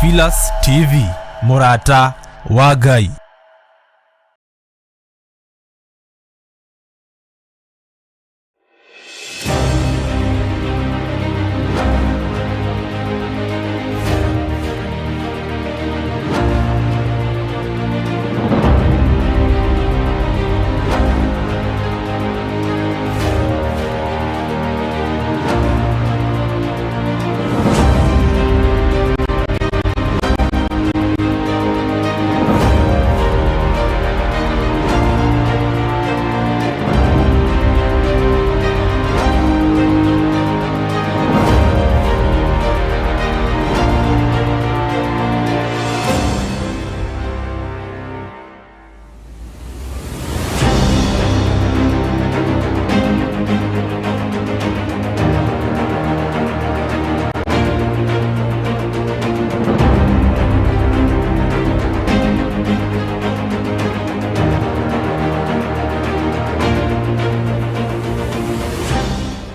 Theophilus TV, mũrata wa Ngai.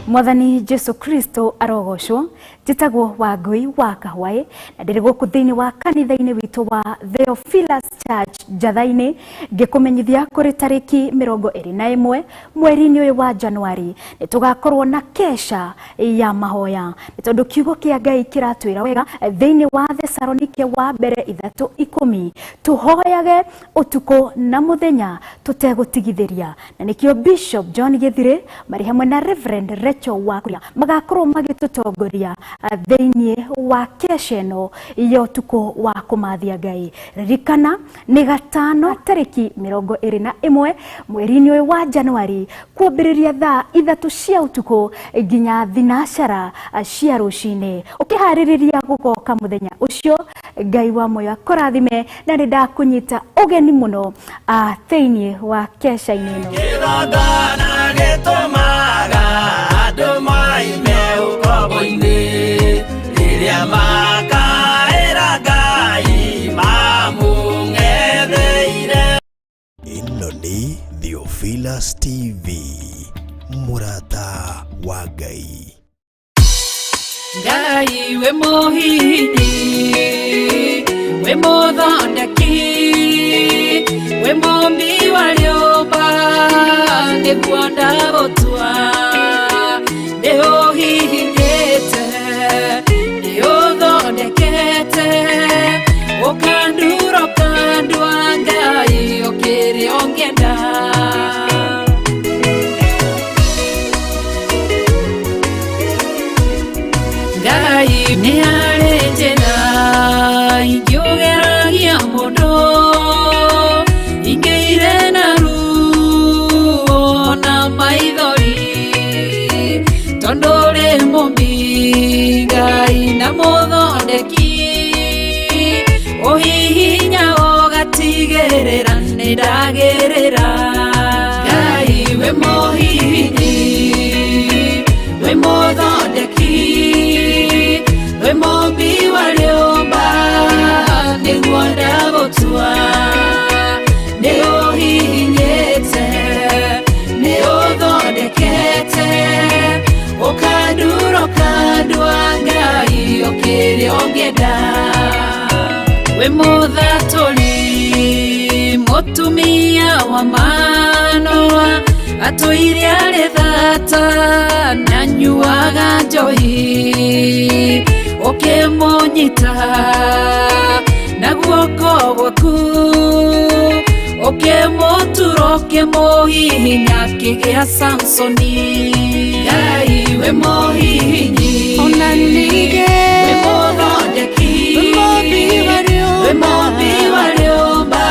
Mwathani Jesu Kristo arogocwo. Njĩtagwo Wangui wa Kahwaĩ na ndĩrĩ gũkũ thĩinĩ wa kanitha-inĩ witũ wa Theophilus Church Njatha-inĩ, ngĩkũmenyithia kũrĩ tarĩki 21 mweri-inĩ ũyũ wa Januari nĩ tũgakorwo na kesha ya mahoya, nĩ tondũ kiugo kĩa Ngai kĩratwĩra wega thĩinĩ wa Thesalonike wa mbere 3:10 tũhoyage ũtukũ na mũthenya tũtegũtigithĩria, na nĩkĩo Bishop John Githire marĩ hamwe na Reverend Rachel Wakuria magakorwo magĩtũtongoria thĩinĩ wa kesha ĩno ya ũtukũ wa kũmathia Ngai. Ririkana nĩ gatano tarĩki 21 mweri-inĩ ũyũ wa Januari kwambĩrĩria thaa 3 cia ũtukũ nginya 12 cia rũcinĩ. Ũkĩharĩrĩria gũgoka mũthenya ũcio, Ngai wa muoyo akũrathime, na nĩ ndakũnyita ũgeni mũno thĩinĩ wa kesha-inĩ ĩno. Kĩgongona gĩtũmaga andũ moime ũkombo-inĩ, rĩrĩa makaĩra Ngai mamũng'etheire. Ĩno nĩ Theophilus TV, mũrata wa Ngai. Ngai wĩ mũhihinyi, wĩ mũthondeki, wĩ mũmbi wa rĩũmba, nĩguo ndagũtua. Nĩ ũhihinyĩte, nĩ ũthondekete, ũkandura ũkandua, Ngai ũkĩrĩ ũngĩenda. Ngai nĩ harĩ njĩra ingĩũgeragia mũndũ, ingĩire na ruo na maithori, tondũ ũrĩ mũmbi Ngai na mũthondeki, ũhihinya ũgatigĩrĩra nĩ ndagĩrĩra. Ngai wĩ mũhihinyi, wĩ mũthondeki, wĩ mũmbi wa rĩũmba, nĩguo ndagũtua. Nĩ ũhihinyĩte, nĩ ũthondekete, ũkandura ũkandua, Ngai ũkĩrĩ ũngĩenda. Wĩ mũthatũri mũtumia wa Manoa, atũire arĩ thata na nyuaga njohi, ũkĩmũnyita na guoko gwaku, ũkĩmũtura ũkĩmũhihinya akĩgĩa Samsoni. Ngai wĩ mũhihinyi, Ona ningĩ wĩ mũthondeki, wĩ mũmbi wa rĩũmba, wĩ mũmbi wa rĩũmba,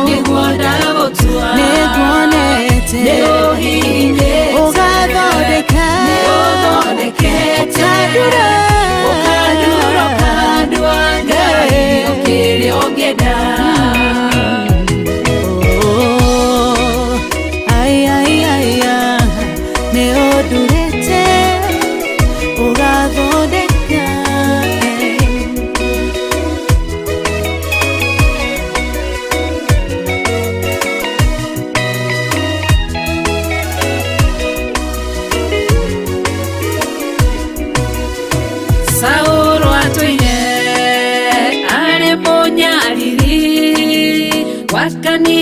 nĩguo ndagũtua. Nĩnguonete Nĩ ũhihinyĩte, ũgathondeka, nĩ ũthondekete, ũkandura, ũkandura ũkandua, Ngai ũkĩrĩ ũngĩenda. Oh, ai, ai, ai, ah, nĩ ũndurĩte ũgathondeka. Saũlũ atũire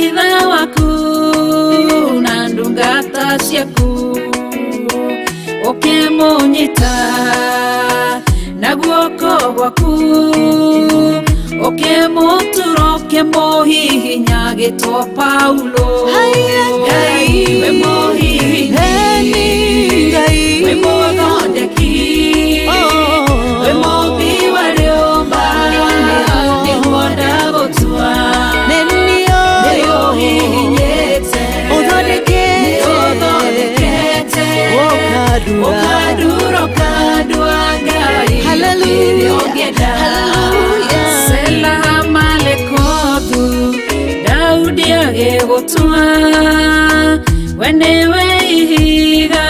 Kanitha waku na ndungata ciaku ũkĩmũnyita na guoko gwaku ũkĩmũtura ũkĩmũhihinya gĩtwo Paulo. Ngai we mũhihinyi, we mũthondeki, we mũmbi wa rĩũmba, nĩguo ndagũtua. Nĩũhihinyĩte, nĩũthondekete, ũkandura ũkandua Ngai kĩrĩa ũngĩenda. Sela Malekothu Daudi agĩgũtua, we nĩwe ihiga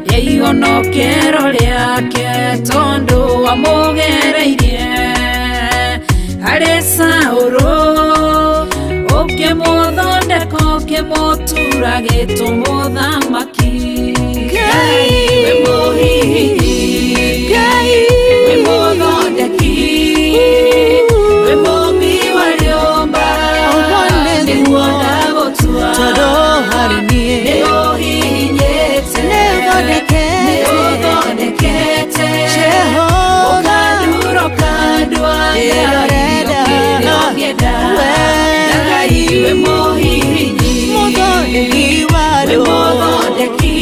rĩa ihonokero rĩake, tondũ wamũgereirie harĩ Saũlũ, ũkĩmũthondeka ũkĩmũtura gĩtũ mũthamaki. Ngai we mũhihinyi, we mũthondeki, we mũmbi wa rĩũmba, nĩguo ndagũtua. Nĩũhihinyĩte, nĩũthondekete, ũkandura ũkandua Ngai kĩrĩa ũngĩenda. Ngai we mũhihinyi, we mũthondeki,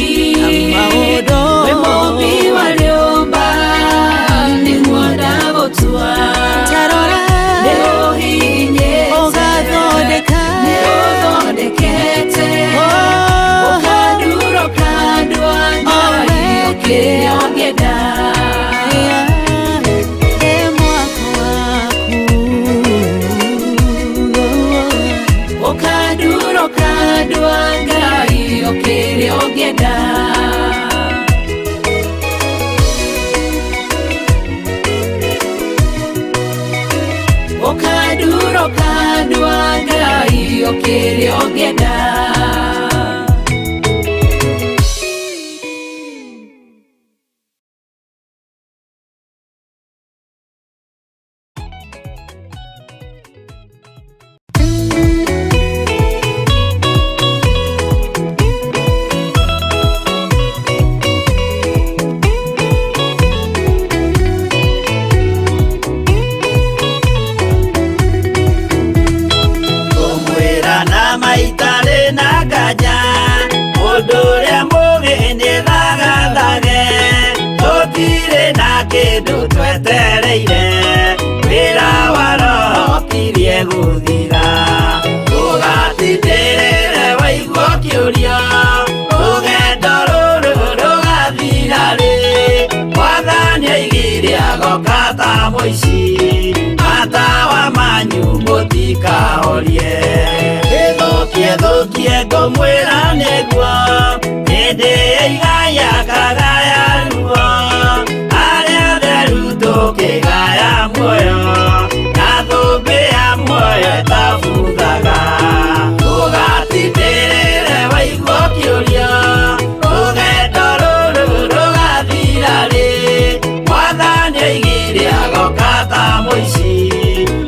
we mũmbi wa rĩũmba, nĩguo ndagũtua. Nĩũhihinyĩte, nĩũthondekete, ũkandura ũkandua Ngai kĩrĩa ũngĩenda. Ũkandura ũkandua Ngai kĩrĩa ũngĩenda. Ũkandura ũkandua Ngai kĩrĩa ũngĩenda. Ngũmwĩra na maitarĩ na nganja, mũndũ ũrĩa mũũgĩ nĩthagathage, tũtirĩ na kĩndũ twetereire, wĩra wa Roho ũkirie gũthira. Ũgatindĩrĩre waigua ũkĩũria, rũgendo rũrũ rũgathira rĩ? Mwathani oigire agoka ta mũici, matawa manyu mũtikahorie. Ĩthũkie thũkie ngũmwĩra nĩguo, hĩndĩ ĩigaya kagaya ruo, arĩa atheru tũkĩgaya muoyo, na thũmbĩ ya muoyo ĩtabuthaga. Ũgatindĩrĩre waigua ũkĩũria, rũgendo rũrũ rũgathira rĩ? Mwathani oigire agoka ta mũici,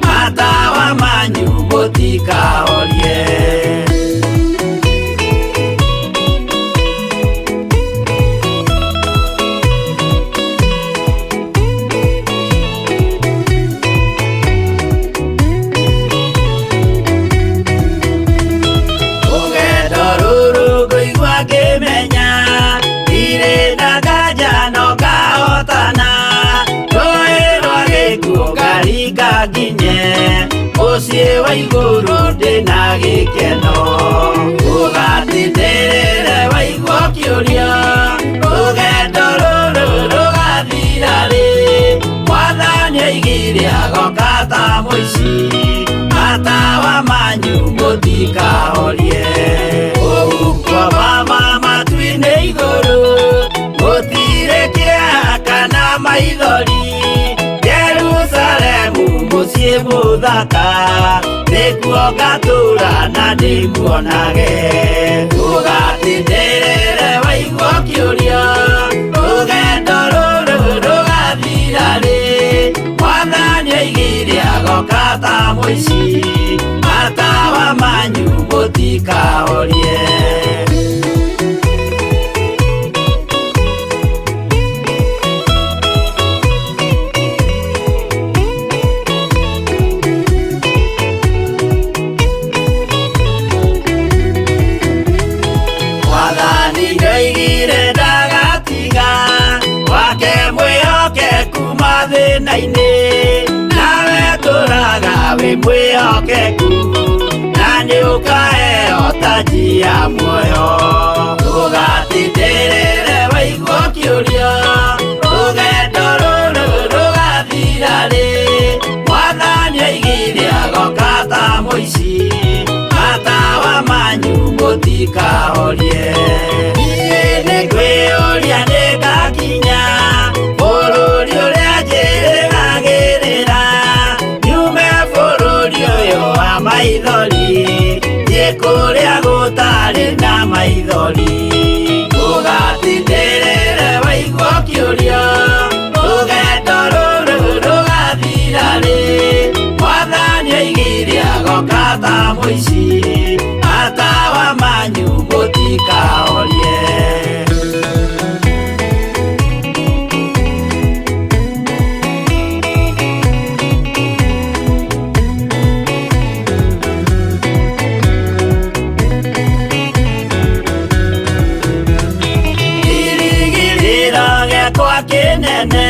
matawa manyu mũtikahorie. Rũgendo rũrũ ngũigua ngĩmenya, ndirĩ na nganja no ngahotana, rũĩ rwa gĩkuũ ngaringa nginye, mũciĩ wa igũrũ ndĩna gĩkeno. Ũgatindĩrĩre waigua ũkĩũria, rũgendo rũrũ rũgathira rĩ? Mwathani oigire agoka ta mũici, matawa manyu mũtikahorie. Ũhuko wa matu-inĩ igũrũ, gũtirĩ kĩeha kana maithori, Jerusalemu mũciĩ mũthaka, nĩkuo ngatũũra na ndĩmuonage. Ũgatindĩrĩre waigua ũkĩũria, rũgendo rũrũ rũgathira rĩ? Mwathani oigire agoka ta mũici, matawa manyu mathĩna-inĩ nawe tũraga wĩ mwĩhokeku na nĩ ũkaheo taji ya muoyo ndũgatindĩrĩre waigua ũkĩũria rũgendo rũrũ rũgathira rĩ Mwathani oigire agoka ta mũici matawa manyu mũtikahorie niĩ nĩngwĩyũria nĩngakinya bũrũri ũrĩa njĩrĩgagĩrĩra nyume bũrũri ũyũ wa maithori thiĩ kũrĩa gũtarĩ na maithori ndũgatindĩrĩre waigua ũkĩũria rũgendo rũrũ rũgathira rĩ Mwathani oigire agoka ta mũici matawa manyu mũtikahorie. Kĩrĩgĩrĩro gĩakwa kĩnene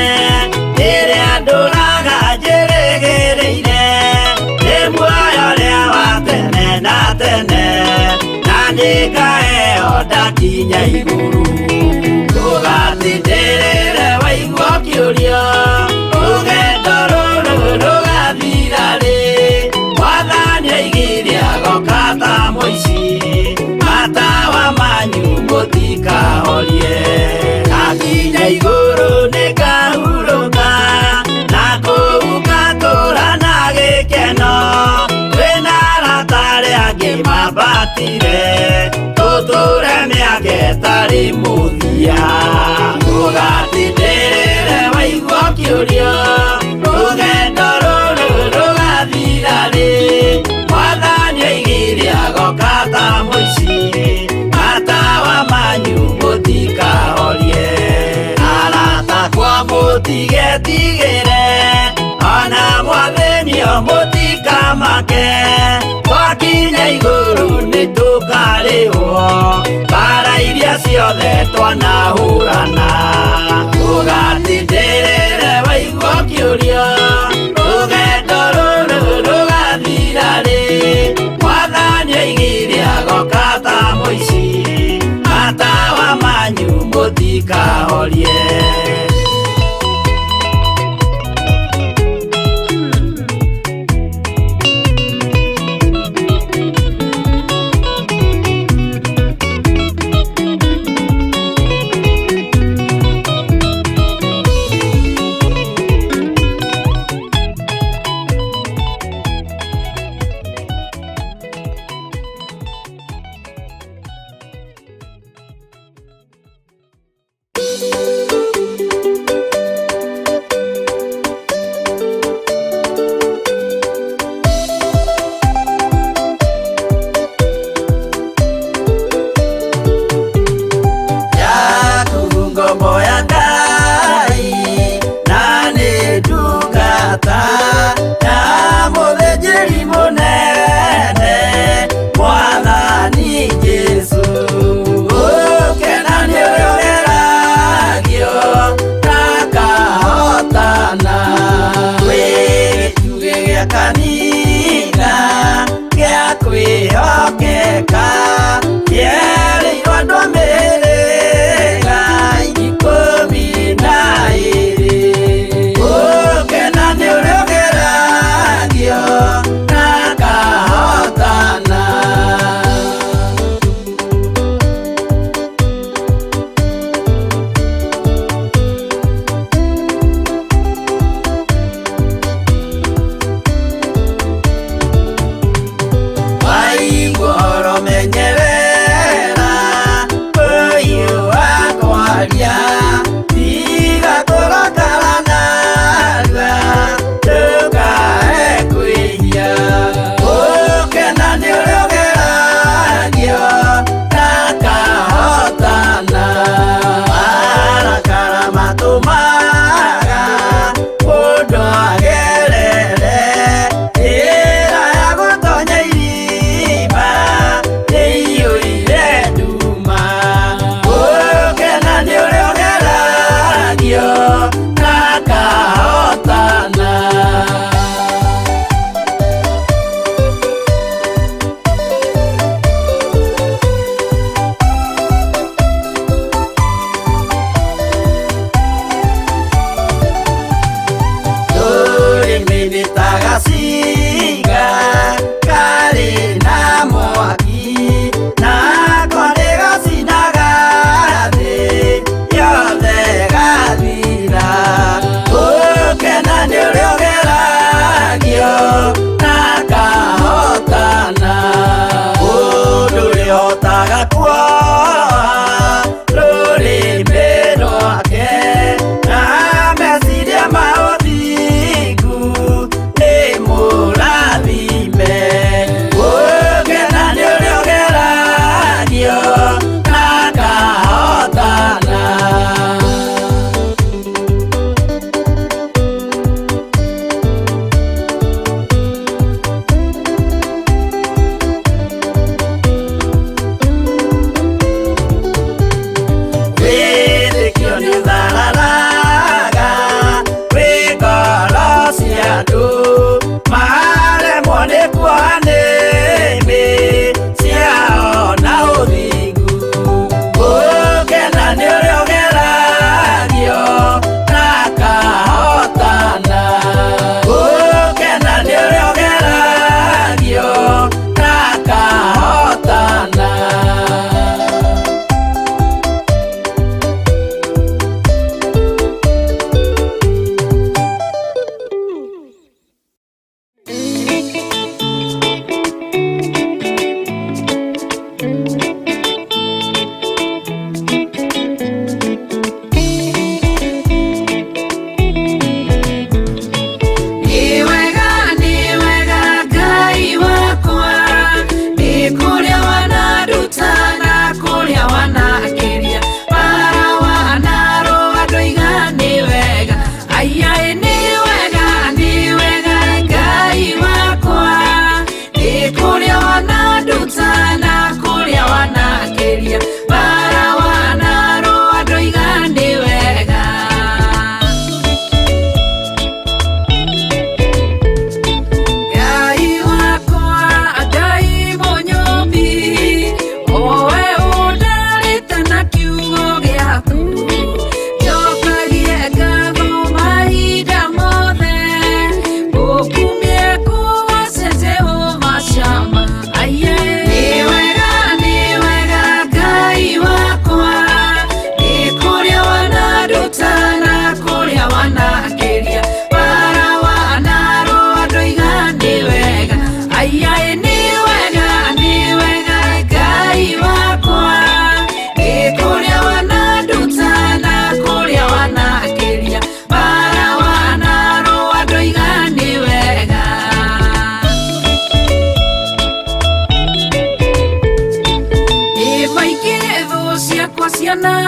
rĩrĩa ndũraga njĩrĩgĩrĩire nĩ muoyo ũrĩa wa tene na tene na nĩngaheo ndakinya igũrũ ndũgatindĩrĩre waigua ũkĩũria rũgendo rũrũ rũgathira rĩ Mwathani oigire agoka ta mũici matawa manyu mũtikahorie ndakinya igũrũ nĩngahurũka na kũu ngatũũra na gĩkeno twĩna arata arĩa angĩ mambatire tũtũũre mĩaka ĩtarĩ mũthia ndũgatindĩrĩre waigua ũkĩũria rũgendo rũrũ rũgathira rĩ Mwathani oigire agoka ta mũici matawa manyu mũtikahorie arata akwa mũtigetigĩre ona mwathĩnio mũtikamake twakinya igũrũ nĩtũkarĩhwo mbara iria ciothe twanahũrana ndũgatindĩrĩre waigua ũkĩũria rũgendo rũrũ rũgathira rĩ Mwathani oigire agoka ta mũici matawa manyu mũtikahorie. Mwathani Jesũ ũkena nĩ ũrĩa ũgeragia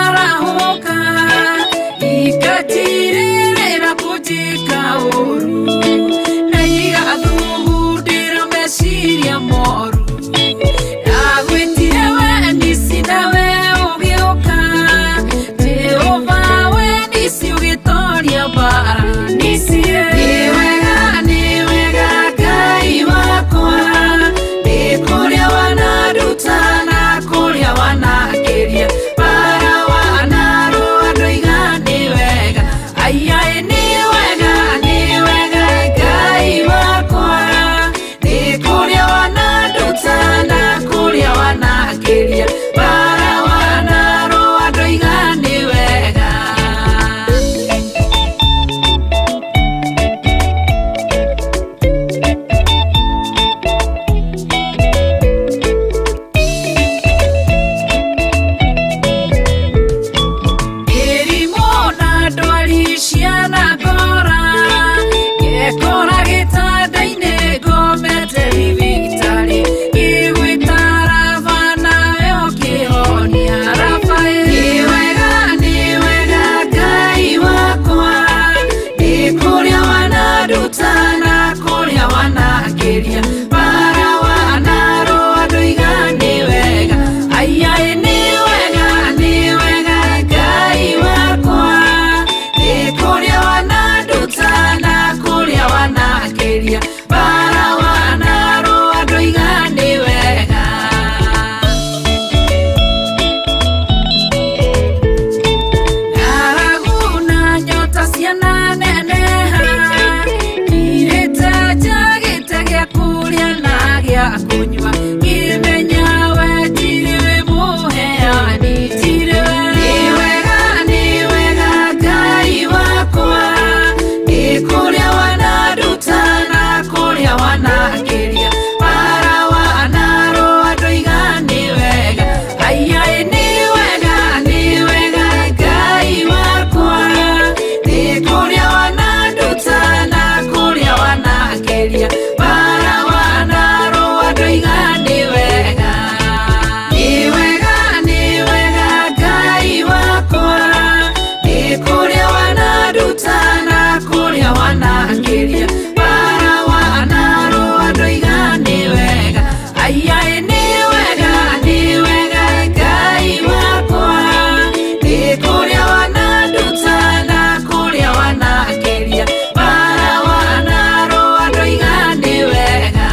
Kwarahũka ikatirĩrĩra kũnjĩka ũru na igathugundĩra meciria moru. Ndagwĩtire we nisi nawe ũgĩũka, Jehova we nisi ũgĩtoria mbara. Nisi nĩ wega, nĩ wega Ngai wakwa, nĩ kũrĩa wananduta na kũrĩa wanakĩria bara wanarũa ndoiga nĩ wega. Aiaĩ nĩ wega, nĩ wega Ngai wakwa, nĩ kũrĩa wananduta na kũrĩa wanakĩria bara wanarũa ndoiga nĩ wega. Mĩrimũ na ndwari ciana ngora, ngekora gĩtanda-inĩ ngomete thibitarĩ, ngĩgwĩta Raba nawe ũkĩhonia. Raba nĩ wega, nĩ wega Ngai wakwa, nĩ kũrĩa wananduta na kũrĩa wanakĩria bara wanarũa ndoiga nĩ wega. Aiaĩ nĩ wega, nĩ wega Ngai wakwa, nĩ kũrĩa wananduta na kũrĩa wanakĩria bara wanarũa ndoiga nĩ wega. Ng'aragu na nyota ciananeneha, ngirĩte njagĩte gĩa kũrĩa na gĩa kũnyua, ngĩmenya we tirĩ we mũheani, tirĩ we. Nĩ wega, nĩ wega Ngai wakwa, nĩ kũrĩa wananduta na kũrĩa wanakĩria bara wanarũa ndoiga nĩ wega. Aiaĩ nĩ wega, nĩ wega Ngai wakwa, nĩ kũrĩa wananduta na kũrĩa wanakĩria bara wanarũa ndoiga nĩ wega. Nĩ wega, nĩ wega Ngai wakwa, nĩ kũrĩa wananduta na kũrĩa wanakĩria bara wanarũa ndoiga nĩ wega. Aiaĩ nĩ wega, nĩ wega Ngai wakwa, nĩ kũrĩa wananduta na kũrĩa wanakĩria bara wanarũa ndoiga nĩ wega.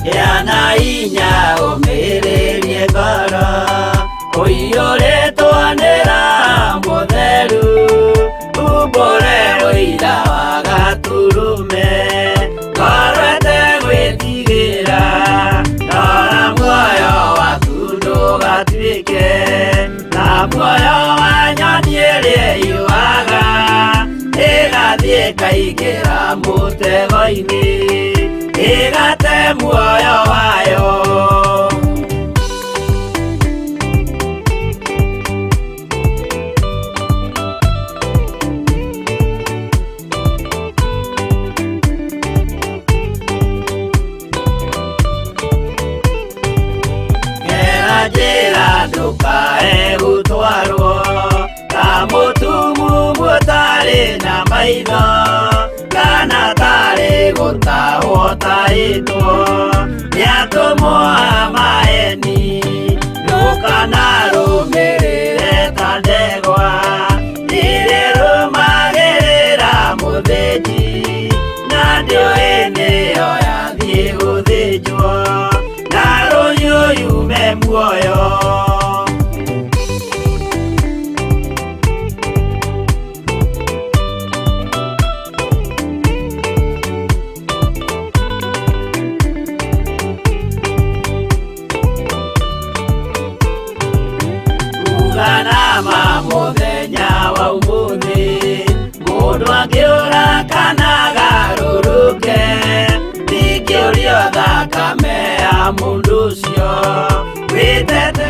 Gĩa inya ũmĩrĩrie ngoro ũiyũrĩtwo nĩ Roho Mũtheru, umbũre ũira wa Gatũrũme, ngoro ĩtegwĩtigĩra, rora muoyo waku ndũgatuĩke ta muoyo wa nyoni ĩrĩa yuaga, ĩgathiĩ ĩkaingĩra mũtego-inĩ, ĩgate muoyo wayo. Gera njĩra ndũkae gũtwarwo ta mũtumumu ũtarĩ na maitho, kana tarĩ gũtahwo tahĩtwo nĩ atũmwo a Ũcio wĩtete.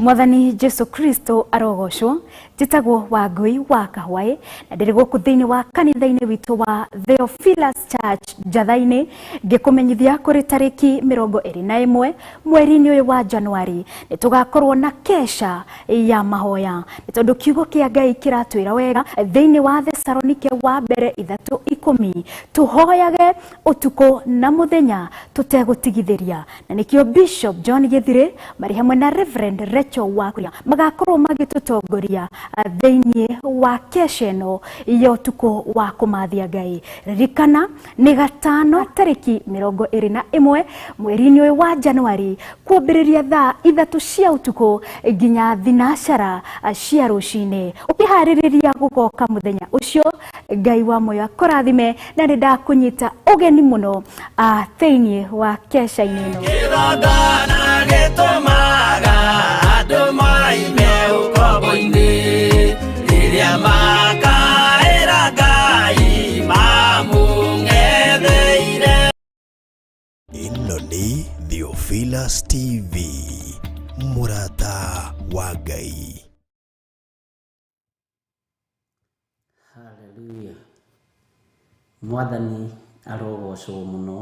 Mwathani Jesu Kristo arogocwo. Njĩtagwo Wangui wa Kahwaĩ na ndĩrĩ gũkũ thĩinĩ wa kanitha-inĩ witũ wa Theophilus Church Njatha-inĩ, ngĩkũmenyithia kũrĩ tarĩki 21 mweri-inĩ ũyũ wa Januari nĩ tũgakorwo na kesha ya mahoya, nĩ tondũ kiugo kĩa Ngai kĩratwĩra wega thĩinĩ wa Thesalonike wa mbere 3:10 tũhoyage ũtukũ na mũthenya tũtegũtigithĩria, na nĩkĩo Bishop John Gĩthirĩ marĩ hamwe na Reverend Rachel Wakuria magakorwo magĩtũtongoria thĩinĩ wa kesha ĩno ya ũtukũ wa kũmathia Ngai. Ririkana nĩ gatano tarĩki 21 mweri-inĩ ũyũ wa Januari kwambĩrĩria thaa 3 cia ũtukũ nginya 4 cia rũcinĩ. Ũkĩharĩrĩria gũgoka mũthenya ũcio, Ngai wa muoyo akũrathime, na nĩ ndakũnyita ũgeni mũno thĩinĩ wa kesha-inĩ ĩno. Kĩgongona gĩtũmaga andũ moime ũkombo-inĩ, rĩrĩa makaĩra Ngai mamũng'etheire. Ĩno nĩ Theophilus TV, mũrata wa Ngai. Haleluya. Mwathani arogocwo mũno.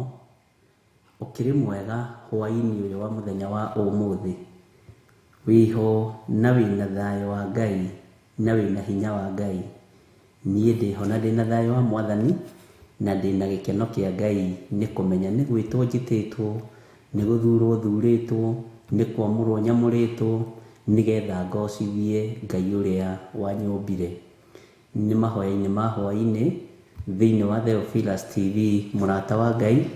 Ũkĩrĩ mwega hwaĩ-inĩ ũyũ wa mũthenya wa ũmũthĩ. Wĩho na wĩna thayũ wa Ngai na wĩna hinya wa Ngai. Niĩ ndĩho na ndĩna thayũ wa Mwathani na ndĩna gĩkeno kĩa Ngai nĩ kũmenya nĩ gwĩtwo njĩtĩtwo, nĩ gũthurwo thurĩtwo, nĩ kwamũrwo nyamũrĩtwo, nĩgetha ngocithie Ngai ũrĩa wanyũmbire. Nĩ mahoya-inĩ ma hwaĩ-inĩ thĩinĩ wa Theophilus TV, mũrata wa Ngai,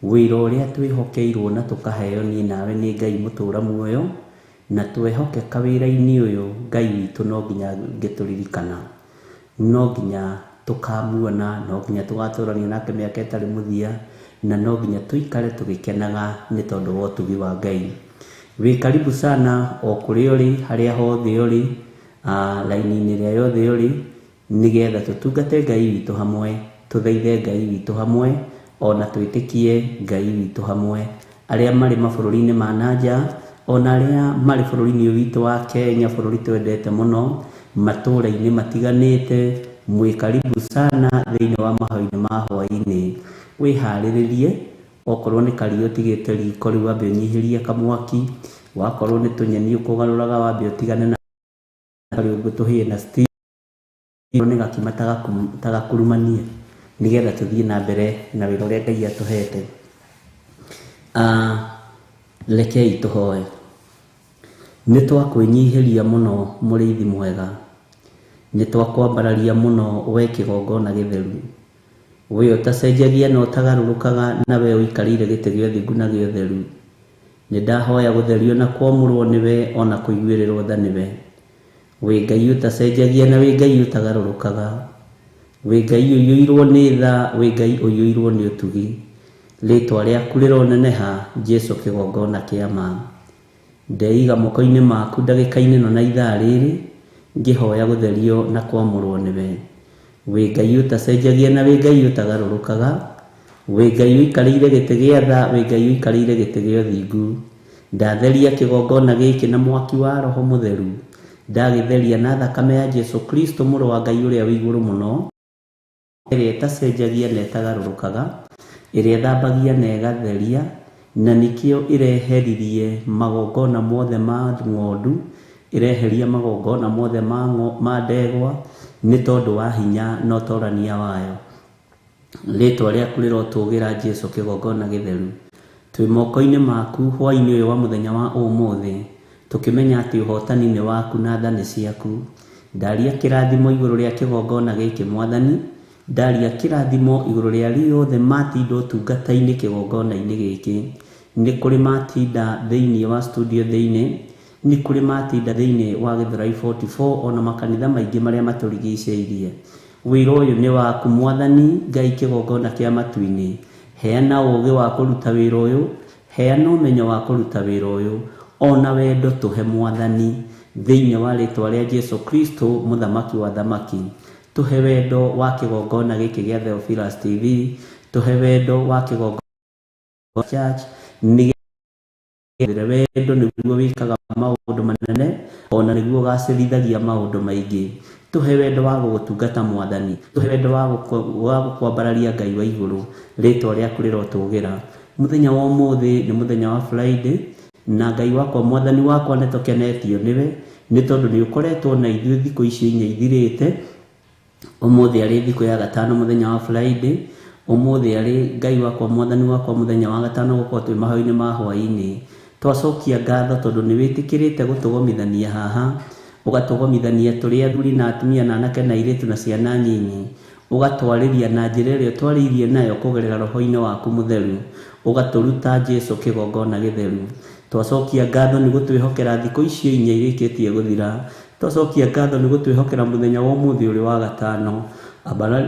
wĩra ũrĩa twĩhokeirwo na tũkaheo niĩ nawe nĩ Ngai mũtũra muoyo, na twehokeka wĩra-inĩ ũyũ Ngai witũ no nginya angĩtũririkana, no nginya tũkamuona, no nginya tũgatũrania nake mĩaka ĩtarĩ mũthia, na no nginya tũikare tũgĩkenaga nĩ tondũ wa ũtugi wa Ngai. Wĩ karibu sana o kũrĩa ũrĩ, harĩa hothe ũrĩ, raini-inĩ ĩrĩa yothe ũrĩ, nĩgetha tũtungate Ngai witũ hamwe, tũthaithe Ngai witũ hamwe, ona twĩtĩkie Ngai witũ hamwe. Arĩa marĩ mabũrũri-inĩ ma nanja, ona arĩa marĩ bũrũri-inĩ ũyũ witũ wa Kenya, bũrũri twendete mũno, matũũra-inĩ matiganĩte, mwĩ karibu sana thĩinĩ wa mahoya-inĩ ma hwaĩ-inĩ. Wĩharĩrĩrie, okorwo nĩ karia ũtigĩte riko rĩu wambe ũnyihĩrie kamwaki, wakorwo nĩ tũnyeni ũkũgarũraga wambe ũtigane na karĩ ũguo tũhĩe na steam, nĩ gakima tagakurumanie, nĩgetha tũthiĩ na mbere na wĩra ũrĩa Ngai atũhete. Rekei tũhoe. Nĩ twakwĩnyihĩria mũno mũrĩithi mwega, nĩ twakwambararia mũno we kĩgongona gĩtheru, we ũtacenjagia na ũtagarũrũkaga, na we ũikarĩire gĩtĩ gĩa ũthingu na gĩa ũtheru. Nĩ ndahoya gũtherio na kwamũrwo nĩwe, ona kũiguĩrĩrwo tha nĩwe. Wĩ Ngai ũtacenjagia na wĩ Ngai ũtagarũrũkaga, wĩ Ngai ũiyũirwo nĩ tha, wĩ Ngai ũiyũirwo nĩ ũtugi. Rĩtwa rĩaku rĩroneneha, Jesu kĩgongona kĩa ma. Ndeiga moko-inĩ maku ndagĩka-inĩ ĩno na ithaa rĩrĩ, ngĩhoya gũtherio na kwamũrwo nĩwe. Wĩ Ngai ũtacenjagia na wĩ Ngai ũtagarũrũkaga, wĩ Ngai ũikarĩire gĩtĩ gĩa tha, wĩ Ngai ũikarĩire gĩtĩ gĩa ũthingu. Ndatheria kĩgongona gĩkĩ na mwaki wa Roho Mũtheru, ndagĩtheria na thakame ya Jesu Kristo mũrũ wa Ngai ũrĩa wĩ igũrũ mũno, ĩrĩa ĩtacenjagia na ĩtagarũrũkaga, ĩrĩa ĩthambagia na ĩgatheria, na nĩkĩo ĩreheririe magongona mothe ma ng'ondu, ĩreheria magongona mothe ma ndegwa, nĩ tondũ wa hinya na ũtorania wayo. Rĩtwa rĩaku rĩrotũgĩra Jesu kĩgongona gĩtheru. Twĩ moko-inĩ maku hwaĩ-inĩ ũyũ wa mũthenya wa ũmũthĩ, tũkĩmenya atĩ ũhotani nĩ waku na tha nĩ ciaku. Ndaria kĩrathimo igũrũ rĩa kĩgongona gĩkĩ Mwathani, ndaria kĩrathimo igũrũ rĩa arĩa othe matinda ũtungata-inĩ kĩgongona-inĩ gĩkĩ. Nĩ kũrĩ matinda thĩinĩ wa studio thĩinĩ, nĩ kũrĩ matinda thĩinĩ wa Gĩthũrai 44 ona makanitha maingĩ marĩa matũrigicĩirie. Wĩra ũyũ nĩ waku Mwathani Ngai kĩgongona kĩa matu-inĩ. Heana ũũgĩ wa kũruta wĩra ũyũ, heana ũmenyo wa kũruta wĩra ũyũ, ona wendo tũhe Mwathani thĩinĩ wa rĩtwa rĩa Jesu Kristo mũthamaki wa thamaki. Tũhe wendo wa kĩgongona gĩkĩ gĩa Theophilus TV, tũhe wendo wa kĩgongona Church, nĩ wendo nĩguo wĩkaga maũndũ manene ona nĩguo ũgacĩrithagia maũndũ maingĩ. Tũhe wendo wa gũgũtungata Mwathani, tũhe wendo wa gũkwambararia Ngai wa igũrũ, rĩtwa rĩaku rĩrotũgĩra. Mũthenya wa ũmũthĩ nĩ mũthenya wa Friday, na Ngai wakwa Mwathani wakwa nĩ tũkenetio nĩwe, nĩ tondũ nĩ ũkoretwo na ithuĩ thikũ icio inya ithirĩte. Ũmũthĩ arĩ thikũ ya gatano mũthenya wa Friday, ũmũthĩ arĩ Ngai wakwa Mwathani wakwa mũthenya wa gatano gũkorwo twĩ mahoya-inĩ ma hwaĩ-inĩ. Twacokia ngatho tondũ nĩ wĩtĩkĩrĩte gũtũgomithania haha, ũgatũgomithania tũrĩ athuri na atumia na anake na airĩtu na ciana nyinyi, ũgatwarĩria na njĩra ĩrĩa ũtwarĩirie nayo kũgerera roho-inĩ waku mũtheru, ũgatũruta Jesu kĩgongona gĩtheru. Twacokia ngatho nĩ gũtwĩhokera thikũ icio inya irĩkĩtie gũthira. Twacokia ngatho nĩ gũtwĩhokera mũthenya wa ũmũthĩ ũrĩ wa gatano.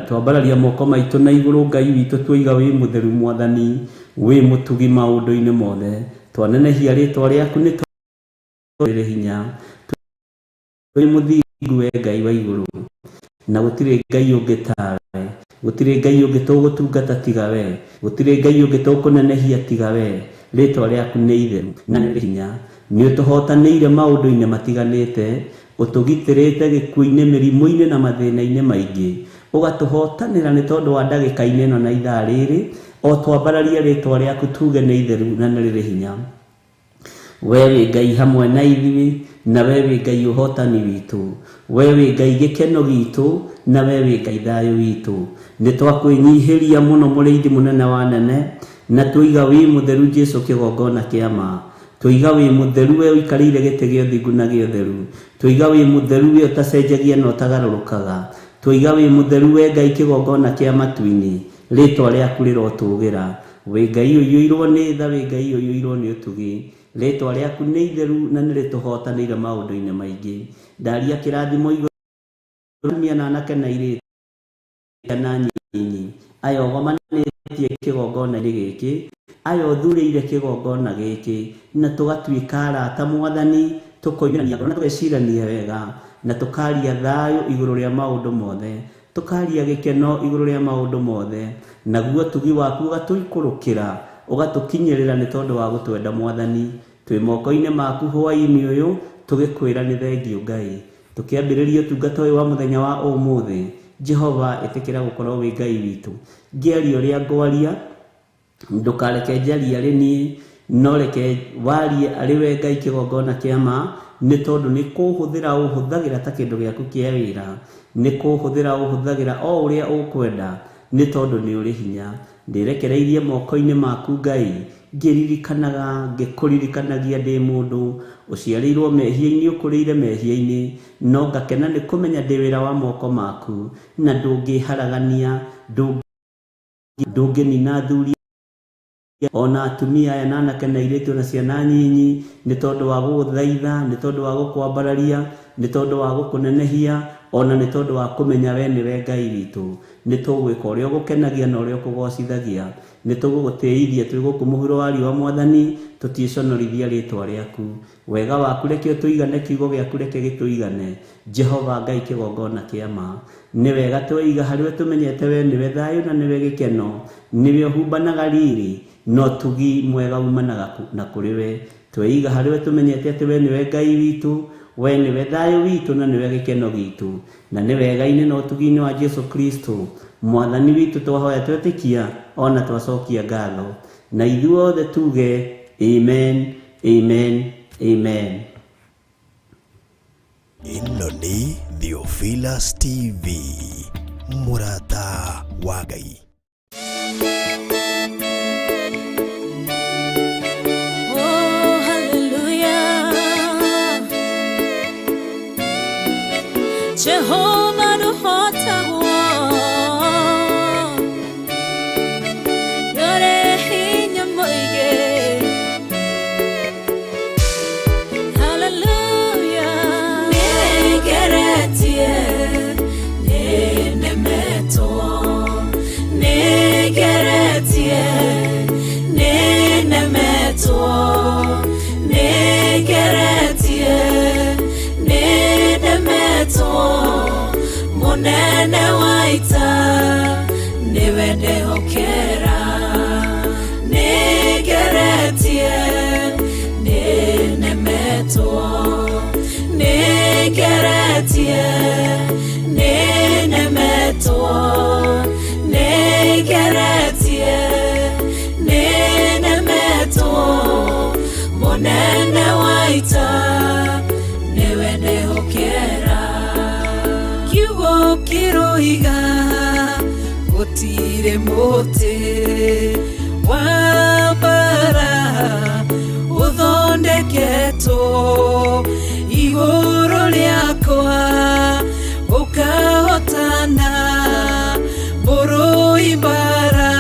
Twambararia moko maitũ na igũrũ Ngai witũ tuoiga wĩ mũtheru Mwathani, wĩ mũtugi maũndũ-inĩ mothe. Twanenehia rĩtwa rĩaku nĩ rĩrĩ hinya. Wĩ mũthingu we Ngai wa igũrũ, na gũtirĩ Ngai ũngĩ tawe. Gũtirĩ Ngai ũngĩ tũgũtungata tiga we. Gũtirĩ Ngai ũngĩ tũkũnenehia tiga we. Rĩtwa rĩaku nĩ itheru na nĩ hinya. Nĩ ũtũhotanĩire maũndũ-inĩ matiganĩte, ũtũgitĩrĩte gĩkuũ-inĩ, mĩrimũ-inĩ na mathĩna-inĩ maingĩ. Ũgatũhotanĩra nĩ tondũ wa ndagĩka-inĩ ĩno na ithaa rĩrĩ, o twambararie rĩtwa rĩaku tuge nĩ itheru na nĩ rĩrĩ hinya. We wĩ Ngai hamwe na ithuĩ, na we wĩ Ngai ũhotani witũ. We wĩ Ngai gĩkeno gitũ, na we wĩ Ngai thayũ witũ. Nĩ twakwĩnyihĩria mũno mũrĩithi mũnene wa nene, na tuiga wĩ mũtheru Jesu kĩgongona kĩa ma. Tuiga wĩ mũtheru we ũikarĩire gĩtĩ gĩa ũthingu na gĩa ũtheru. Tuiga wĩ mũtheru we ũtacenjagia na ũtagarũrũkaga. Tuiga wĩ mũtheru we Ngai kĩgongona kĩa matu-inĩ, rĩtwa rĩaku rĩrotũgĩra. Wĩ Ngai ũiyũirwo nĩ tha, wĩ Ngai ũiyũirwo nĩ ũtugi. Rĩtwa rĩaku nĩ itheru na nĩ rĩtũhotanĩire maũndũ-inĩ maingĩ. Ndaria kĩrathimo igũrũ atumia na anake na airĩtu na nyinyi, aya ũgomanĩtie kĩgongona-inĩ gĩkĩ, aya ũthurĩire kĩgongona gĩkĩ, na tũgatuĩka arata Mwathani, tũkoimĩrania ngoro na tũgecirania wega, na tũkaria thayũ igũrũ rĩa maũndũ mothe, tũkaria gĩkeno igũrũ rĩa maũndũ mothe, naguo ũtugi waku ũgatũikũrũkĩra, ũgatũkinyĩrĩra nĩ tondũ wa gũtwenda Mwathani. Twĩ moko-inĩ maku hwaĩ-inĩ ũyũ, tũgĩkwĩra nĩ thengiũ Ngai. Tũkĩambĩrĩria ũtungata ũyũ wa mũthenya wa ũmũthĩ, Jehova ĩtĩkĩra gũkorwo wĩ Ngai witũ. Ngĩaria ũrĩa ngwaria, ndũkareke njarie arĩ niĩ, no reke warie arĩ we Ngai kĩgongona kĩa ma, nĩ tondũ nĩ kũhũthĩra ũhũthagĩra ta kĩndũ gĩaku kĩa wĩra, nĩ kũhũthĩra ũhũthagĩra o ũrĩa ũkwenda, nĩ tondũ nĩ ũrĩ hinya. Ndĩrekereirie moko-inĩ maku Ngai, ngĩririkanaga, ngĩkũririkanagia ndĩ mũndũ ũciarĩirwo mehia-inĩ, ũkũrĩire mehia-inĩ, no ngakena nĩ kũmenya ndĩ wĩra wa moko maku, na ndũngĩharagania, ndũngĩnina athuri ona atumia aya na anake na airĩtu na ciana nyinyi, nĩ tondũ wa gũgũthaitha, nĩ tondũ wa gũkwambararia, nĩ tondũ wa gũkũnenehia, ona nĩ tondũ wa kũmenya we nĩwe Ngai witũ. Nĩ tũgwĩka ũrĩa ũgũkenagia na ũrĩa ũkũgocithagia. Nĩ tũgũgũtĩithia twĩ gũkũ mũhuro wa riũa Mwathani, tũtiĩconorithia rĩtwa rĩaku. Wega waku reke ũtũigane, kiugo gĩaku reke gĩtũigane. Jehova Ngai kĩgongona kĩa ma. Nĩ wega tweiga harĩ we tũmenyete we nĩwe thayũ na nĩwe gĩkeno, nĩwe ũhumbanaga riri, na ũtugi mwega umanaga na kũrĩ we. Tweiga harĩ we tũmenyete atĩ we nĩwe Ngai witũ, we nĩwe thayũ witũ na nĩwe gĩkeno gitũ. Na nĩ wega-inĩ na ũtugi-inĩ wa Jesu Kristo Mwathani witũ twahoya twetĩkia ona twacokia ngatho. Na ithuothe tuge amen, amen, amen. Ĩno nĩ Theophilus TV, mũrata wa Ngai. Jehova ndũhotagwo, ndũrĩ hinya mũingĩ. Hallelujah. Nĩngeretie, nĩnemetwo, nĩngeretie, nĩnemetwo, nĩngeretie, nĩnemetwo, mũnene wa ita nĩwe ndehokera. Nĩngeretie, nĩnemetwo, nĩngeretie, nĩnemetwo, nĩngeretie, nĩnemetwo, mũnene wa ita nĩwe ndehokera. Kiugo kĩroiga gũtirĩ mũtĩ wa mbara ũthondeketwo igũrũ rĩakwa ũkahotana, mũrũi mbara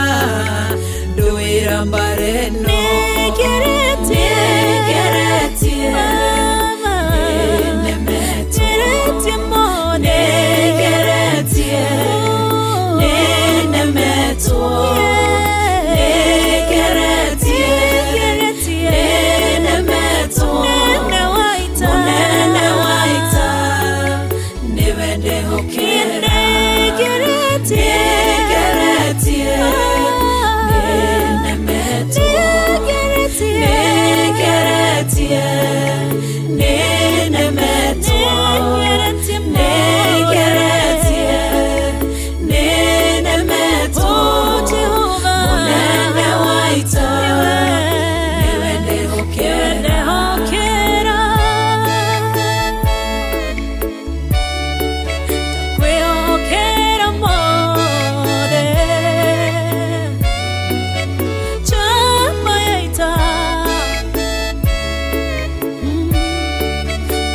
ndũĩra mbara ĩno. Nĩngeretie, Nĩngeretie, Baba, nĩnemetwo, ngeretie mũno. Nĩngeretie, nĩnemetwo, nĩngeretie, Nĩngeretie, nĩnemetwo, mũnene wa ita. Mũnene wa ita nĩwe ndehokera. Nĩngeretie, Nĩngeretie, nĩnemetwo, nĩngeretie, nĩngeretie, nĩnemetwo, nĩngeretie mũno. nĩngeretie, nĩnemetwo, Oh, Jehova, mũnene wa ita nĩwe nĩwe ndehokera. ndehokera. Ndakwĩhokera mothe. Njamba ya ita,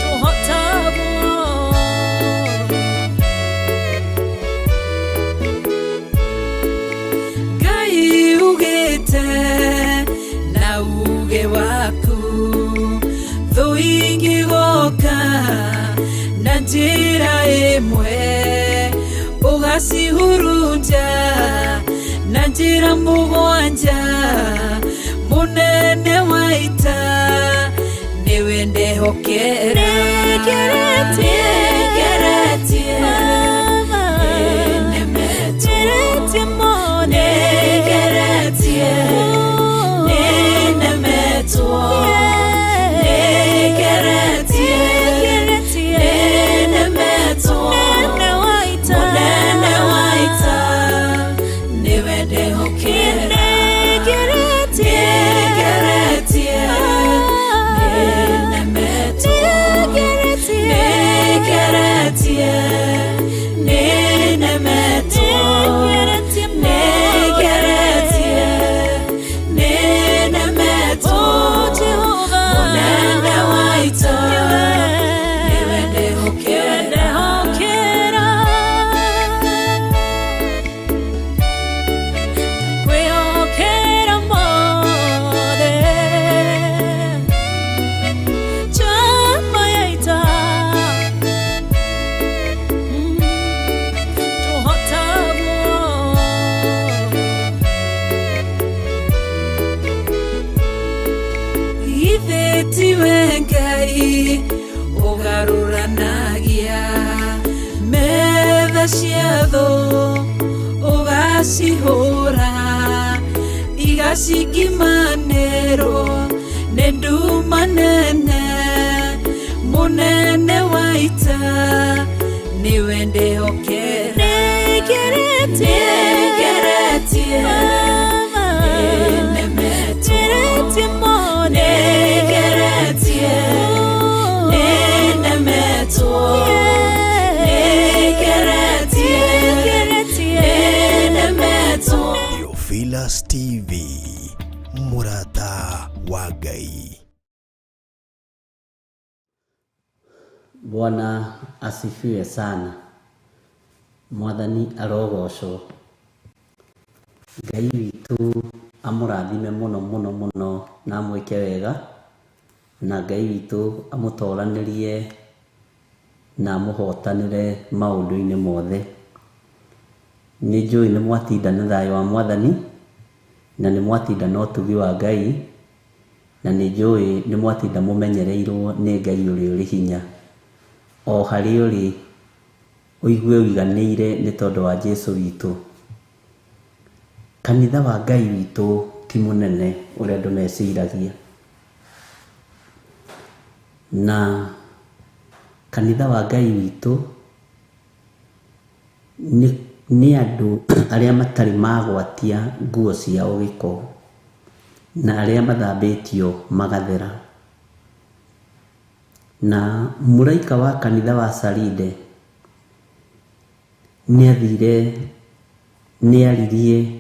ndũhotagwo. Ngai ugĩte na uge waku thũ ingĩgoka na njĩra ĩmwe ũgacihurunja na njĩra mũgwanja, mũnene wa ita nĩwe ndehokera. Nĩngeretie, Nĩngeretie, Baba, nĩnemetwo, ngeretie mũno. Nĩngeretie, nĩnemetwo, nĩngeretie, Nĩngeretie, nĩnemetwo, mũnene wa ita. Mũnene wa ita nĩwe ndehokera. Nĩngeretie, Nĩngeretie, nĩnemetwo, nĩngeretie, nĩngeretie, nĩnemetwo, nĩngeretie mũno. nĩngeretie, nĩnemetwo, Oh, Jehova, mũnene wa ita nĩwe nĩwe ndehokera. ndehokera. Ndakwĩhokera mothe. Njamba ya ita, ndũhotagwo. Githĩ tiwe Ngai ũgarũranagia metha cia thũ ũgacihũra igacingimanĩrwo nĩ nduma nene, mũnene wa ita nĩwe ndehokera. Nĩngeretie, Nĩngeretie, Baba, nĩnemetwo, ngeretie mũno. Nĩngeretie, nĩnemetwo, nĩngeretie, Nĩngeretie, nĩnemetwo. Theophilus TV, mũrata wa Ngai. Bwana asifiwe sana. Mwathani arogocwo. Ngai witũ amũrathime mũno mũno mũno na amwĩke wega, na Ngai witũ amũtoranĩrie na amũhotanĩre maũndũ-inĩ mothe. Nĩ njũĩ nĩ mwatinda na thayũ wa Mwathani, na nĩ mwatinda na ũtugi wa Ngai, na nĩ njũĩ nĩ mwatinda mũmenyereirwo nĩ Ngai ũrĩa ũrĩ hinya. O harĩa ũrĩ ũigue ũiganĩire nĩ tondũ wa Jesũ witũ. Kanitha wa Ngai witũ ti mũnene ũrĩa andũ meciragia. Na kanitha wa Ngai witũ nĩ andũ arĩa matarĩ magwatia nguo ciao gĩko, na arĩa mathambĩtio magathera. Na mũraika wa kanitha wa Saride nĩathire, nĩaririe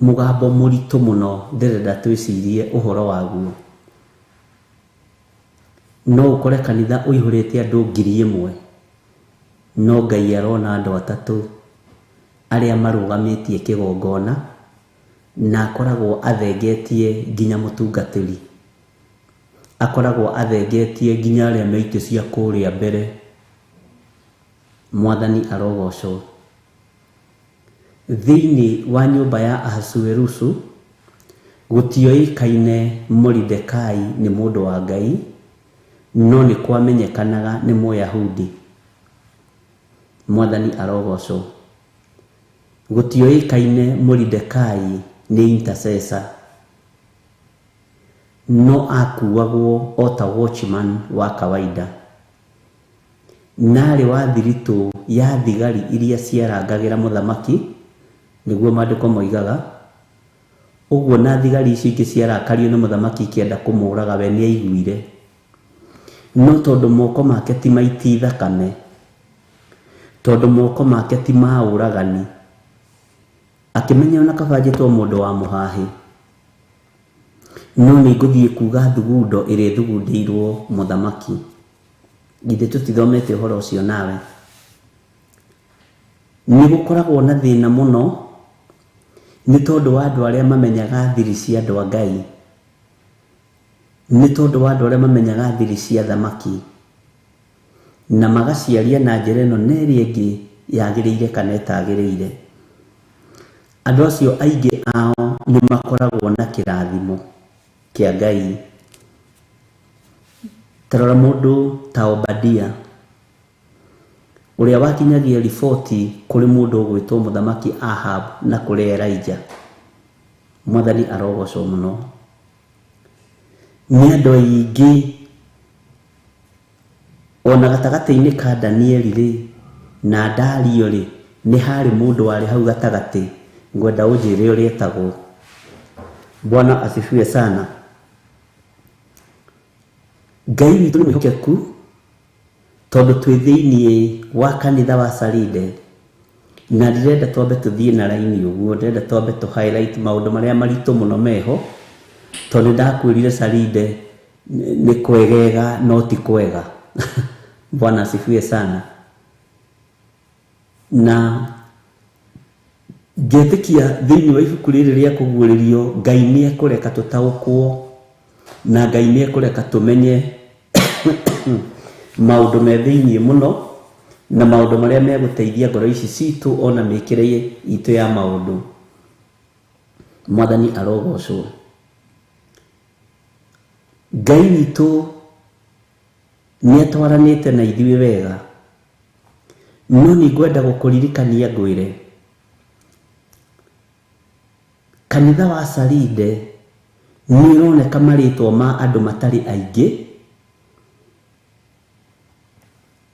mũgambo mũritũ mũno ndĩrenda twĩcirie ũhoro waguo. No ũkore kanitha ũihũrĩte andũ 1,000, no Ngai arona andũ atatũ arĩa marũgamĩtie kĩgongona, na akoragwo athengetie nginya mũtungatĩri, akoragwo athengetie nginya arĩa me itĩ cia kũrĩa mbere. Mwathani arogocwo. Thĩinĩ wa nyũmba ya Ahasuerusu gũtioĩkaine Moridekai nĩ mũndũ wa Ngai, no nĩ kwamenyekanaga nĩ Mũyahudi. Mwathani arogocwo. Gũtioĩkaine Moridekai nĩ intercessor, no akuagwo o ta watchman wa kawaida. Narĩ wa thiritũ ya thigari iria ciarangagĩra mũthamaki, nĩguo maandĩko moigaga ũguo. Na thigari icio ingĩ ciarakario nĩ mũthamaki ikĩenda kũmũraga, we nĩ aiguire, no tondũ moko make ti maiti thakame, tondũ moko make ti ma ũragani, akĩmenya ona kaba njĩtwo mũndũ wa mũhahĩ, no nĩ ngũthiĩ kuga thugundo ĩrĩa ĩthugundĩirwo mũthamaki. Githĩ tũtithomete ũhoro ũcio nawe? Nĩ gũkoragwo na thĩna mũno nĩ tondũ wa andũ arĩa mamenyaga thiri cia andũ a Ngai, nĩ tondũ wa andũ arĩa mamenyaga thiri cia thamaki, na magaciaria na njĩra ĩno na ĩrĩa ĩngĩ yagĩrĩire kana ĩtagĩrĩire. Andũ acio aingĩ ao nĩ makoragwo na kĩrathimo kĩa Ngai. Tarora mũndũ ta Obadia, ũrĩa wakinyagia riboti kũrĩ mũndũ ũgwĩtwo mũthamaki Ahab na kũrĩ Elijah. Mwathani arogocwo mũno. Nĩ andũ aingĩ ona gatagatĩ-inĩ ka Danieli rĩ na Dario rĩ, nĩ harĩ mũndũ warĩ hau gatagatĩ, ngwenda ũnjĩre ũrĩa etagwo. Bwana asifiwe sana. Ngai witũ nĩ mwĩhokeku, tondũ twĩ thĩiniĩ wa kanitha wa Saride, na ndĩrenda twambe tũthiĩ na raini ũguo, ndĩrenda twambe tũ highlight maũndũ marĩa maritũ mũno meho, tondũ nĩndakwĩrire Saride nĩ kwegega no ti kwega. Bwana asifiwe sana. Na ngetĩkia thĩinĩ wa ibuku rĩrĩ rĩa kũguũrĩrio, Ngai nĩ ekũreka tũtaũkwo, na Ngai nĩ ekũreka tũmenye maũndũ me thĩiniĩ mũno, na maũndũ marĩa megũteithia ngoro ici citũ ona mĩkĩre itũ ya maũndũ. Mwathani arogocwo. Ngai witũ nĩ atwaranĩte na ithuĩ wega, no nĩ ngwenda gũkũririkania ngwĩre, kanitha wa Saride nĩ ũroneka marĩtwa ma andũ matarĩ aingĩ,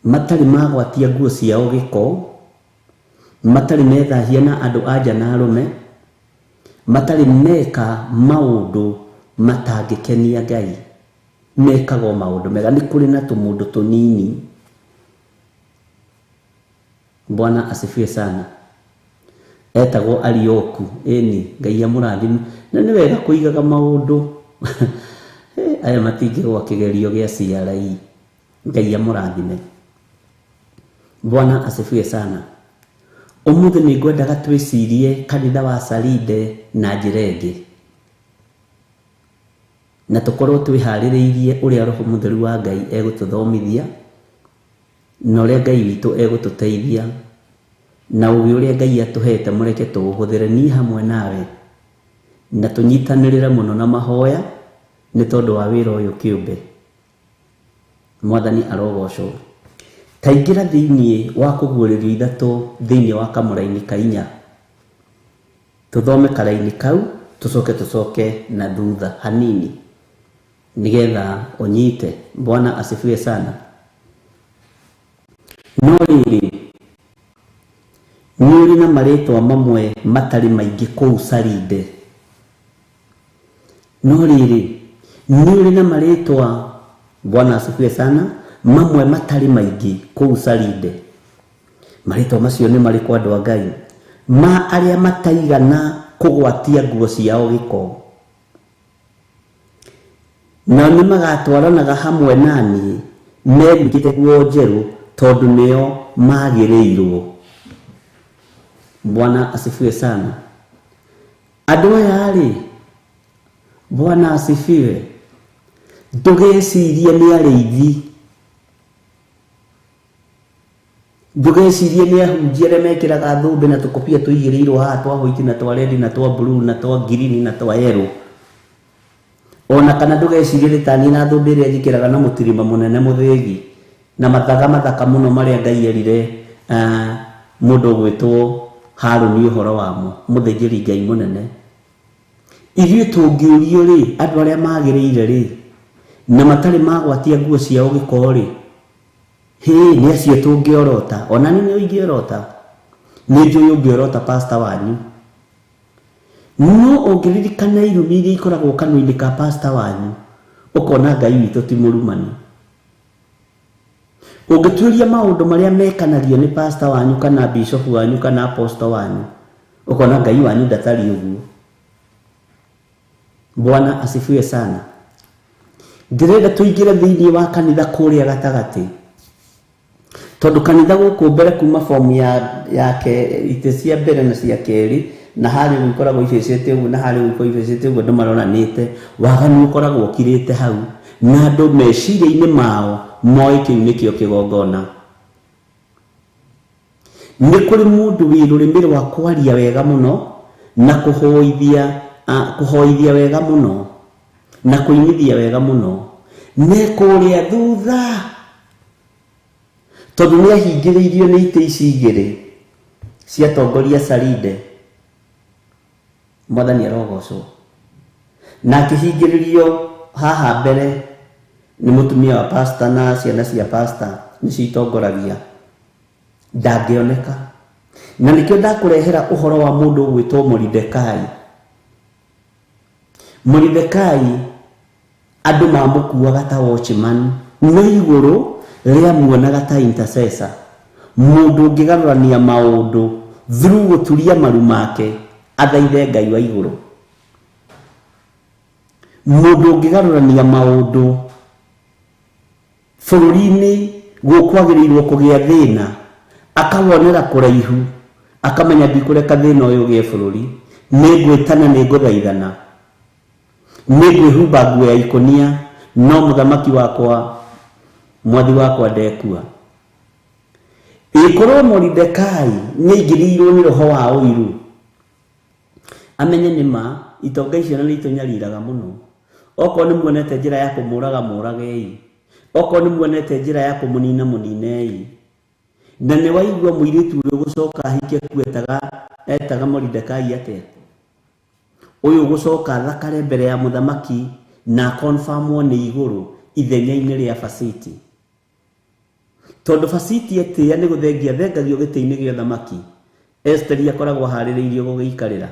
matarĩ magwatia nguo ciao gĩko, matarĩ methahia na andũ a nja na arũme, matarĩ meka maũndũ matangĩkenia Ngai, mekaga o maũndũ mega. Nĩ kũrĩ na tũmũndũ tũnini. Bwana asifiwe sana. Etagwo Arioku. Ĩni Ngai amũrathime. Na nĩ wega kũigaga maũndũ. Aya matingĩgwa kĩgerio gĩa CRE. Ngai amũrathime. Bwana asifiwe sana. Ũmũthĩ nĩ ngwendaga twĩcirie kanitha wa Salide na njĩra ĩngĩ, na tũkorwo twĩharĩrĩirie ũrĩa Roho Mũtheru wa Ngai egũtũthomithia na ũrĩa Ngai witũ egũtũteithia na ũgĩ ũrĩa Ngai atũhete mũreke tũũhũthĩre niĩ hamwe nawe, na tũnyitanĩrĩre mũno na mahoya nĩ tondũ wa wĩra ũyũ kĩũmbe. Mwathani arogocwo. Taingĩra thĩinĩ wa kũguũrĩrio ithatũ thĩinĩ wa kamũraini ka inya, tũthome karaini kau tũcoke tũcoke na thutha hanini nĩgetha ũnyite. Bwana asifiwe sana. No rĩrĩ, nĩ ũrĩ na marĩtwa mamwe matarĩ maingĩ kũu Salide. No rĩrĩ, nĩ ũrĩ na marĩtwa, Bwana asifiwe sana, mamwe matarĩ maingĩ kũu Salide. Marĩtwa macio nĩ marĩkũ andũ a Ngai? Ma arĩa mataigana kũgwatia nguo ciao gĩko, nao nĩ magatwaranaga hamwe naniĩ mehumbĩte nguo njerũ, tondũ nĩo magĩrĩirwo. Bwana asifiwe sana. Andũ aya rĩ, Bwana asifiwe, ndũgecirie nĩ arĩithi, ndũgecirie nĩ ahunjia arĩa mekĩraga thũmbĩ na tũkobia tũigĩrĩirwo haha twa white na twa red na twa blue na twa green na twa yellow. Ona kana ndũgecirie nĩ taniĩ na thũmbĩ ĩrĩa njĩkĩraga na mũtirima mũnene mũthĩgi na mathaga mathaka mũno marĩa Ngai erire mũndũ ũgwĩtwo Harũni ũhoro wamo, mũthĩnjĩri Ngai mũnene. Ithuĩ tũngĩũrio rĩ, andũ arĩa magĩrĩire rĩ na matarĩ magwatia nguo ciao gĩko rĩ, hĩ, nĩ acio tũngĩorota. Ona niĩ nĩ ingĩorota, nĩ njũĩ ũngĩorota pastor wanyu. No ũngĩririkana irumi iria ikoragwo kanua-inĩ ka pastor wanyu, ũkona Ngai witũ ti mũrumani. Ũngĩtuĩria maũndũ marĩa mekanagio nĩ pastor wanyu kana bishop wanyu kana apostle wanyu, ũkona Ngai wanyu ndatariĩ ũguo. Bwana asifiwe sana. Ndĩrenda tũingĩre thĩinĩ wa kanitha kũrĩa gatagatĩ, tondũ kanitha gũkũ mbere kuma fomu yake itĩ cia mbere na cia kerĩ, na harĩa ũguo ikoragwo ibĩcĩte ũguo na harĩa ũguo ikoragwo ibĩcĩte ũguo, andũ maroranĩte, waganu ũkoragwo ũkirĩte hau, na andũ meciria-inĩ mao moĩ kĩu nĩkĩo kĩgongona. Nĩ kũrĩ mũndũ wĩ rũrĩmĩ rwa kwaria wega mũno na kũhoithia wega mũno na kũinithia wega mũno, nĩ kũrĩa thutha, tondũ nĩ ahingĩrĩirio nĩ itĩ ici igĩrĩ cia atongoria Salide. Mwathani arogocwo. Na akĩhingĩrĩrio haha mbere nĩ mũtumia wa pastor na ciana cia pastor nĩcio itongoragia, ndangĩoneka. Na nĩkĩo ndakũrehera ũhoro wa mũndũ ũgwĩtwo Moridekai. Moridekai andũ mamũkuaga ta watchman, no igũrũ rĩamuonaga ta intercessor, mũndũ ũngĩgarũrania maũndũ through gũturia maru make athaithe Ngai wa igũrũ. Mũndũ ũngĩgarũrania maũndũ bũrũri-inĩ gũkwagĩrĩirwo kũgĩa thĩna, akawonera kũraihu, akamenya ndikũreka thĩna ũyũ ũgĩe bũrũri, nĩngwĩtana, nĩngũthaithana, nĩngwĩhumba nguo ya ikũnia, no mũthamaki wakwa, mwathi wakwa ndekua. Ĩkorwo Moridekai nĩaingĩrĩirwo nĩ roho wa ũiru, amenye nĩ ma itonga icio na nĩ itũnyariraga mũno. Okorwo nĩ muonete njĩra ya kũmũraga, mũragei. Okorwo nĩ muonete njĩra ya kũmũnina, mũninei. Na nĩ waigua mũirĩtu ũrĩa ũgũcoka ahike ku etaga Moridekai atĩa? Ũyũ ũgũcoka athakare mbere ya mũthamaki na confirmwo nĩ igũrũ ithenya-inĩ rĩa Fasiti. Tondũ Fasiti etĩĩa nĩ gũthengia thengagio gĩtĩ-inĩ gĩa ũthamaki, Esteri akoragwo aharĩrĩirio gũgĩikarĩra.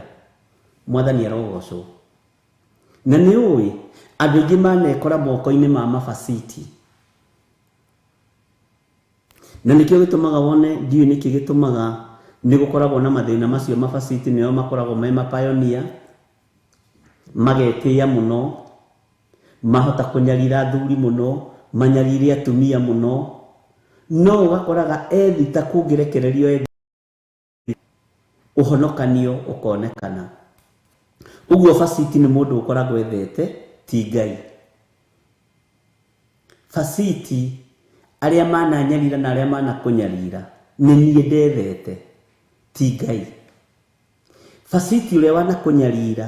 Mwathani arogocwo. Na nĩ ũĩ andũ aingĩ manekora moko-inĩ ma mabaciti. Na nĩkĩo gĩtũmaga wone, ndiũĩ nĩkĩ gĩtũmaga nĩ gũkoragwo na mathĩna macio. Mabaciti nĩo makoragwo me mapayonia, magetĩĩa mũno, mahota kũnyarira athuri mũno, Manyarire atumia mũno. No ũgakoraga ethita kũngĩrekererio ethi ũhonokanio ũkonekana. Ũguo Fasiti nĩ mũndũ ũkoragwo ethete ti Ngai. Fasiti arĩa mananyarira na arĩa manakũnyarira nĩ niĩ ndethete ti Ngai. Fasiti ũrĩa wanakũnyarira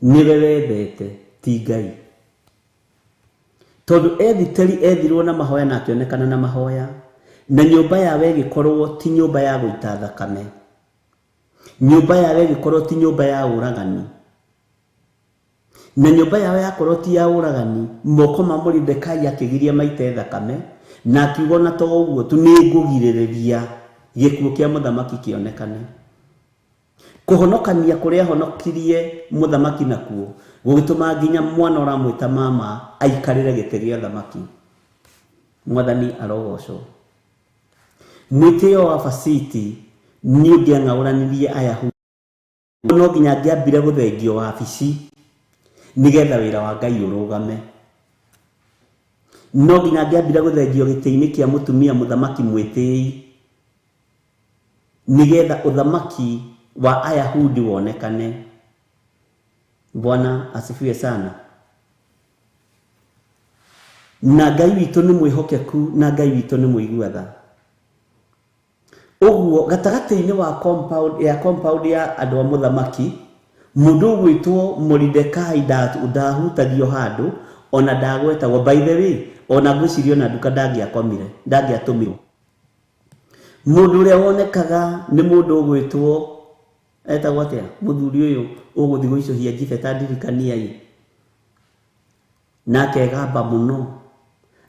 nĩwe wethete ti Ngai. Tondũ ethiteri ethirwo na mahoya na akĩonekana na mahoya, na nyũmba yawe ĩgĩkorwo ti nyũmba ya gũita thakame, nyũmba yawe ĩgĩkorwo ti nyũmba ya ũragani, na nyũmba yawe yakorwo ti ya ũragani, moko ma Moridekai akĩgiria maite thakame, na akiuga ona to ũguo tu nĩngũgirĩrĩria gĩkuũ kĩa mũthamaki kĩonekane. Kũhonokania kũrĩa ahonokirie mũthamaki nakuo gũgĩtũma nginya mwana ũramwĩta mama aikarĩre gĩtĩ gĩa thamaki. Mwathani arogocwo. Mwĩtĩo wa Fasiti nĩ ũngĩang'aũranirie Ayahudi, no nginya angĩambire gũthengio wabici nĩgetha wĩra wa Ngai ũrũgame. No nginya angĩambire gũthengio gĩtĩ-inĩ kĩa mũtumia mũthamaki mwĩtĩi nĩgetha ũthamaki wa Ayahudi wonekane. Bwana asifiwe sana. Na Ngai witũ nĩ mwĩhokeku, na Ngai witũ nĩ mũigua tha. Ũguo gatagatĩ-inĩ wa compound ya andũ a mũthamaki, mũndũ ũgwĩtwo Moridekai ndahutagio handũ, ona ndagwetagwo. By the way, ona ngwĩciria ona nduka ndangĩakomire, ndangĩatũmirwo. Mũndũ ũrĩa wonekaga nĩ mũndũ ũgwĩtwo etagwo atĩa, mũthuri ũyũ ũgũthiĩ gũicũhia njibe ta ndirikaniai, na akegamba mũno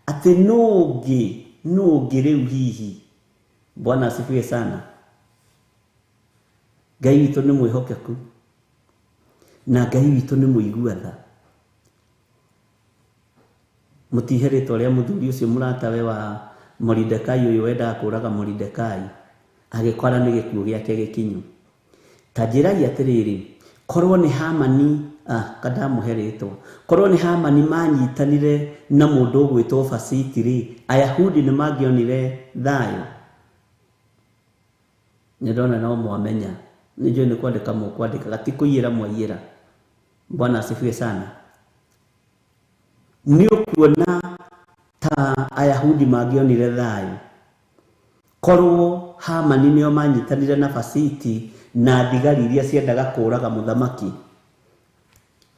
atĩ nũ ũngĩ rĩu hihi. Bwana asifiwe sana. Ngai witũ nĩ mwĩhokeku, na Ngai witũ nĩ mũigua tha. Mũtihe rĩtwa rĩa mũthuri ũcio mũratawe wa Moridekai ũyũ wendaga kũraga Moridekai, agĩkora nĩ gĩkuũ gĩake gĩkinyu. Ta njĩrai atĩrĩrĩ, korwo nĩ Hamani, kandamũhe rĩtwa, korwo nĩ Hamani manyitanire na mũndũ ũgwĩtwo Fasiti rĩ, Ayahudi nĩ mangĩonire thayũ? Nĩ ndona no mwamenya, nĩ njũĩ nĩ kwandĩka mũkwandĩkaga, ti kũiyĩra mwaiyĩra. Bwana asifiwe sana. Nĩ ũkuona ta Ayahudi mangĩonire thayũ korwo Hamani nĩo manyitanire na Fasiti na thigari iria ciendaga kũraga mũthamaki?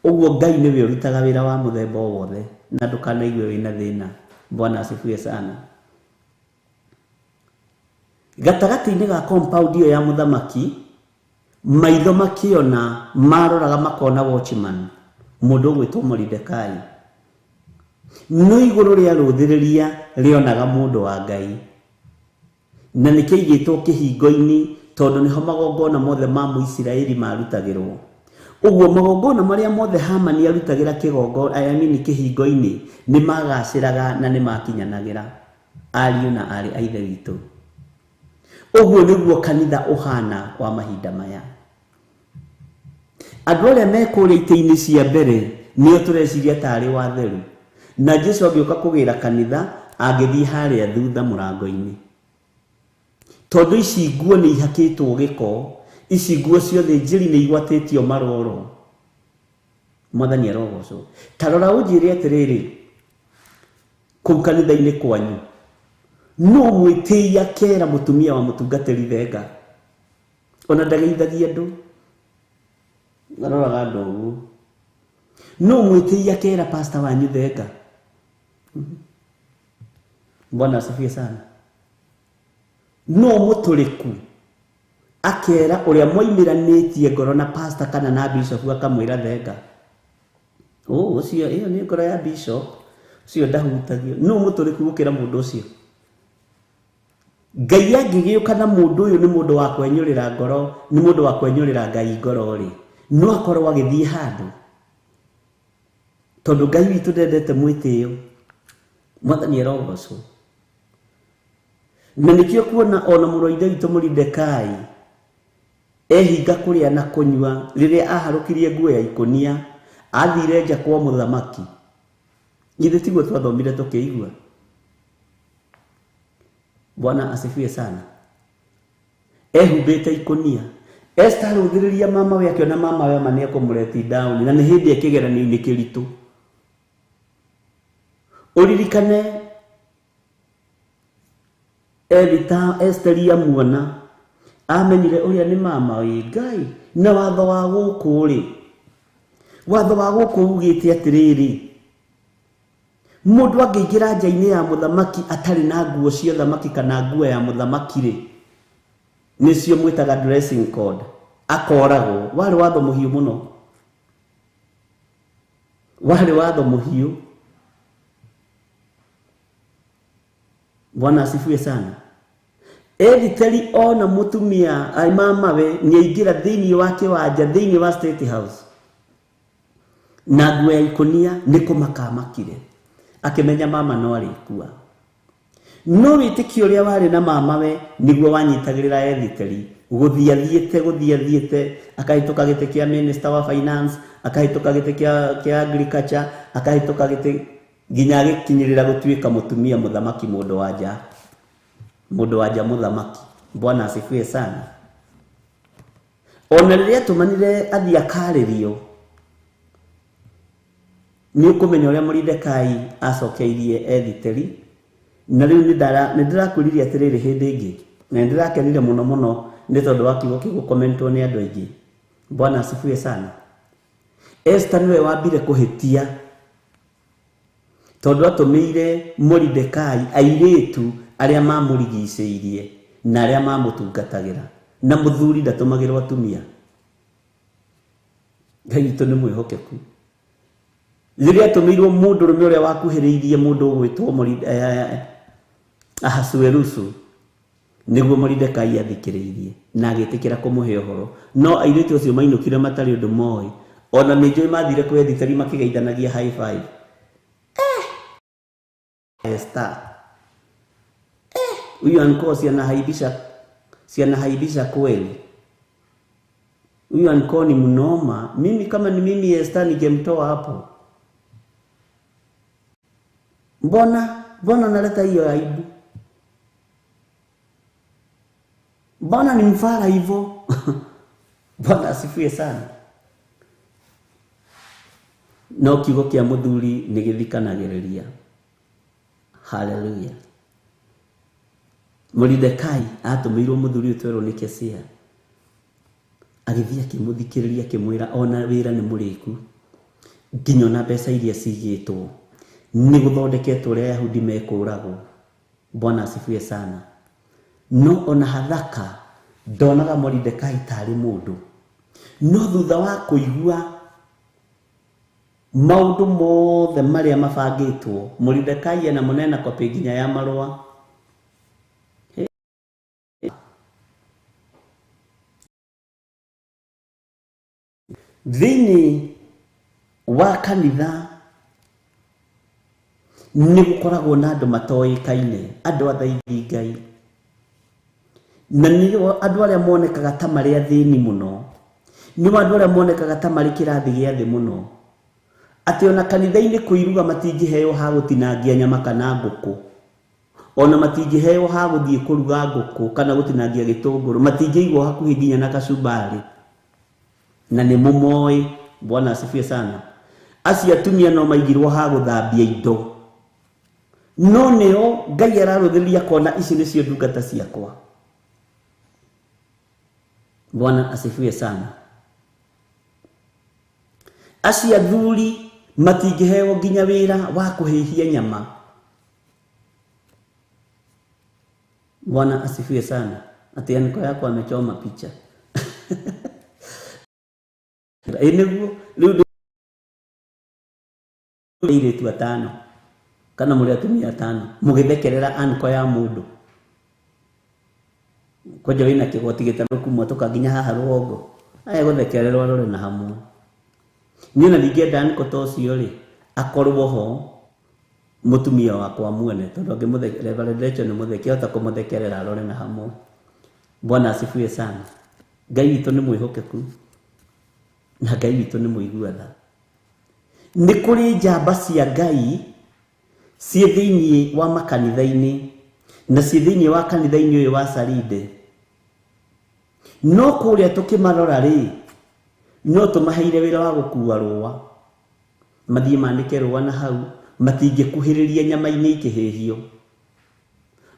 Ũguo Ngai nĩwe ũrutaga wĩra wa mũthemba o wothe, na ndũkanaigue wĩna thĩna. Bwana asifiwe sana. Gatagatĩ-inĩ ga compound ĩyo ya mũthamaki, maitho makĩona maroraga makona watchman, mũndũ ũgwĩtwo Moridekai. No igũrũ rĩa rũthĩrĩria rĩonaga mũndũ wa Ngai, na nĩkĩigĩtwo kĩhingo-inĩ tondũ nĩho magongona mothe ma Mũisiraeli marutagĩrwo. Ũguo magongona marĩa mothe Hamani arutagĩra kĩgongona, I mean kĩhingo-inĩ, nĩ magacĩraga na nĩ makinyanagĩra, ariũ na aarĩ a Ithe witũ. Ũguo nĩguo kanitha ũhana wa mahinda maya. Andũ arĩa me kũrĩa itĩ-inĩ cia mbere nĩo tũreciria tarĩ watheru, na Jesu angĩũka kũgĩra kanitha angĩthiĩ harĩa thutha mũrango-inĩ, tondũ ici nguo nĩ ihakĩtwo gĩko, ici nguo ciothe njĩri nĩ igwatĩtio maroro. Mwathani arogocwo. Ta rora ũnjĩre atĩrĩrĩ, kũu kanitha-inĩ kwanyu no mwĩtĩi akera mũtumia wa mũtungatĩri thenga, ona ndageithagia andũ, aroraga andũ ũguo. No mwĩtĩi akera pastor wanyu thenga. Bwana asifiwe sana. No mũtũrĩku akera ũrĩa moimĩranĩtie ngoro na pastor kana na bishop akamwĩra thenga. Ũcio ĩyo nĩ ngoro ya bishop, ũcio ndahutagio. No mũtũrĩku gũkĩra mũndũ ũcio. Ngai angĩgĩũka na mũndũ ũyũ nĩ mũndũ wa kwenyũrĩra ngoro, nĩ mũndũ wa kwenyũrĩra Ngai ngoro rĩ, no akorwo agĩthiĩ handũ, tondũ Ngai witũ ndendete mwĩtĩo. Mwathani arogocwo. Na nĩkĩo kuona ona mũrũ wa Ithe witũ Moridekai ehinga kũrĩa na kũnyua rĩrĩa aharũkirie nguo ya ikũnia, athire nja kwa mũthamaki. Githĩ tiguo twathomire tũkĩigua? Bwana asifiwe sana. Ehumbĩte ikũnia. Esther arũthĩrĩria mama we akĩona mama we ma nĩekũmũreti down, na nĩ hĩndĩ e kĩgeranio-inĩ kĩritũ. Ũririkane Esther amuona amenyire ũrĩa nĩ mama wĩ Ngai, na watho wa gũkũ rĩ, watho wa gũkũ ugĩte atĩrĩrĩ, mũndũ angĩingĩra nja-inĩ ya mũthamaki atarĩ na nguo cia thamaki kana nguo ya mũthamaki rĩ, nĩcio mwĩtaga dressing code, akoragwo. Warĩ watho mũhiũ mũno, warĩ watho mũhiũ. Bwana asifiwe sana. Ethiteri ona mũtumia ai mama we nĩaingĩra thĩinĩ wa kĩwanja, thĩinĩ wa State House na nguo ya ikũnia, nĩ kũmaka amakire, akĩmenya mama no arĩkua. No wĩtĩkio ũrĩa warĩ na mama we nĩguo wanyitagĩrĩra Ethiteri gũthiĩ athiĩte, gũthiĩ athiĩte, akahĩtũka gĩtĩ kĩa minister wa finance, akahĩtũka gĩtĩ kĩa agriculture, akahĩtũka gĩtĩ nginya agĩkinyĩrĩra gũtuĩka mũtumia mũthamaki, mũndũ wa nja, mũndũ wa nja mũthamaki. Bwana asifiwe sana. Ona rĩrĩa atũmanire athiĩ akarĩrio, nĩ ũkũmenya ũrĩa Moridekai acokeirie Ethiteri. Na rĩu nĩ ndĩrakwĩrire atĩrĩrĩ hĩndĩ ĩngĩ, na nĩ ndĩrakenire mũno mũno nĩ tondũ wa kiugo kĩu gũkomentwo nĩ andũ aingĩ. Bwana asifiwe sana. Esther nĩwe wambire kũhĩtia, tondũ atũmĩire Moridekai airĩtu arĩa mamũrigicĩirie na arĩa mamũtungatagĩra, na mũthuri ndatũmagĩrwo atumia. Ngai witũ nĩ mwĩhokeku. Rĩrĩa atũmĩirwo mũndũrũme ũrĩa wakuhĩrĩirie mũndũ ũgwĩtwo Ahasuerusu, nĩguo Moridekai athikĩrĩirie na agĩtĩkĩra kũmũhe ũhoro. No airĩtu acio mainũkire matarĩ ũndũ moĩ. Ona nĩ njũĩ mathire kwĩ Ethiteri makĩgeithanagia high five. Esther, huyu anko si anahaibisha kweli. Huyu anko ni mnoma. Mimi kama ni mimi Esther ningemtoa hapo. Mbona naleta hiyo aibu? Mbona ni mfara hivyo? Bwana asifiwe sana. No kiugo kĩa mũthuri nĩ gĩthikanagĩrĩria. Hallelujah. Moridekai atũmĩirwo mũthuri ũtwerwo nĩ Kesia, agĩthiĩ akĩmũthikĩrĩria akĩmwĩra ona wĩra nĩ mũrĩku, nginya ona mbeca iria cigĩtwo nĩ gũthondeketwo ũrĩa Ayahudi mekũragwo. Bwana asifiwe sana. No ona Hathaka ndonaga Moridekai tarĩ mũndũ. No thutha wa kũigua maũndũ mothe marĩa mabangĩtwo, Moridekai ena mũnene kopi nginya ya marũa. Thĩinĩ wa kanitha nĩ gũkoragwo na andũ matoĩkaine, andũ athaithi Ngai, na nĩo andũ arĩa monekaga ta marĩ athĩni mũno, nĩo andũ arĩa monekaga ta marĩ kĩrathi gĩa thĩ mũno, atĩ ona kanitha-inĩ kũiruga matingĩheo ha gũtinangia nyama kana ngũkũ, ona matingĩheo ha gũthiĩ kũruga ngũkũ kana gũtinangia gĩtũngũrũ, matingĩigwo hakuhĩ nginya na kacumbari, na nĩ mũmoĩ. Bwana asifiwe sana. Acio atumia no maigirwo ha gũthambia indo, no nĩo Ngai ararũthĩrĩria kona ici nĩcio ndungata ciakwa. Bwana asifiwe sana. Acio athuri matingĩheo nginya wĩra wa kũhĩhia nyama. Bwana asifiwe sana. Ati anko yako amechoma picha. Ĩ nĩguo rĩu airĩtu atano kana mũrĩ atumia atano mũgĩthekerera anko ya mũndũ, kwanja wĩna kĩgoti gĩtarũku mwatũka nginya haha rũgongo, aya gũthekererwo arore na hamwe. Niĩ ona ndingĩenda anko ta ũcio rĩ akorwo ho mũtumia wakwa muone, tondũ angĩmũthekerera Rachel nĩ mũtheke, ahota kũmũthekerera arore na hamwe. Bwana asifiwe sana. Ngai witũ nĩ mwĩhokeku na Ngai witũ nĩ mũigua tha. Nĩ kũrĩ njamba cia Ngai Ciĩ thĩinĩ wa makanitha-inĩ na ciĩ thĩinĩ wa kanitha-inĩ ũyũ wa Saride. No kũrĩa tũkĩmarora rĩ, no tũmaheire wĩra wa gũkua rũa, mathiĩ manĩke rũa na hau, matingĩkuhĩrĩria nyama-inĩ ikĩhĩhio,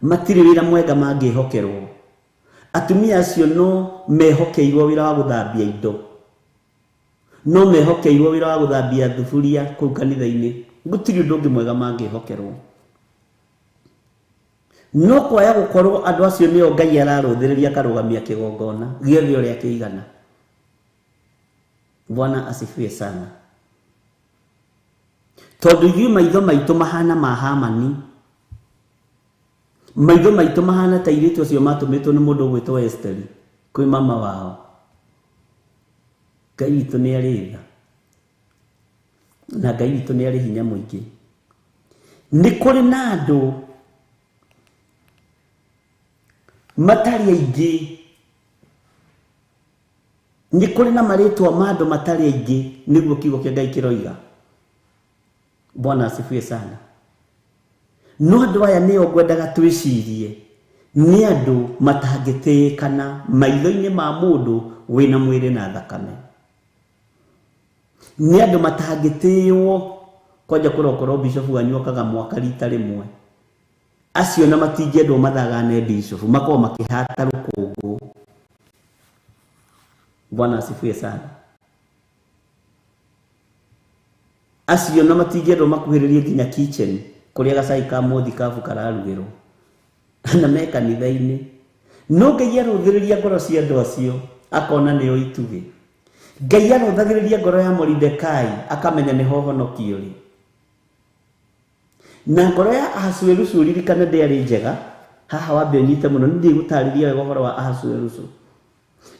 matirĩ wĩra mwega mangĩhokerwo. Atumia acio no mehokeirwo wĩra wa gũthambia indo, no mehokeirwo wĩra wa gũthambia thuburia kũu kanitha-inĩ, gũtirĩ ũndũ ũngĩ mwega mangĩhokerwo. No kwaya gũkorwo andũ acio nĩo Ngai ararũthĩrĩria akarũgamia kĩgongona gĩothe ũrĩa kĩigana. Bwana asifiwe sana. Tondũ ithuĩ maitho maitũ mahana ma Hamani, maitho maitũ mahana ta airĩtu acio matũmĩtwo nĩ mũndũ ũgwĩtwo Esteri kwĩ mama wao. Ngai witũ nĩ arĩ tha na Ngai witũ nĩ arĩ hinya mũingĩ. Nĩ kũrĩ na andũ matarĩ aingĩ, nĩ kũrĩ na marĩtwa ma andũ matarĩ aingĩ, nĩguo kiugo kĩa Ngai kĩroiga. Bwana asifiwe sana. No andũ aya nĩo ngwendaga twĩcirie nĩ andũ matangĩtĩĩkana maitho-inĩ ma mũndũ wĩna mwĩrĩ na thakame. Nĩ andũ matangĩtĩĩo kwanja kũrokorwo bishofu wanyu okaga mwaka rita rĩmwe. Acio na matingĩendwo mathagane bishofu, makorwo makĩhata rũkũngũ. Bwana asifiwe sana. Acio na matingĩendwo makuhĩrĩrie nginya kitchen kũrĩa gacai ka mũthikabu kararugĩrwo na me kanitha-inĩ. No Ngai arũthĩrĩria ngoro cia andũ acio akona nĩo itugĩ. Ngai arũthagĩrĩria ngoro ya Moridekai akamenya nĩho ũhonokio ũrĩ. Na ngoro ya Ahasuerusu ririkana ndĩarĩ njega. Haha wambe ũnyite mũno, nĩ ndigũtarĩria wega ũhoro wa Ahasuerusu.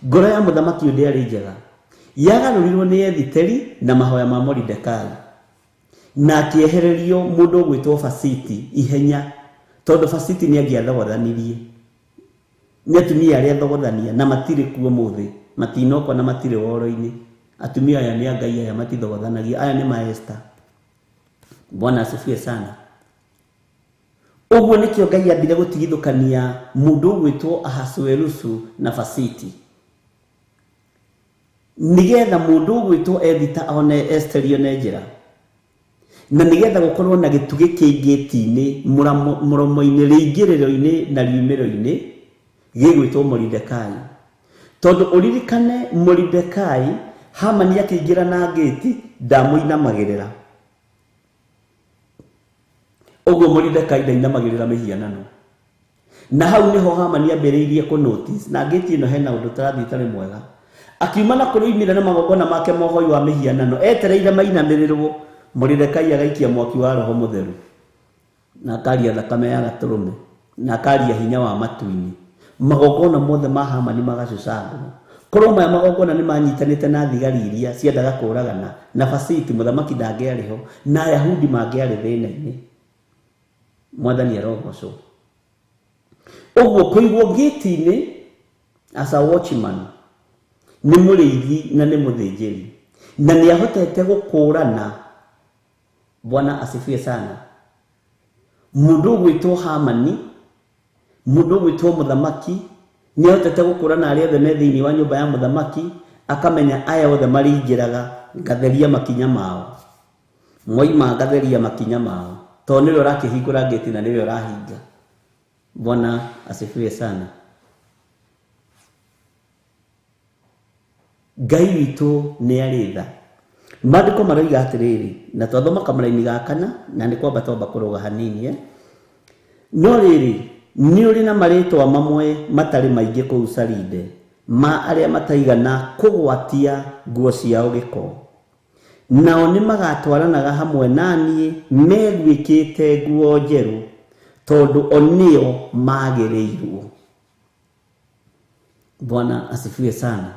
Ngoro ya mũthamaki ũyũ ndĩarĩ njega, yagarũrirwo nĩ Ethiteri na mahoya ma Moridekai, na akĩehererio mũndũ ũgwĩtwo Fasiti ihenya, tondũ Fasiti nĩ angĩathogothanirie. Nĩ atumia arĩa athogothania na matirĩ kuo mũthĩ, matinokwo na matirĩ woro-inĩ. Atumia aya nĩ a Ngai, aya matithogothanagia, aya nĩ maesta. Bwana asifiwe sana. Ũguo nĩkĩo Ngai ambire gũtigithũkania mũndũ ũgwĩtwo Ahasuerusu na Fasiti, nĩgetha mũndũ ũgwĩtwo Ethita one Esteri one njĩra, na nĩgetha gũkorwo na gĩtugĩ kĩ ngĩti-inĩ, mũromo-inĩ, rĩingĩrĩro-inĩ na riumĩro-inĩ gĩgwĩtwo Moridekai. Tondũ ũririkane Moridekai, Hamani akĩingĩra na ngĩti ndamũinamagĩrĩra. Ũguo Moridekai ndainamagĩrĩra mĩhianano. Na hau nĩho Hamani ambĩrĩirie kũ notice na ngĩti ĩno hena ũndũ ũtarathiĩ ũtarĩ mwega. Akiuma na kũrĩ oimire na magongona make ma ũhoi wa mĩhianano, etereire mainamĩrĩrwo. Moridekai agaikia mwaki wa Roho Mũtheru, na akaria thakame ya gatũrũme, na akaria hinya wa matu-inĩ. Magongona mothe ma Hamani magacucangwo. Korwo maya magongona nĩ manyitanĩte na thigari iria ciendaga kũragana na Fasiti, mũthamaki ndangĩarĩ ho na Ayahudi mangĩarĩ thĩna-inĩ. Mwathani arogocwo. Ũguo kũigwo ngĩti-inĩ as a watchman nĩ mũrĩithi na nĩ mũthĩnjĩri, na nĩ ahotete gũkũrana. Bwana asifiwe sana. Mũndũ ũgwĩtwo Hamani, mũndũ ũgwĩtwo mũthamaki, nĩ ahotete gũkũrana arĩa othe me thĩinĩ wa nyũmba ya mũthamaki, akamenya aya othe marĩingĩraga ngatheria makinya mao, moima ngatheria makinya mao, tondũ nĩwe ũrakĩhingũra ngĩti na nĩwe ũrahinga. Bwana asifiwe sana. Ngai witũ nĩ arĩ tha. Maandĩko maroiga atĩrĩrĩ, na twathoma kamũraini ga kana, na nĩ kwamba twamba kũrũga hanini. No rĩrĩ, nĩ ũrĩ na marĩtwa mamwe matarĩ maingĩ kũu Saride, ma arĩa mataigana kũgwatia nguo ciao gĩko. Nao nĩ magatwaranaga hamwe na niĩ meguĩkĩte nguo njerũ, tondũ o nĩo magĩrĩirwo. Bwana asifiwe sana.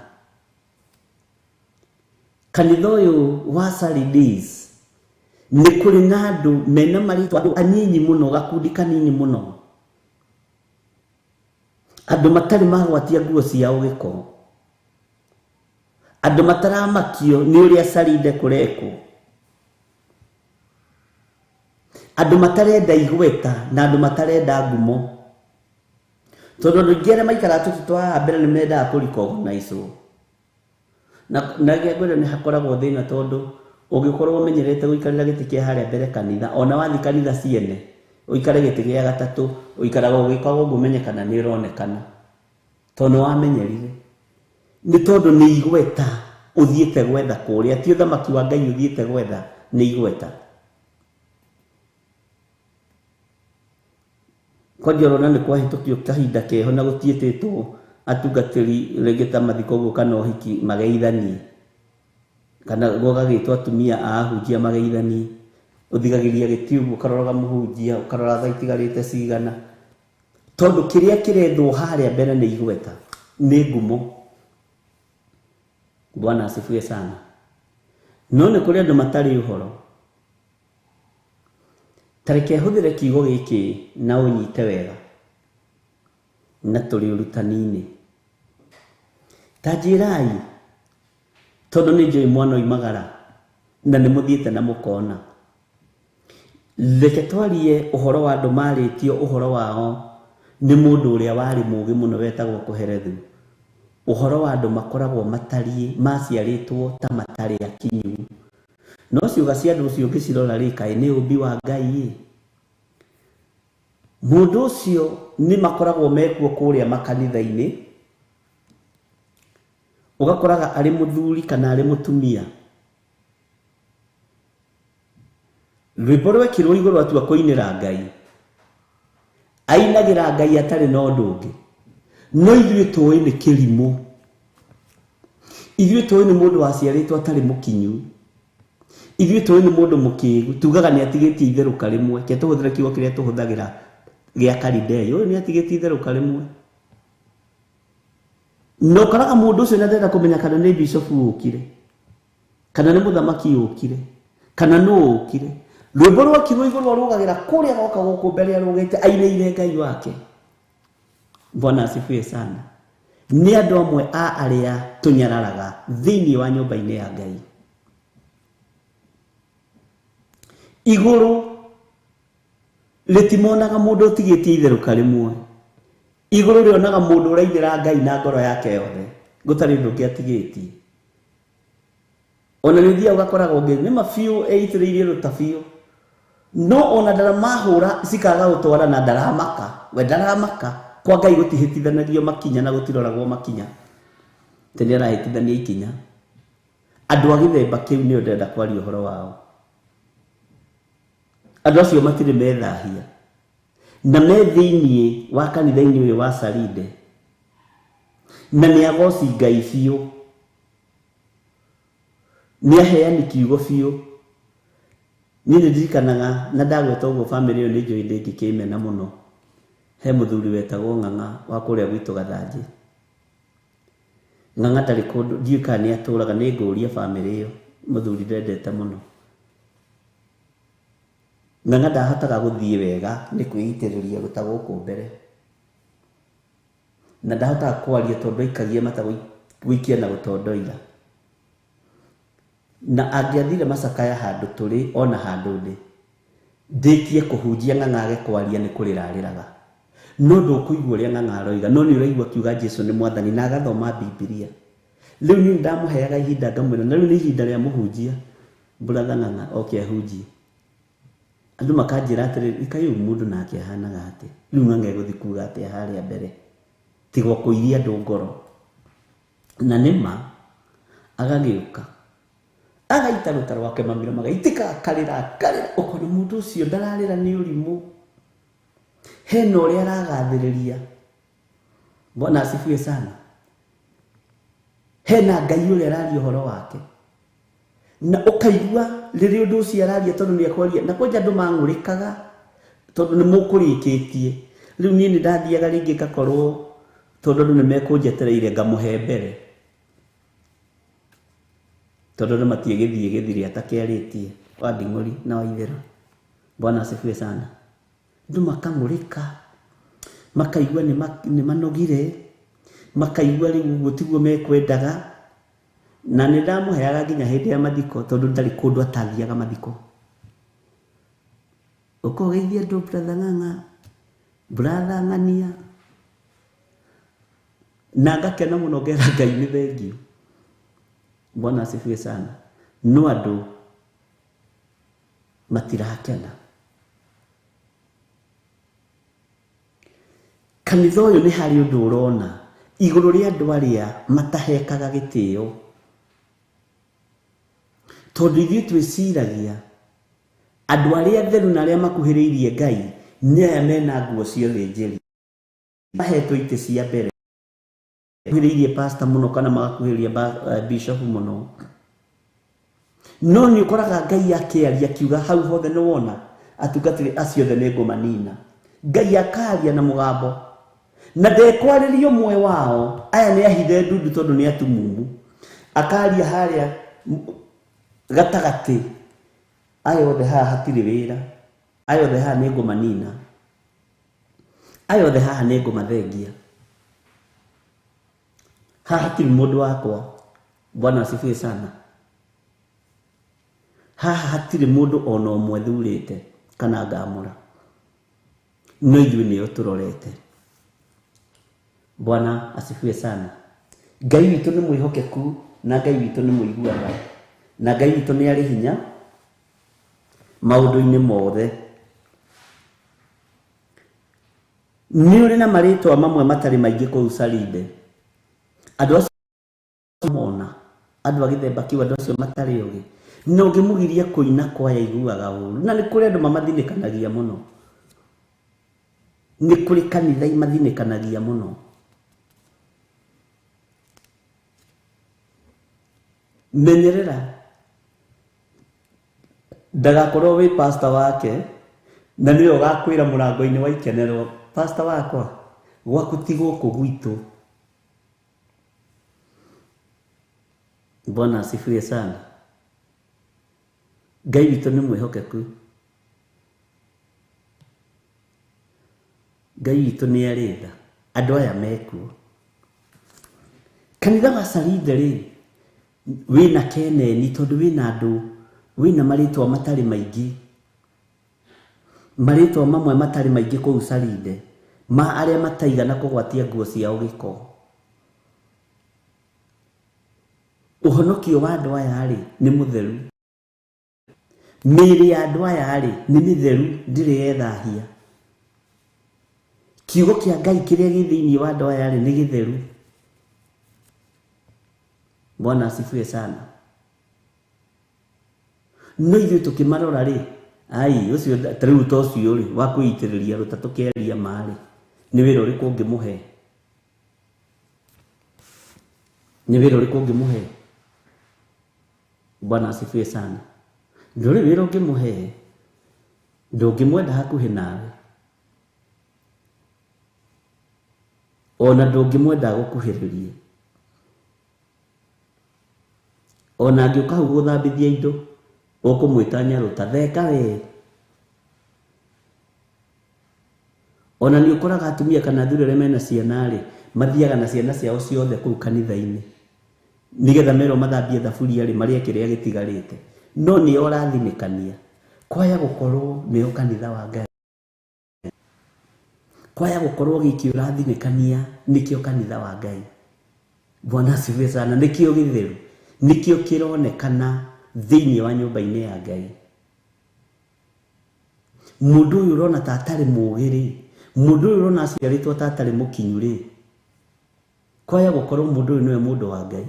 Kanitha ũyũ wa Sardis nĩ kũrĩ na andũ mena marĩtwa, andũ anyinyi mũno, gakundi kanini mũno, andũ matarĩ magwatia nguo ciao gĩko, andũ mataramakio nĩ ũrĩa Saride kũrekwo, Andũ matarenda igweta na andũ matarenda ngumo. Tondũ andũ aingĩ arĩa maikaraga tũtĩ twa haha mbere nĩ mendaga kũ-recognize-wo. Na ngwĩra nĩ hakoragwo thĩna tondũ ũngĩkorwo ũmenyerete gũikarĩra gĩtĩ kĩa harĩa mbere kanitha, ona wathiĩ kanitha ciene, ũikare gĩtĩ gĩa gatatũ, ũikaraga ũgĩkaga ũguo ũmenye kana nĩ ũronekana. Tondũ nĩ wamenyerire. Nĩ tondũ nĩ igweta ũthiĩte gwetha kũrĩa, ti ũthamaki wa Ngai ũthiĩte gwetha, nĩ igweta. Kwanja ũrona nĩ kwahĩtũkio kahinda keho na gũtiĩtĩtwo atungatĩri rĩngĩ ta mathiko ũguo kana ũhiki mageithanie. Kana gũgagĩtwo atumia a ahunjia mageithanie. Ũthigagĩria gĩtĩ ũguo ũkaroraga mũhunjia, ũkarora thaa itigarĩte cigana. Tondũ kĩrĩa kĩrethwo harĩa mbere nĩ igweta, nĩ ngumo. Bwana asifiwe sana. No nĩ kũrĩ andũ matarĩ ũhoro. Ta reke hũthĩre kiugo gĩkĩ na ũnyite wega. Na tũrĩ ũrutani-inĩ. Ta njĩrai, tondũ nĩ njũĩ mwana oimagara na nĩ mũthiĩte na mũkona. Reke twarie ũhoro wa andũ marĩtio ũhoro wao nĩ mũndũ ũrĩa warĩ mũũgĩ mũno wetagwo Kohelethu. Ũhoro wa andũ makoragwo matariĩ maciarĩtwo ta matarĩ akinyu. No ciũga cia andũ ũcio ũngĩcirora rĩ, kaĩ nĩ ũmbi wa Ngai ĩ. Mũndũ ũcio nĩ makoragwo mekuo kũrĩa makanitha-inĩ, ũgakoraga arĩ mũthuri kana arĩ mũtumia. Rwĩmbo rwekĩrwo igũrũ atua kũinĩra Ngai. Ainagĩra Ngai atarĩ na ũndũ ũngĩ. No ithuĩ tũĩ nĩ kĩrimũ. Ithuĩ tũĩ nĩ mũndũ waciarĩtwo atarĩ mũkinyu. Ithuĩ tũĩ nĩ mũndũ mũkĩgu. Tugaga nĩ atigĩtie itherũka rĩmwe. Reke tũhũthĩre kiugo kĩrĩa tũhũthagĩra gĩa Kalidei. Ũyũ nĩ atigĩtie itherũka rĩmwe. Na ũkoraga mũndũ ũcio nĩ arenda kũmenya kana nĩ bishofu ũkire, kana nĩ mũthamaki ũkire, kana nũ ũkire. Rwĩmbo rwekirwo igũrũ arũgagĩra kũrĩa goka gũkũ mbere arũgĩte ainĩire Ngai wake. Bwana asifiwe sana. Nĩ andũ amwe a arĩa tũnyararaga thĩinĩ wa nyũmba-inĩ ya Ngai. Igũrũ rĩtimonaga mũndũ ũtigĩtie itherũka rĩmwe. Igũrũ rĩonaga mũndũ ũrainĩra Ngai na ngoro yake yothe, gũtarĩ ũndũ ũngĩ atigĩtie. Ona nĩ ũthiaga ũgakoraga ũngĩ nĩ ma biũ eitĩrĩirie rũta biũ. No ona ndaramahũra cikaga gũtwara na ndaramaka. We ndaramaka. Kwa Ngai gũtihĩtithanagio makinya na gũtiroragwo makinya. Atĩ nĩ arahĩtithania ikinya. Andũ a gĩthemba kĩu nĩo ndĩrenda kwaria ũhoro wao. Andũ acio matirĩ methahia. Na me thĩinĩ wa kanitha-inĩ ũyũ wa Salide. Na nĩ agoci Ngai biũ. Nĩ aheani kiugo biũ. Niĩ nĩ ndirikanaga na ndagweta ũguo bamĩrĩ ĩyo nĩ njũĩ ndĩngĩkĩmena mũno. He mũthuri wetagwo Ng'ang'a wa kũrĩa gwitũ Gathanjĩ. Ng'ang'a ndarĩ kũndũ, ndiũĩ kana nĩ atũraga, nĩ ngũria bamĩrĩ ĩyo, mũthuri ndendete mũno. Ng'ang'a ndahotaga gũthiĩ wega nĩ kwĩitĩrĩria rũta gũkũ mbere. Na ndahotaga kwaria tondũ aikagia mata gũikia na gũtondoira. Na angĩathire macakaya handũ tũrĩ ona handũ ndĩ, ndĩkie kũhunjia Ng'ang'a age kwaria nĩ kũrĩra arĩraga. No ndũkũigua ũrĩa Ng'ang'a aroiga, no nĩ ũraigua akiuga Jesũ nĩ mwathani na agathoma Bibilia. Rĩu niĩ ndamũheaga ihinda ngamwĩra, na rĩu nĩ ihinda rĩa mũhunjia, brother Ng'ang'a oke ahunjie. Andũ makanjĩra atĩrĩrĩ, ĩka rĩu mũndũ nake ahanaga atĩa? Rĩu Ng'ang'a egũthiĩ kuga atĩa harĩa mbere? Tiga kũiria andũ ngoro. Na nĩ ma, agagĩũka. Agaita rũta rwake mamira magaitĩka, akarĩra, akarĩra. Ũkona mũndũ ũcio ndararĩra nĩ ũrimũ. Hena ũrĩa aragathĩrĩria. Bwana asifiwe sana. Hena Ngai ũrĩa araria ũhoro wake. Na ũkaigua rĩrĩa ũndũ ũcio araria tondũ nĩ ekwaria. Na kwanja andũ mang'ũrĩkaga tondũ nĩ mũkũrĩkĩtie. Rĩu niĩ nĩ ndathiaga rĩngĩ ngakorwo tondũ andũ nĩ mekũnjetereire ngamũhe mbere. Tondũ andũ matiĩgĩthiĩ gĩthiri atakĩarĩtie wa nding'ũri na wa itherũ. Bwana asifiwe sana. Andũ makang'ũrĩka, makaigua nĩ manogire, makaigua rĩu ũguo tiguo mekwendaga. Na nĩ ndamũheaga nginya hĩndĩ ya mathiko tondũ ndarĩ kũndũ atathiaga mathiko. Ũka ũgeithie andũ brother Ng'ang'a, brother Ng'ania. Na ngakena mũno ngera Ngai nĩ thengiũ. Bwana asifiwe sana. No andũ matirakena. Kanitha ũyũ nĩ harĩ ũndũ ũrona igũrũ rĩa andũ arĩa matahekaga gĩtĩo. Tondũ ithuĩ twĩciragia andũ arĩa atheru na arĩa makuhĩrĩirie Ngai nĩ aya mena nguo cia ũthĩnjĩri. Mahetwo itĩ cia mbere. Makuhĩrĩirie pastor mũno kana magakuhĩrĩria bishop mũno. No nĩ ũkoraga Ngai akĩaria akiuga hau hothe nĩ wona atungatĩri acio othe nĩ ngũmanina. Ngai akaria na mũgambo na ndekwarĩria ũmwe wao, aya nĩ ahithe ndundu tondũ nĩ atumumu. Akaria harĩa gatagatĩ, aya othe haha hatirĩ wĩra, aya othe haha nĩ ngũmanina, aya othe haha nĩ ngũmathengia, haha hatirĩ mũndũ wakwa. Bwana asifiwe sana. Haha hatirĩ mũndũ ona ũmwe thurĩte kana ngamũra, no ithuĩ nĩo tũrorete. Bwana asifiwe sana. Ngai witũ nĩ mwĩhokeku na Ngai witũ nĩ mũiguaga na Ngai witũ nĩ arĩ hinya maũndũ-inĩ mothe. Nĩ ũrĩ na marĩtwa mamwe matarĩ maingĩ kũu Salinde. Andũ acio mona, andũ a gĩthemba kĩu, andũ acio matarĩ ũgĩ, na ũngĩmũgiria kũina kwaya iguaga ũru. Na nĩ kũrĩ andũ mamathinĩkanagia mũno. Nĩ kũrĩ kanitha imathinĩkanagia mũno. Menyerera ndagakorwo wĩ pastor wake na nĩwe ũgakwĩra mũrango-inĩ wa ikenero, pastor wakwa gwaku ti gũkũ gwitũ. Bwana asifiwe sana. Ngai witũ nĩ mwĩhokeku. Ngai witũ nĩ arĩ tha. Andũ aya mekuo. Kanitha wa Salinde rĩ, wĩna keneni tondũ wĩna andũ, wĩna marĩtwa matarĩ maingĩ. Marĩtwa mamwe matarĩ maingĩ kũu Salinde, ma arĩa mataigana kũgwatia nguo ciao gĩko. Ũhonokio wa andũ aya rĩ, nĩ mũtheru. Mĩĩrĩ ya andũ aya rĩ, nĩ mĩtheru, ndĩrĩ yethahia. Kiugo kĩa Ngai kĩrĩa gĩ thĩinĩ wa andũ aya rĩ, nĩ gĩtheru. Bwana asifiwe sana. No ithuĩ tũkĩmarora rĩ, ai ũcio ta rĩu ta ũcio rĩ, wa kwĩitĩrĩria rũta tũkĩaria ma rĩ, nĩ wĩra ũrĩkũ ũngĩmũhe? Nĩ wĩra ũrĩkũ ũngĩmũhe? Bwana asifiwe sana. Ndũrĩ wĩra ũngĩmũhe, ndũngĩmwenda hakuhĩ nawe, ona ndũngĩmwenda agũkuhĩrĩrie. Ona angĩũka hau gũthambithia indo, ũkũmwĩta nyarũta, theka we. Ona nĩ ũkoraga atumia kana athuri arĩa mena ciana rĩ, mathiaga na ciana ciao ciothe kũu kanitha-inĩ, nĩgetha merwo mathambie thaburia rĩ, marĩe kĩrĩa gĩtigarĩte. No nĩo ũrathinĩkania. Kwaya gũkorwo nĩo kanitha wa Ngai. Kwaya gũkorwo gĩkĩ ũrathinĩkania nĩkĩo kanitha wa Ngai. Bwana asifiwe sana. Nĩkĩo gĩtheru, nĩkĩo kĩronekana thĩinĩ wa nyũmba-inĩ ya Ngai. Mũndũ ũyũ ũrona ta atarĩ mũũgĩ rĩ, mũndũ ũyũ ũrona aciarĩtwo ta atarĩ mũkinyu rĩ, kwaya gũkorwo mũndũ ũyũ nĩwe mũndũ wa Ngai.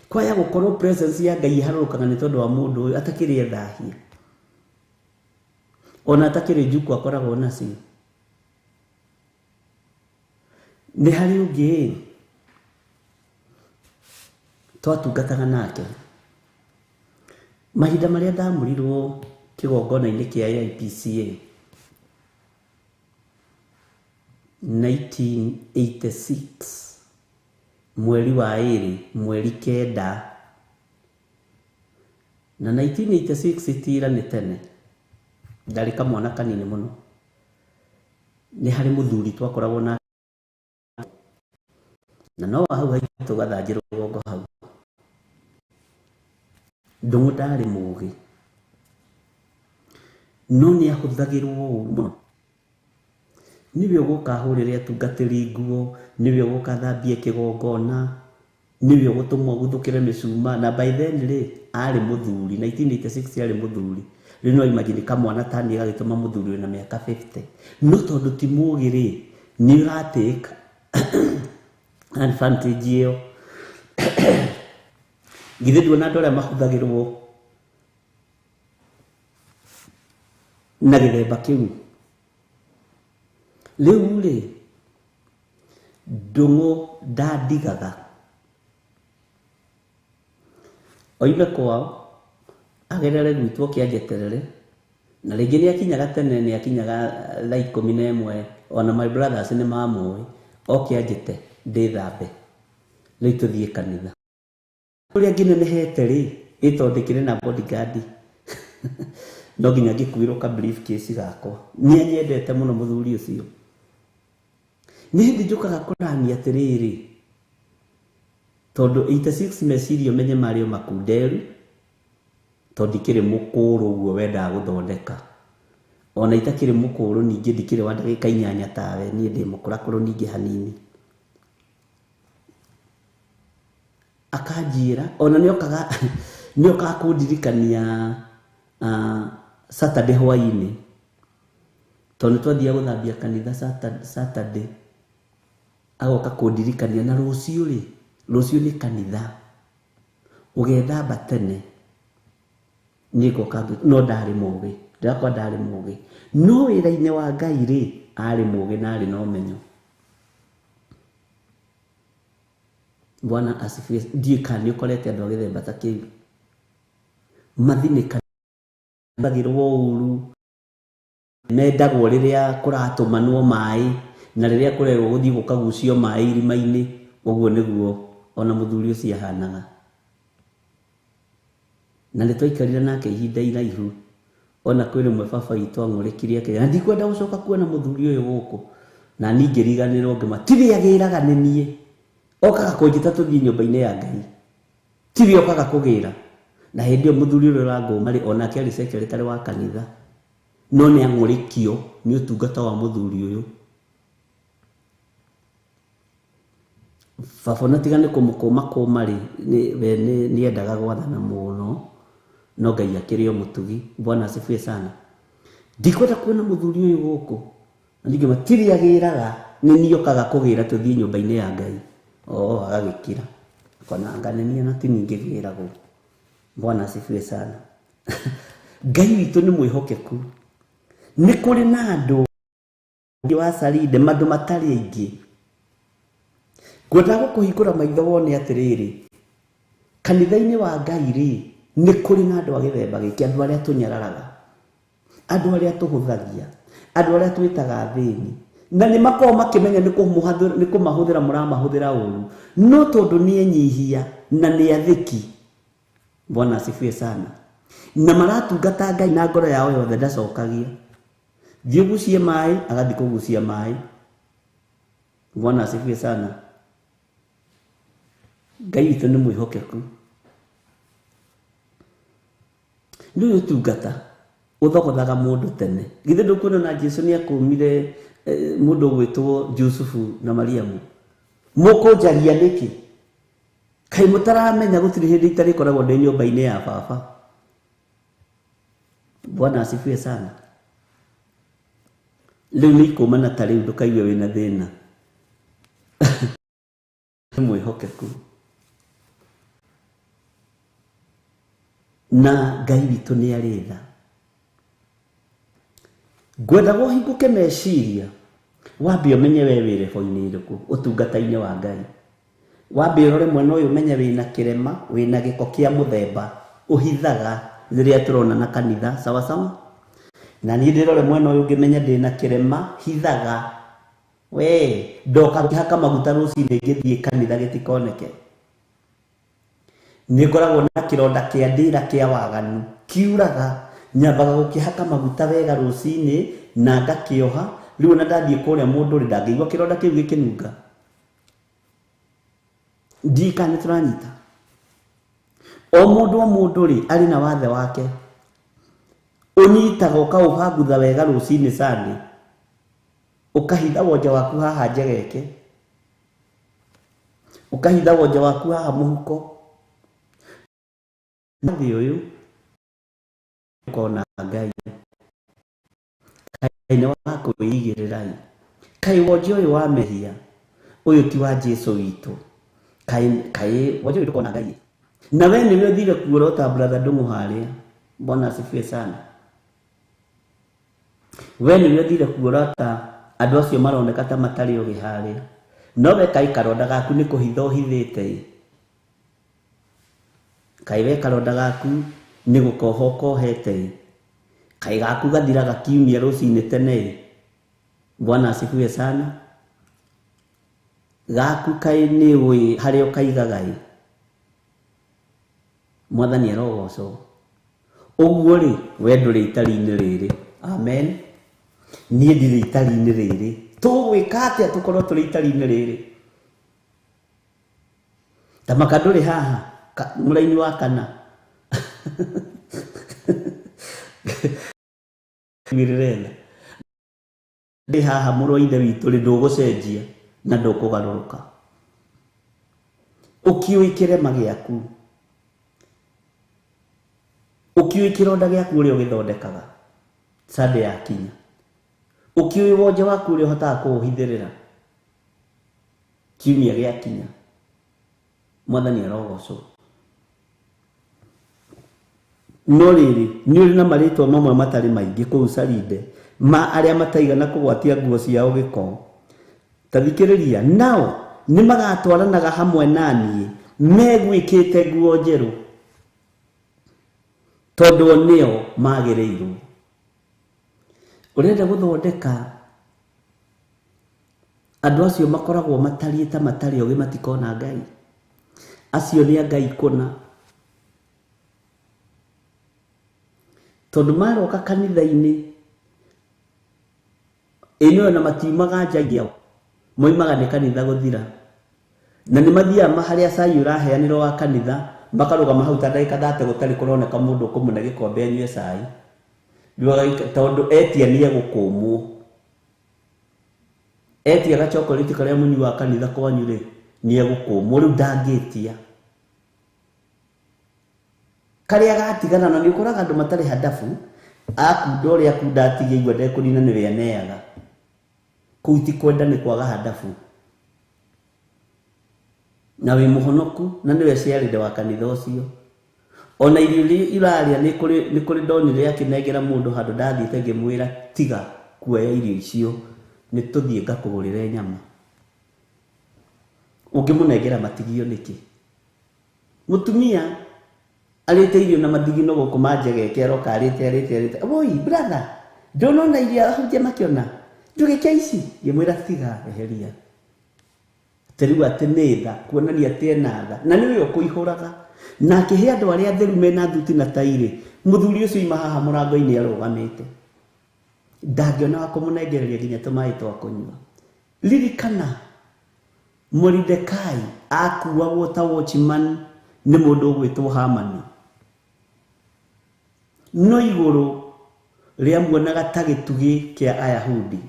Kwaya gũkorwo presence ya Ngai ĩharũrũkaga nĩ tondũ wa mũndũ ũyũ atakĩrĩ ethahia. Ona atakĩrĩ njuku akoragwo nacio. Nĩ harĩ ũngĩ twatungataga nake. Mahinda marĩa ndamũrirwo kĩgongona-inĩ kĩa AIPCA 1986 mweri wa ĩrĩ mweri kenda na 1986 itira nĩ tene, ndarĩ kamwana kanini mũno. Nĩ harĩ mũthuri twakoragwo nake na no hau haitũ gathanjĩ rũgongo hau. Ndũng'ũ ndarĩ mũũgĩ. No nĩ ahũthagĩrwo ũru mũno. Nĩwe ũgũka ahũrĩre atungatĩri nguo, nĩwe ũgũka athambie kĩgongona, nĩwe ũgũtũmwo aguthũkĩre mĩcuma. Na by then rĩ, arĩ mũthuri, 1986 arĩ mũthuri. Rĩu no imagine kamwana ta niĩ gagĩtũma mũthuri wĩna mĩaka 50. No tondũ ti mũgĩ rĩ, nĩ ũratake advantage ĩyo. Githĩ nduona andũ arĩa mahũthagĩrwo na gĩthemba kĩu. Rĩu rĩ, Ndũng'ũ ndandigaga. Oime kwao agerere gwitũ oke anjeterere, na rĩngĩ nĩ akinyaga tene, nĩ akinyaga thaa 11, ona my brothers nĩ mamũĩ, oke anjĩte ndĩthambe rĩu tũthiĩ kanitha. Ũrĩa ngĩnenehete rĩ, ĩ tondũ ndĩkĩrĩ na bodyguard no nginya ngĩkuĩrwo ka briefcase gakwa. Nĩ anyendete mũno mũthuri ũcio. Nĩ hĩndĩ njũkaga kũrania atĩrĩrĩ, tondũ 86 meciria ũmenye marĩ o makunderu, tondũ ndikĩrĩ mũkũrũ ũguo wendaga gũthondeka. Ona itakĩrĩ mũkũrũ ningĩ ndikĩrĩ wa ndagĩka 8 tawe, niĩ ndĩ mũkũrakũrũ ningĩ hanini. Akanjĩra ona nĩokaga kũndirikania Saturday hwaĩ-inĩ, tondũ nĩtwathiaga gũthambia kanitha Saturday, agoka kũndirikania na rũciũ rĩ, rũciũ nĩ kanitha, ũgethamba tene niĩ ngoka. No ndarĩ mũgĩ, ndĩrakwa ndarĩ mũgĩ, no wĩra-inĩ wa Ngai rĩ, arĩ mũgĩ na arĩ na ũmenyo. Bwana asifiwe. Ndiũĩ kana nĩ ũkorete andũ a gĩthemba ta kĩu mathinĩkagĩrwo ũru, mendagwo rĩrĩa kũratũmanwo maĩ na rĩrĩa kũrerwo gũthiĩ gũkagucio maĩ irima-inĩ. Ũguo nĩguo ona mũthuri ũcio ahanaga. Na nĩ twaikarire nake ihinda iraihu, ona kwĩ rĩmwe baba witũ ang'ũrĩkirie akĩnjĩra, na ndikwenda gũcoka kuona mũthuri ũyũ gũkũ. Na niĩ ngĩriganĩrwo ngĩma, tiwe agĩraga nĩ niĩ, okaga kũnjĩta tũthiĩ nyũmba-inĩ ya Ngai, tiwe okaga kũgĩra. Na hĩndĩ ĩyo mũthuri ũrĩa ũrangũma rĩ, onake arĩ secretary wa kanitha, no nĩ ang'ũrĩkio nĩ ũtungata wa mũthuri ũyũ. Baba ona tiga nĩ kũmũkũma kũma rĩ, we nĩ endaga gwathana mũno, no Ngai akĩrĩ o mũtugi. Bwana asifiwe sana. Ndikwenda kuona mũthuri ũyũ gũkũ. Na ningĩ matirĩ agĩraga, nĩ niĩ okaga kũgĩra tũthiĩ nyũmba-inĩ ya Ngai. Oo, agagĩkira. Akona anga nĩ niĩ na ti niĩ ngĩgĩragwo. Bwana asifiwe sana. Ngai witũ nĩ mwĩhokeku. Nĩ kũrĩ na andũ wa Sarinde, mandũ matarĩ aingĩ. Ngwendaga gũkũhingũra maitho wone atĩrĩrĩ, kanitha-inĩ wa Ngai rĩ, nĩ kũrĩ na andũ a gĩthemba gĩkĩ, andũ arĩa tũnyararaga, andũ arĩa tũhũthagia, andũ arĩa twĩtaga athĩni, na nĩ makoragwo makĩmenya nĩ kũmahũthĩra mũramahũthĩra ũru, no tondũ nĩ enyihia na nĩ athĩki. Bwana asifiwe sana. Na maratungata Ngai na ngoro yao yothe, ndacokagia. Thiĩ ũgucie maĩ, agathiĩ kũgucia maĩ. Bwana asifiwe sana. Ngai witũ nĩ mwĩhokeku. Nĩ ũyũ ũtungata ũthogothaga mũndũ tene. Githĩ ndũkuona na Jesu nĩ akũmire mũndũ ũgwĩtwo Jusufu na Mariamu? Mũkũnjaria nĩkĩ? Kaĩ mũtaramenya gũtirĩ hĩndĩ itarĩkoragwo ndĩ nyũmba-inĩ ya baba? Bwana asifiwe sana. Rĩu nĩ ikũmana ta rĩu ndũkaigue wĩna thĩna. Nĩ mwĩhokeku. Na Ngai witũ nĩ arĩ tha. Ngwendaga ũhingũke meciria, wambe ũmenye we wĩ rebo-inĩ ĩrĩkũ ũtungata-inĩ wa Ngai. Wambe ũrore mwena ũyũ ũmenye wĩna kĩrema, wĩna gĩko kĩa mũthemba ũhithaga rĩrĩa tũrona na kanitha, sawa sawa. Na niĩ ndĩrore mwena ũyũ ũngĩ menye ndĩna kĩrema, hithaga. We ndoka ngĩhaka maguta rũcinĩ ngĩthiĩ kanitha gĩtikoneke. Nĩ ngoragwo na kĩronda kĩa ndĩra kĩa waganu kiuraga, nyambaga gũkĩhaka maguta wega rũcinĩ na ngakĩoha. Rĩu ona ndathiĩ kũrĩa mũndũ rĩ, ndangĩigua kĩronda kĩu gĩkĩnunga. Ndiũĩ kana nĩ tũranyita. O mũndũ o mũndũ rĩ, arĩ na wathe wake. Ũnyitaga ũkaũbangutha wega rũcinĩ Sunday. Ũkahitha wonje waku haha njegeke. Ũkahitha wonje waku haha mũhuko. Thĩ ũyũ ũkona Ngai. Kaĩ nĩ wa kwĩigĩrĩra ĩ. Kaĩ wonje ũyũ wa mehia ũyũ ti wa Jesu witũ. Kaĩ wonje ũyũ ndũkona Ngai. Na we nĩwe ũthire kuorota brother Ndung'u harĩa. Bwana asifiwe sana. We nĩwe ũthire kuorota andũ acio maroneka ta matarĩ ũgĩ harĩa. No we kaĩ karonda gaku nĩ kũhitha ũhithĩte ĩ. Kaĩ we karonda gaku nĩ gũkoha ũkohete ĩ. Kaĩ gaku gathiraga kiumia rũcinĩ tene ĩ. Bwana asifiwe sana. Gaku kaĩ nĩ ũĩ harĩa ũkaigaga ĩ. Mwathani arogocwo. Ũguo rĩ, we ndũrĩ itari-inĩ rĩrĩ. Amen. Niĩ ndirĩ itari-inĩ rĩrĩ. Tũgwĩka atĩa tũkorwo tũrĩ itari-inĩ rĩrĩ? Tamaka ndũrĩ haha mũraini wa kana. Ndĩ haha mũrũ wa ithe witũ rĩ, ndũgũcenjia na ndũkũgarũrũka. Ũkĩũĩ kĩrema gĩaku. Ũkĩũĩ kĩronda gĩaku ũrĩa ũgĩthondekaga Sunday yakinya. Ũkĩũĩ wonje waku ũrĩa ũhotaga kũũhithĩrĩra kiumia gĩakinya. Mwathani arogocwo. No rĩrĩ, nĩ ũrĩ na marĩtwa mamwe matarĩ maingĩ kũu Saride ma arĩa mataigana kũgwatia nguo ciao gĩko. Ta thikĩrĩria, nao nĩ magatwaranaga hamwe na niĩ meguĩkĩte nguo njerũ, tondũ o nĩo magĩrĩirwo. Ũrenda gũthondeka andũ acio makoragwo matariĩ ta matarĩ ogĩ matikona Ngai. Acio nĩ a Ngai kũna. Tondũ maroka kanitha-inĩ ĩno na matiumaga nja yao, moimaga nĩ kanitha gũthira. Na nĩ mathiaga harĩa cai ũraheanĩrwo wa kanitha, makarũgama hau ta ndagĩka 30 gũtarĩ kũroneka mũndũ ũkũmũne gĩkombe anyue cai. Tondũ etia nĩ egũkũmwo. Etia gachokorĩti karĩa mũnyuaga kanitha kwanyu rĩ, nĩ egũkũmwo. Rĩu ndangĩtia. Karĩa gatigana na nĩ ũkoraga andũ matarĩ handabu, akunda ũrĩa akunda atigia igua ndekũnina nĩwe aneaga. Kũu ti kwenda nĩ kwaga handabu. Na wĩ mũhonoku na nĩwe ciarĩnde wa kanitha ũcio. Ona irio iria irarĩa nĩ kũrĩ ndonire akĩnengera mũndũ handũ ndathiĩte ngĩmwĩra tiga kuoya irio icio, nĩ tũthiĩ ngakũgũrĩre nyama. Ũngĩmũnengera matigio nĩkĩ? Mũtumia arĩte irio na mathigino gũkũ manjegeke aroka arĩte arĩte arĩte. Woi brother, ndũnona irio ahunjia makĩona? Ndũgĩke ici? Ngĩmwĩra tiga eheria. Rĩu atĩ nĩ tha, kuonania atĩ ena tha. Na nĩwe ũkũihũraga. Na akĩhe andũ arĩa atheru mena thuti na tairĩ. Mũthuri ũcio ima haha mũrango-inĩ arũgamĩte. Ndangĩona wa kũmũnengereria nginya tũmaĩ twa kũnyua. Ririkana, Moridekai akuagwo ta watchman nĩ mũndũ ũgwĩtwo Hamani. No igũrũ rĩamuonaga ta gĩtugĩ kĩa Ayahudi.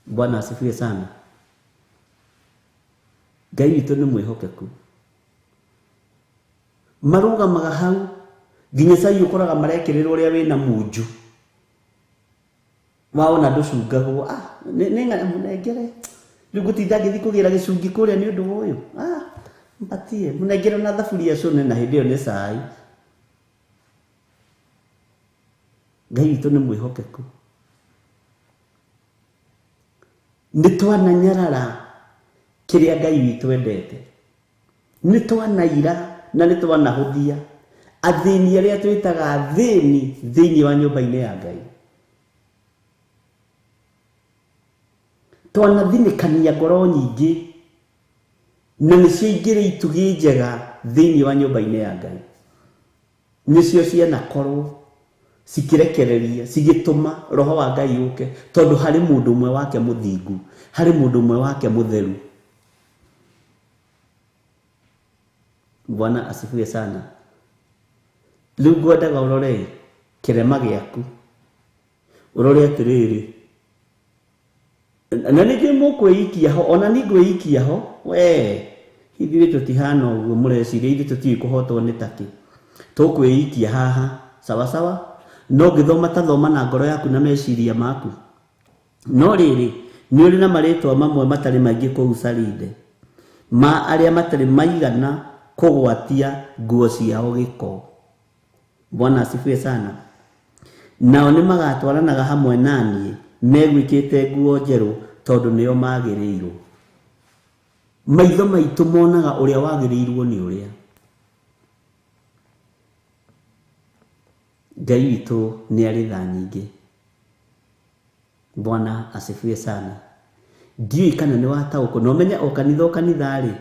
Bwana asifiwe sana. Ngai witũ nĩ mwĩhokeku. Marũgamaga hau nginya cai ũkoraga marekĩrĩrwo ũrĩa wĩna munju. Waona ndũcungagwo, nĩ mũnengere. Rĩu ngũtinda ngĩthiĩ kũgĩra gĩcungi kũrĩa nĩ ũndũ wa ũyũ. Mpatie mũnengere na thaburia cũne na hĩndĩ ĩyo nĩ cai. Ngai witũ nĩ mwĩhokeku. Nĩ twananyarara kĩrĩa Ngai witũ endete. Nĩ twanaira na nĩ twanahũthia athĩni arĩa twĩtaga athĩni thĩinĩ wa nyũmba-inĩ ya Ngai. Twanathinĩkania ngoro nyingĩ na nĩcio ingĩrĩ itugĩ njega thĩinĩ wa nyũmba-inĩ ya Ngai. Nĩcio cianakorwo cikĩrekereria, cigĩtũma roho wa Ngai ũke, tondũ harĩ mũndũ ũmwe wake mũthingu, harĩ mũndũ ũmwe wake mũtheru. Bwana asifiwe sana. Rĩu ngwendaga ũrore Kĩrema gĩaku. Ũrore atĩrĩrĩ. Na ningĩ mũkwĩikia ho, ona niĩ ngwĩikia ho, we ithuĩ tũtihana ũguo mũreciria, ithuĩ tũtiũĩ kũhotwo nĩ takĩ. Tũkwĩikia haha, sawa sawa? No ngĩthoma ta thoma na ngoro yaku na meciria maku. No rĩrĩ, nĩ ũrĩ na marĩtwa mamwe matarĩ maingĩ kũu Saride, ma arĩa matarĩ maigana kũgwatia nguo ciao gĩko. Bwana asifiwe sana. Nao nĩ magatwaranaga hamwe na niĩ megwĩkĩte nguo njerũ tondũ nĩo magĩrĩirwo. Maitho maitũ monaga ũrĩa wagĩrĩirwo nĩ ũrĩa. Ngai witũ nĩ arĩ tha nyingĩ. Bwana asifiwe sana. Ndiũĩ kana nĩ wataũkwo, na ũmenye o kanitha o kanitha rĩ,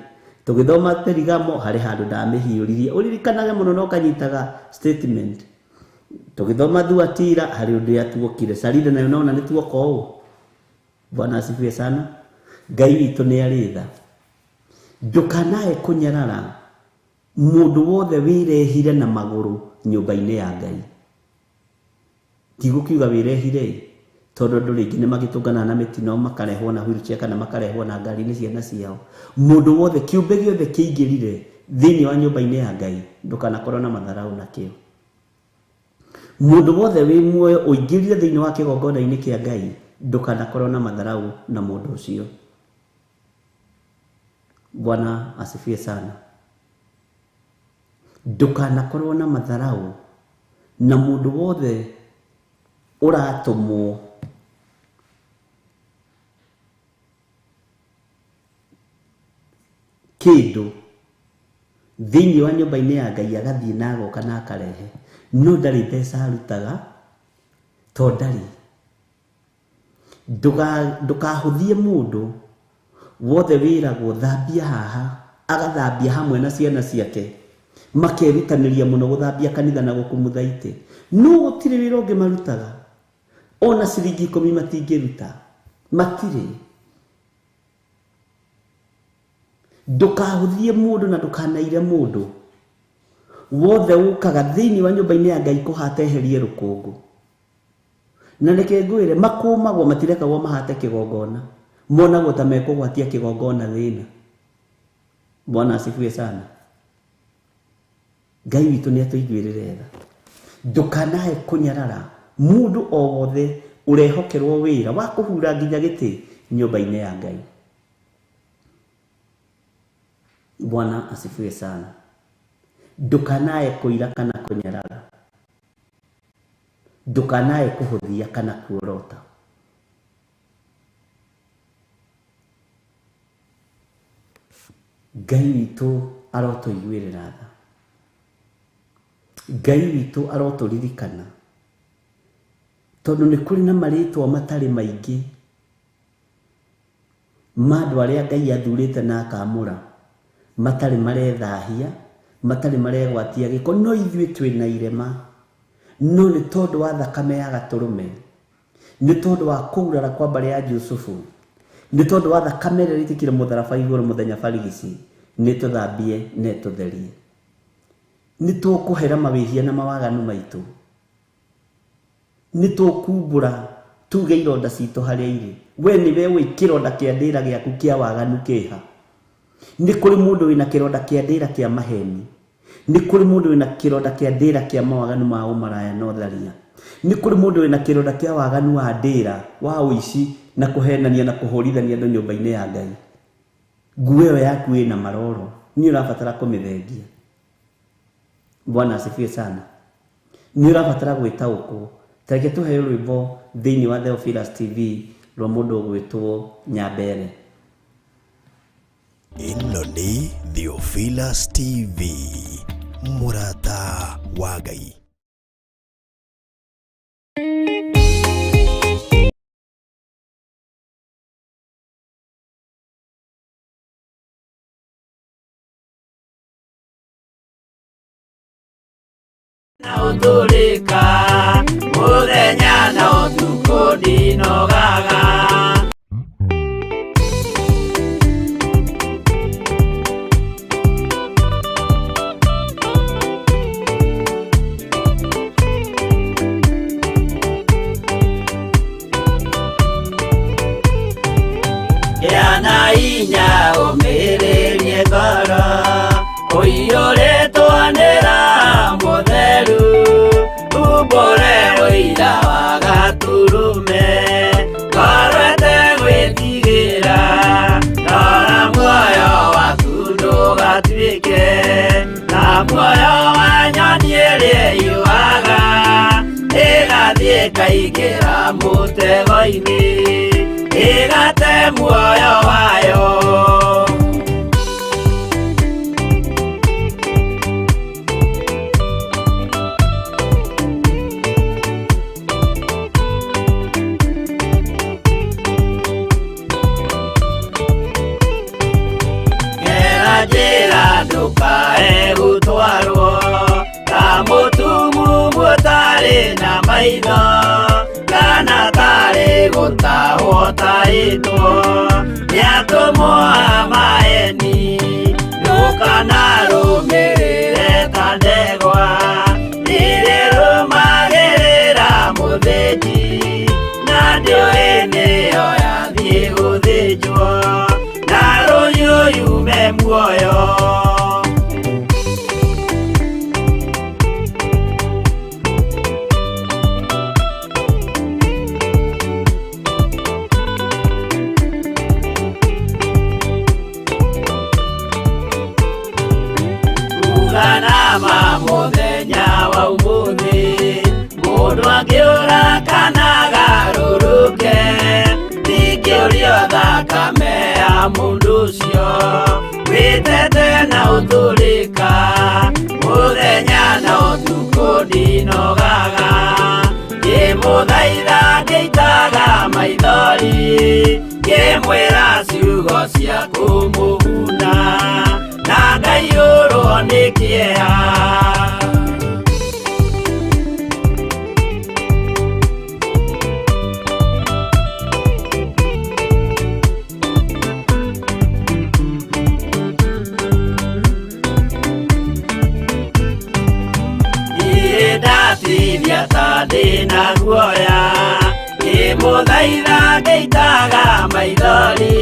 tũgĩthoma Perigamo harĩ handũ ndamĩhiũririe, ũririkanage mũno na ũkanyitaga statement. Tũgĩthoma Thuatira harĩ ũndũ yatuokire, Saride nayo nona nĩ tuoka ũũ. Bwana asifiwe sana. Ngai witũ nĩ arĩ tha. Ndũkanae kũnyarara mũndũ wothe wĩrehire na magũrũ nyũmba-inĩ ya Ngai. Ndigũkiuga wĩrehire tondũ andũ rĩngĩ nĩ magĩtũngana na mĩtino makarehwo na wheelchair kana makarehwo na ngari-inĩ ciana ciao. Mũndũ wothe, kĩũmbe gĩothe kĩingĩrire thĩinĩ wa nyũmba-inĩ ya Ngai, ndũkanakorwo na matharau nakĩo. Mũndũ wothe wĩ muoyo ũingĩrire thĩinĩ wa kĩgongona-inĩ kĩa Ngai, ndũkanakorwo na matharau na mũndũ ũcio. Bwana asifiwe sana. Ndũkanakorwo na matharau na mũndũ wothe ũratũmwo kĩndũ thĩinĩ wa nyũmba-inĩ ya Ngai, agathiĩ na agoka na akarehe, no ndarĩ mbeca arutaga, to ndarĩ. Ndũkahũthie mũndũ wothe wĩragwo thambia haha, agathambia hamwe na ciana ciake, makerutanĩria mũno gũthambia kanitha na gũkumutha itĩ, no gũtirĩ wĩra ũngĩ marutaga, ona ciringi 10 matingĩruta, matirĩ. Ndũkahũthie mũndũ na ndũkanaire mũndũ wothe ũkaga thĩinĩ wa nyũmba-inĩ ya Ngai kũhata eherie rũkũngũ. Na reke ngwĩre, makũmagwo, matirekagwo mahate kĩgongona, monagwo ta mekũgwatia kĩgongona thĩna. Bwana asifiwe sana. Ngai witũ nĩ atũiguĩrĩre tha. Ndũkanae kũnyarara mũndũ o wothe ũrehokerwo wĩra wa kũhura nginya gĩtĩ nyũmba-inĩ ya Ngai. Bwana asifiwe sana. Ndũkanae kũira kana kũnyarara. Ndũkanae kũhũthia kana kuorota. Ngai witũ arotũiguĩrĩra tha. Ngai witũ arotũririkana, tondũ nĩ kũrĩ na marĩtwa matarĩ maingĩ ma andũ arĩa Ngai athurĩte na akamũra, matarĩ marethahia, matarĩ maregwatia gĩko, no ithuĩ twĩna irema. No nĩ tondũ wa thakame ya gatũrũme, nĩ tondũ wa kũgurara kwa mbarĩ ya Jusufu, nĩ tondũ wa thakame ĩrĩa ĩitĩkire mũtharaba igũrũ mũthenya barigici, nĩ tũthambie na ĩtũtherie. Nĩ tũkũhera mawĩhia na mawaganu maitũ. Nĩ tũkumbũra tuge ironda citũ harĩa irĩ. We nĩwe ũĩ kĩronda kĩa ndĩra gĩaku kĩa waganu kĩha. Nĩ kũrĩ mũndũ wĩna kĩronda kĩa ndĩra kĩa maheni. Nĩ kũrĩ mũndũ wĩna kĩronda kĩa ndĩra kĩa mawaganu ma ũmaraya na ũtharia. Nĩ kũrĩ mũndũ wĩna kĩronda kĩa waganu wa ndĩra, wa ũici na kũhenania na kũhũrithania andũ nyũmba-inĩ ya Ngai. Nguo ĩyo yaku ĩna maroro, nĩ ũrabatara kũmĩthengia. Bwana asifiwe sana. Nĩ ũrabatara gwĩtaũkwo. Ta reke tũheo rwĩmbo thĩinĩ wa Theophilus TV rwa mũndũ ũgwĩtwo Nyambere. Ĩno nĩ Theophilus TV, mũrata wa Ngai. Na ũtũrĩka mũthenya na ũtukũ ndinogaga. ĩngĩingĩra mũtego-inĩ ĩgate muoyo wayo. Njĩra ndũkae gũtwarwo ta mũtumumu ũtarĩ na maitho kana tarĩ gũtahwo tahĩtwo nĩ atũmwo a maeni. Ndũkanarũmĩrĩre ta ndegwa ĩrĩrũmagĩrĩra mũthĩnji na ndĩũĩ nĩyo yathiĩ gũthĩnjwo na rũhiũ yume muoyo. Uganama mũthenya wa ũmũthĩ mũndũ angĩũra kana agarũrũke ndingĩũrio thakame ya mũndũ ũcio wĩtete na ũtũrĩka mũthenya na ũtukũ ndinogaga ngĩmũthaitha ngĩitaga maithori ngĩmwĩra ciugo cia kũmũguna na ngaiyũrwo nĩ kĩeha. Ndatirĩa ta ndĩna guoya ngĩmũthaitha ngĩitaga maithori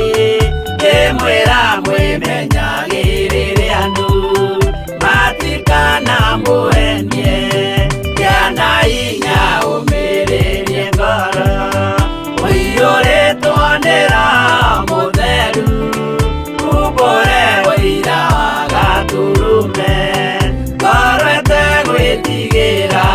ngĩmwĩra mwĩmenyagĩrĩre andũ matikanamũhenie kĩana hinya ũmĩrĩrie ngoro ũiyũrĩtwo nĩ Roho Mũtheru umbũre ũira wa Gatũrũme ngoro ĩtegwĩtigĩra.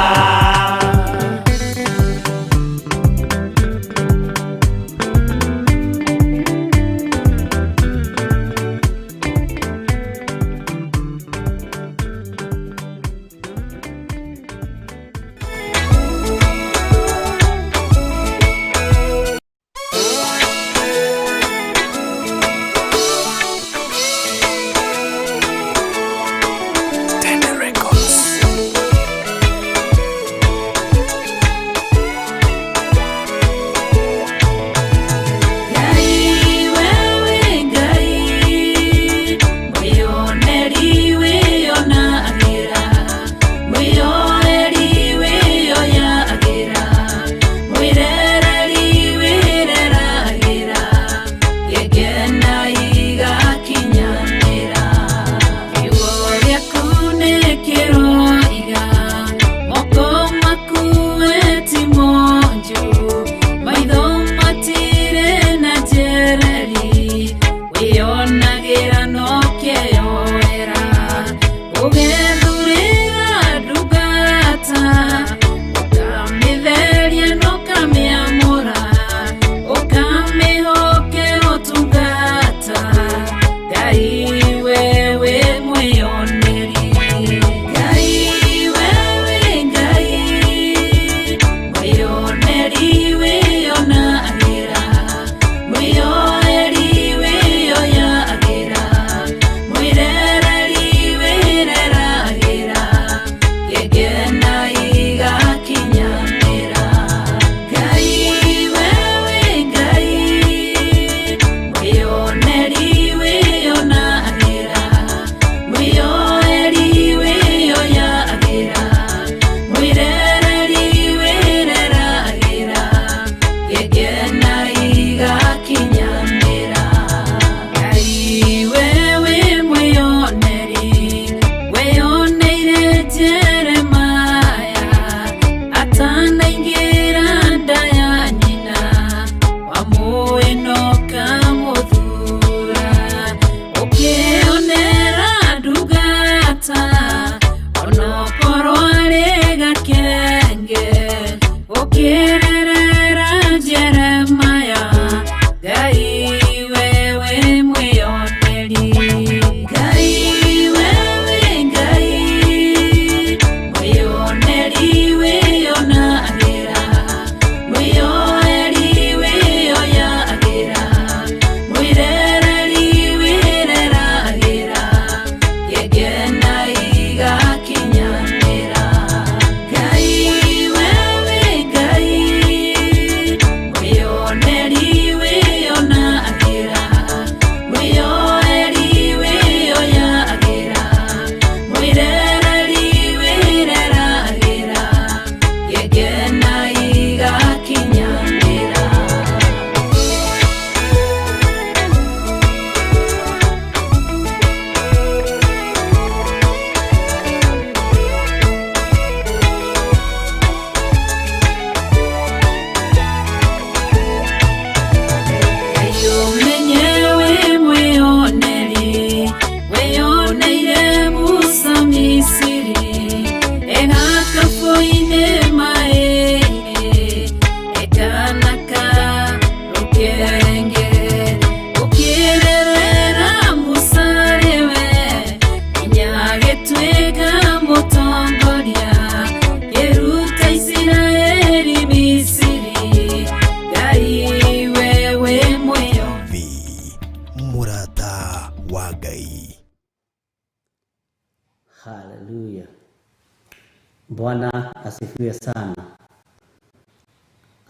Bwana asifiwe sana.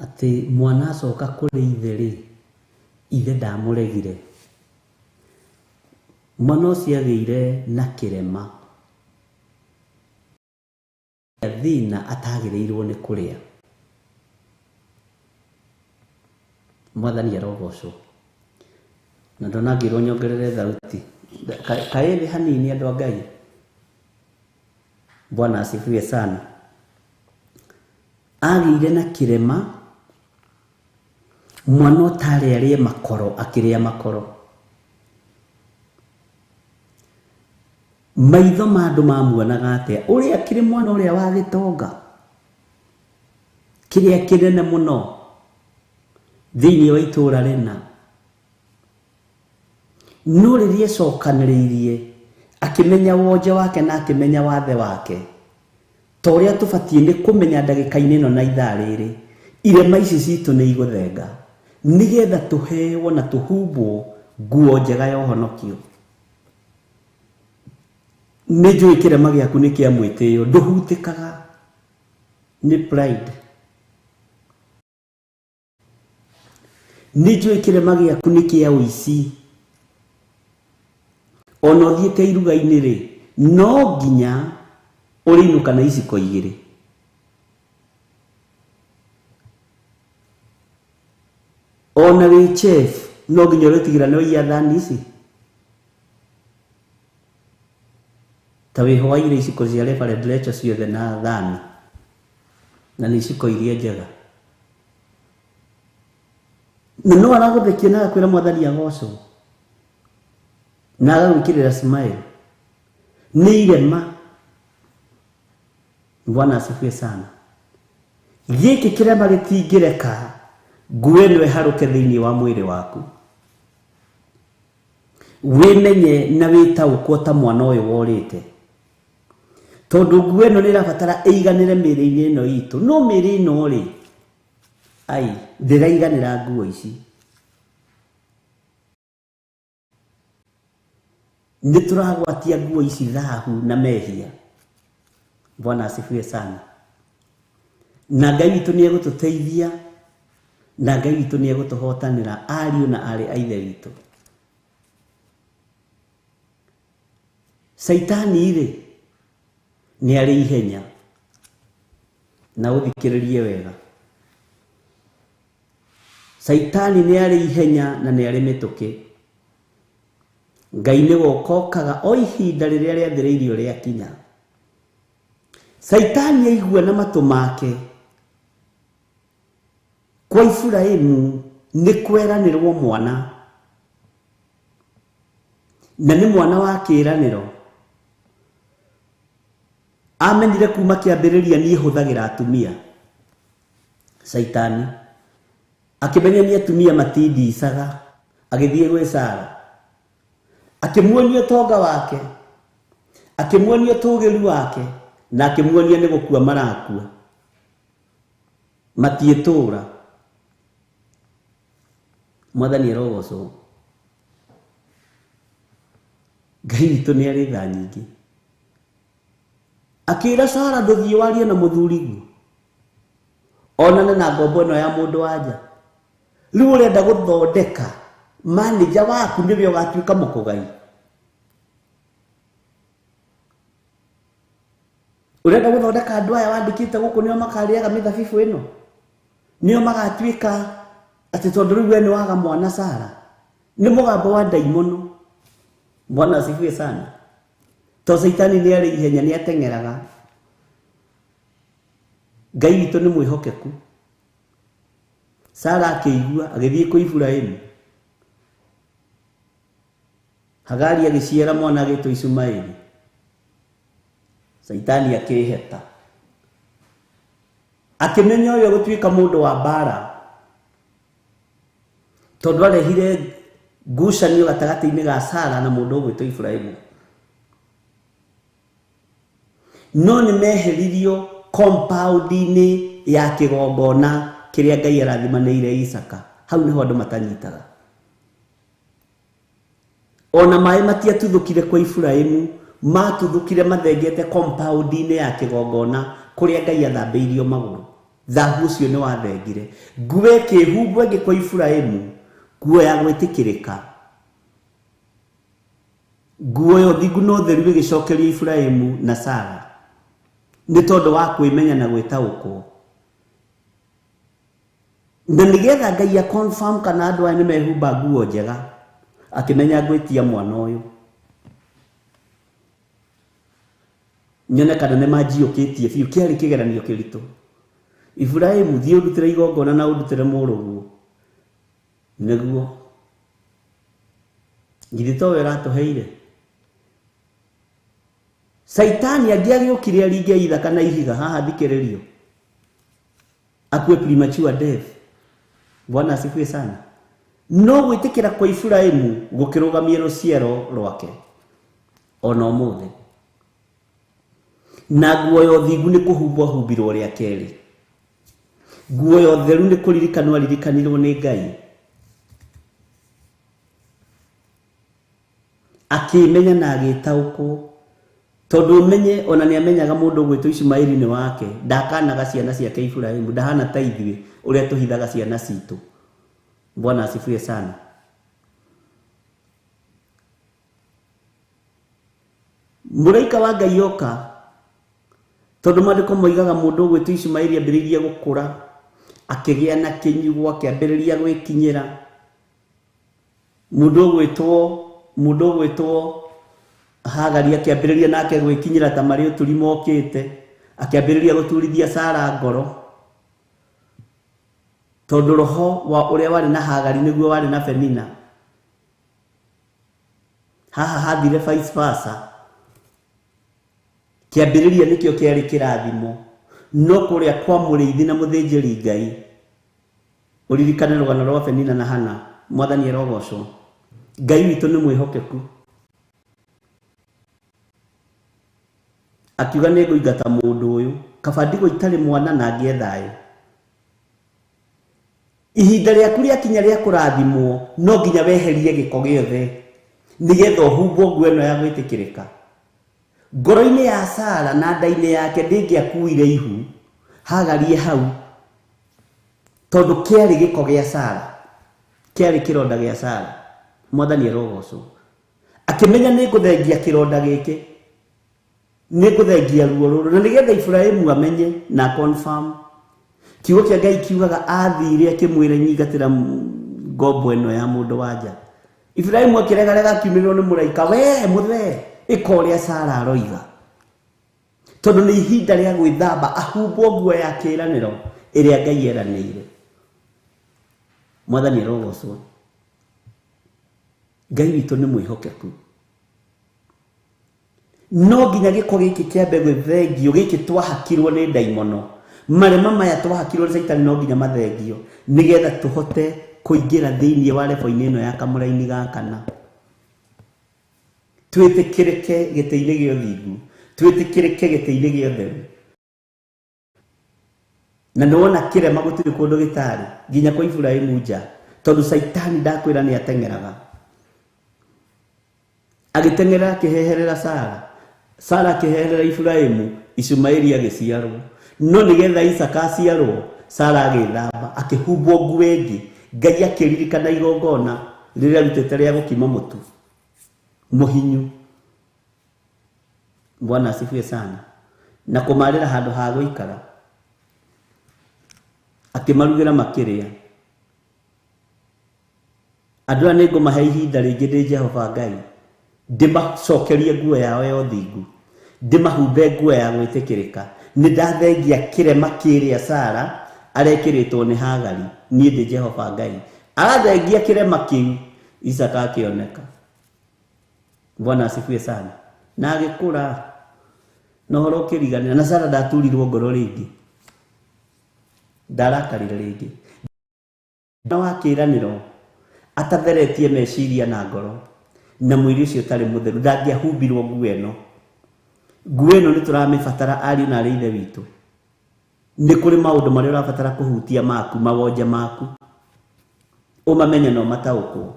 Atĩ mwana acoka kũrĩ ithe rĩ, ithe ndamũregire. Mwana ũcio agĩire na kĩrema thĩna atagĩrĩirwo nĩ kũrĩa. Mwathani arogocwo. Na ndonangĩrwo nyongerere thauti kaĩ thĩ hanini andũ a Ngai. Bwana asifiwe sana. Agĩire na kĩrema, mwana ũtarĩ arĩe makoro akĩrĩa makoro. Maitho ma andũ mamuonaga atĩa? Ũrĩa akĩrĩ mwana ũrĩa wa gĩtonga kĩrĩa kĩnene mũno thĩinĩ wa itũũra rĩna, no rĩrĩa ecokanĩrĩirie akĩmenya wonje wake na akĩmenya wathe wake, ta ũrĩa tũbatiĩ nĩ kũmenya ndagĩka-inĩ ĩno na ithaa rĩrĩ, irema ici citũ nĩ igũthenga nĩgetha tũheo na tũhumbwo nguo njega ya ũhonokio. Nĩ njũĩ kĩrema gĩaku nĩ kĩa mwĩtĩo, ndũhutĩkaga nĩ pride. Nĩ njũĩ kĩrema gĩaku nĩ kĩa ũici. Ona ũthiĩte iruga-inĩ rĩ, no nginya ũrĩinũka na iciko igĩrĩ. Ona wĩ chef no nginya ũrĩtigĩra nĩ waiya thani ici. Ta wĩho waire iciko cia Reverend Rachel ciothe na thani, na nĩ iciko iria njega. Na no aragũthekia na agakwĩra Mwathani agocwo, na agagwĩkĩrĩra smile. Nĩ irema. Bwana asifiwe sana. Gĩkĩ kĩrema gĩtingĩreka nguo ĩno ĩharũke thĩinĩ wa mwĩrĩ waku. Wĩmenye na wĩtaũkwo ta mwana ũyũ worĩte, tondũ nguo ĩno nĩ ĩrabatara ĩiganĩre mĩĩrĩ-inĩ ĩno itũ. No mĩĩrĩ ĩno rĩ, ai, ndĩraiganĩra nguo ici. Nĩ tũragwatia nguo ici thahu na mehia. Bwana asifiwe sana. Na Ngai witũ nĩ egũtũteithia, na Ngai witũ nĩ egũtũhotanĩra ariũ na aarĩ a ithe witũ. Caitani rĩ, nĩ arĩ ihenya, na ũthikĩrĩrie wega. Caitani nĩ arĩ ihenya na nĩ arĩ mĩtũkĩ. Ngai nĩ gũka okaga o ihinda rĩrĩa rĩathĩrĩirio rĩakinya. Caitani aigua na matũ make kwa Iburahĩmu nĩ kweranĩrwo mwana, na nĩ mwana wa kĩĩranĩro. Amenyire kuma kĩambĩrĩria niĩ hũthagĩra atumia. Caitani akĩmenya nĩ atumia matindicaga, agĩthiĩ gwĩ Sara, akĩmuonia ũtonga wake, akĩmuonia ũtũgĩru wake, na akĩmuonia nĩ gũkua marakua, matiĩtũra. Mwathani arogocwo. Ngai witũ nĩ arĩ tha nyingĩ. Akĩra Sara, ndũthiĩ warie na mũthuriguo, onane na ngombo ĩno ya mũndũ wa nja. Rĩu ũrenda gũthondeka manager waku nĩwe ũgatuĩka mũkũgai. Ũrenda gũthondeka andũ aya wandĩkĩte gũkũ nĩo makarĩaga mĩthabibũ ĩno, nĩo magatuĩka atĩ tondũ rĩu we nĩ waga mwana Sara. Nĩ mũgambo wa ndaimono. Bwana asifiwe sana. To Caitani nĩ arĩ ihenya, nĩ ateng'eraga. Ngai witũ nĩ mwĩhokeku. Sara akĩigua agĩthiĩ kwĩ Iburahĩmu. Hagari agĩciara mwana agĩtwo Ishumaeli. Caitani akĩĩheta, akĩmenya ũyũ gũtuĩka mũndũ wa mbara, tondũ arehire ngucanio gatagatĩ-inĩ ga Sara na mũndũ ũgwĩtwo Iburahĩmu. No nĩ meheririo compound-inĩ ya kĩgongona kĩrĩa Ngai arathimanĩire Isaka. Hau nĩho andũ matanyitaga. Ona maĩ matiatuthũkire kwa Iburahĩmu, matuthũkire mathengete compound-inĩ ya kĩgongona Kũrĩa Ngai athambĩirio magũrũ. Thahu ũcio nĩ wathengire. Nguo ĩkĩhumbwo ĩngĩ kwa Iburahĩmu, nguo ya gwĩtĩkĩrĩka. Nguo ya ũthingu na ũtheru ĩgĩcokerio Iburahĩmu na Sara. Nĩ tondũ wa kwĩmenya na gwĩtaũkwo. Na nĩgetha Ngai a confirm kana andũ aya nĩ mehumba nguo njega, akĩmenya ngwĩtia mwana ũyũ. Nyone kana nĩ manjiũkĩtie biũ, kĩarĩ kĩgeranio kĩritũ. Iburahĩmu, thiĩ ũndutĩre igongona na ũndutĩre mũrũguo. Nĩguo. Githĩ to we ũratũheire? Caitani angĩagĩũkire aringe ithaka na ihiga, haha thikĩrĩrio. Akue premature death. Bwana asifiwe sana. No gwĩtĩkĩra kwa Iburahĩmu gũkĩrũgamia rũciaro rwake ona ũmũthĩ. Na nguo ya ũthingu nĩ kũhumbwo ahumbirwo rĩa kerĩ. Nguo ya ũtheru nĩ kũririkanwo aririkanirwo nĩ Ngai. Akĩmenya na agĩtaũkwo. Tondũ ũmenye ona nĩ amenyaga mũndũ ũgwĩtwo Ishumaeli nĩ wake, ndakanaga ciana ciake Iburahĩmu, ndahana ta ithuĩ ũrĩa tũhithaga ciana citũ. Bwana asifiwe sana. Mũraika wa Ngai oka, tondũ maandĩko moigaga mũndũ ũgwĩtwo Ishumaeli ambĩrĩirie gũkũra, akĩgĩa na kĩnyugo, akĩambĩrĩria gwĩkinyĩra. Mũndũ ũgwĩtwo Hagari akĩambĩrĩria nake gwĩkinyĩra ta marĩ ũturi mokĩte, akĩambĩrĩria gũturithia Sara ngoro. Tondũ roho wa ũrĩa warĩ na Hagari nĩguo warĩ na Penina. Haha hathire vice versa. Kĩambĩrĩria nĩkĩo kĩarĩ kĩrathimo, no kũrĩa kwa mũrĩithi na mũthĩnjĩri Ngai. Ũririkane rũgano rwa Penina na Hana. Mwathani arogocwo. Ngai witũ nĩ mwĩhokeku. Akiuga nĩ ngũingata mũndũ ũyũ, kaba ndigwo itarĩ mwana na ngĩe thayũ. Ihinda rĩaku rĩakinya rĩa kũrathimwo, no nginya weherie gĩko gĩothe nĩgetha ũhumbwo nguo ĩno ya gwĩtĩkĩrĩka. Ngoro-inĩ ya Sara na nda-inĩ yake ndĩngĩakuire ihu, Hagarie hau, tondũ kĩarĩ gĩko gĩa Sara, kĩarĩ kĩronda gĩa Sara. Mwathani arogocwo. Akĩmenya nĩ ngũthengia kĩronda gĩkĩ, nĩ ngũthengia ruo rũrũ, na nĩgetha Iburahĩmu amenye na confirm. Kiugo kĩa Ngai kiugaga athire akĩmwĩra nyingatĩra ngombo ĩno ya mũndũ wa nja. Iburahĩmu akĩregarega akiumĩrĩrwo nĩ mũraika, we mũthee, ĩka ũrĩa Sara aroiga. Tondũ nĩ ihinda rĩa gwĩthamba ahumbwo nguo ya kĩĩranĩro ĩrĩa Ngai eranĩire. Mwathani arogocwo. Ngai witũ nĩ mwĩhokeku. No nginya gĩko gĩkĩ kĩambe gwĩthengio, gĩkĩ twahakirwo nĩ ndaimono. Marema maya twahakirwo nĩ Caitani no nginya mathengio nĩgetha tũhote kũingĩra thĩinĩ wa lebo-inĩ ĩno ya kamũraini ga kana. Twĩtĩkĩrĩke gĩtĩ-inĩ gĩa ũthingu, twĩtĩkĩrĩke gĩtĩ-inĩ gĩa ũtheru. Na nĩwona kĩrema gũtirĩ kũndũ gĩtarĩ nginya kwa Iburahĩmu nja, tondũ Caitani ndakwĩra nĩ ateng'eraga. Agĩteng'era akĩheherera Sara, Sara akĩheherera Iburahĩmu, Ishumaeli agĩciarwo. No nĩgetha Isaka aciarwo, Sara agĩthamba, akĩhumbwo nguo ĩngĩ. Ngai akĩririkana igongona rĩrĩa arutĩte rĩa gũkima mũtu mũhinyu. Bwana asifiwe sana. Na kũmarĩra handũ ha gũikara, akĩmarugĩra makĩrĩa. Andũ aya nĩ ngũmahe ihinda rĩngĩ ndĩ Jehova Ngai, ndĩmacokerie nguo yao ya ũthingu, ndĩmahumbe nguo ya gwĩtĩkĩrĩka. Nĩ ndathengia kĩrema kĩrĩa Sara arekĩrĩtwo nĩ Hagari, niĩ ndĩ Jehova Ngai. Arathengia kĩrema kĩu, Isaka akĩoneka. Bwana asifiwe sana. Na agĩkũra na ũhoro ũkĩriganĩra, na Sara ndaturirwo ngoro rĩngĩ, ndarakarire rĩngĩ. Na wa kĩĩranĩro atatheretie meciria na ngoro, na mwĩrĩ ũcio ũtarĩ mũtheru, ndangĩahumbirwo nguo ĩno. Nguo ĩno nĩ tũramĩbatara ariũ na arĩ ithe witũ. Nĩ kũrĩ maũndũ marĩa ũrabatara kũhutia maku, mawonje maku, ũmamenye na ũmataũkwo.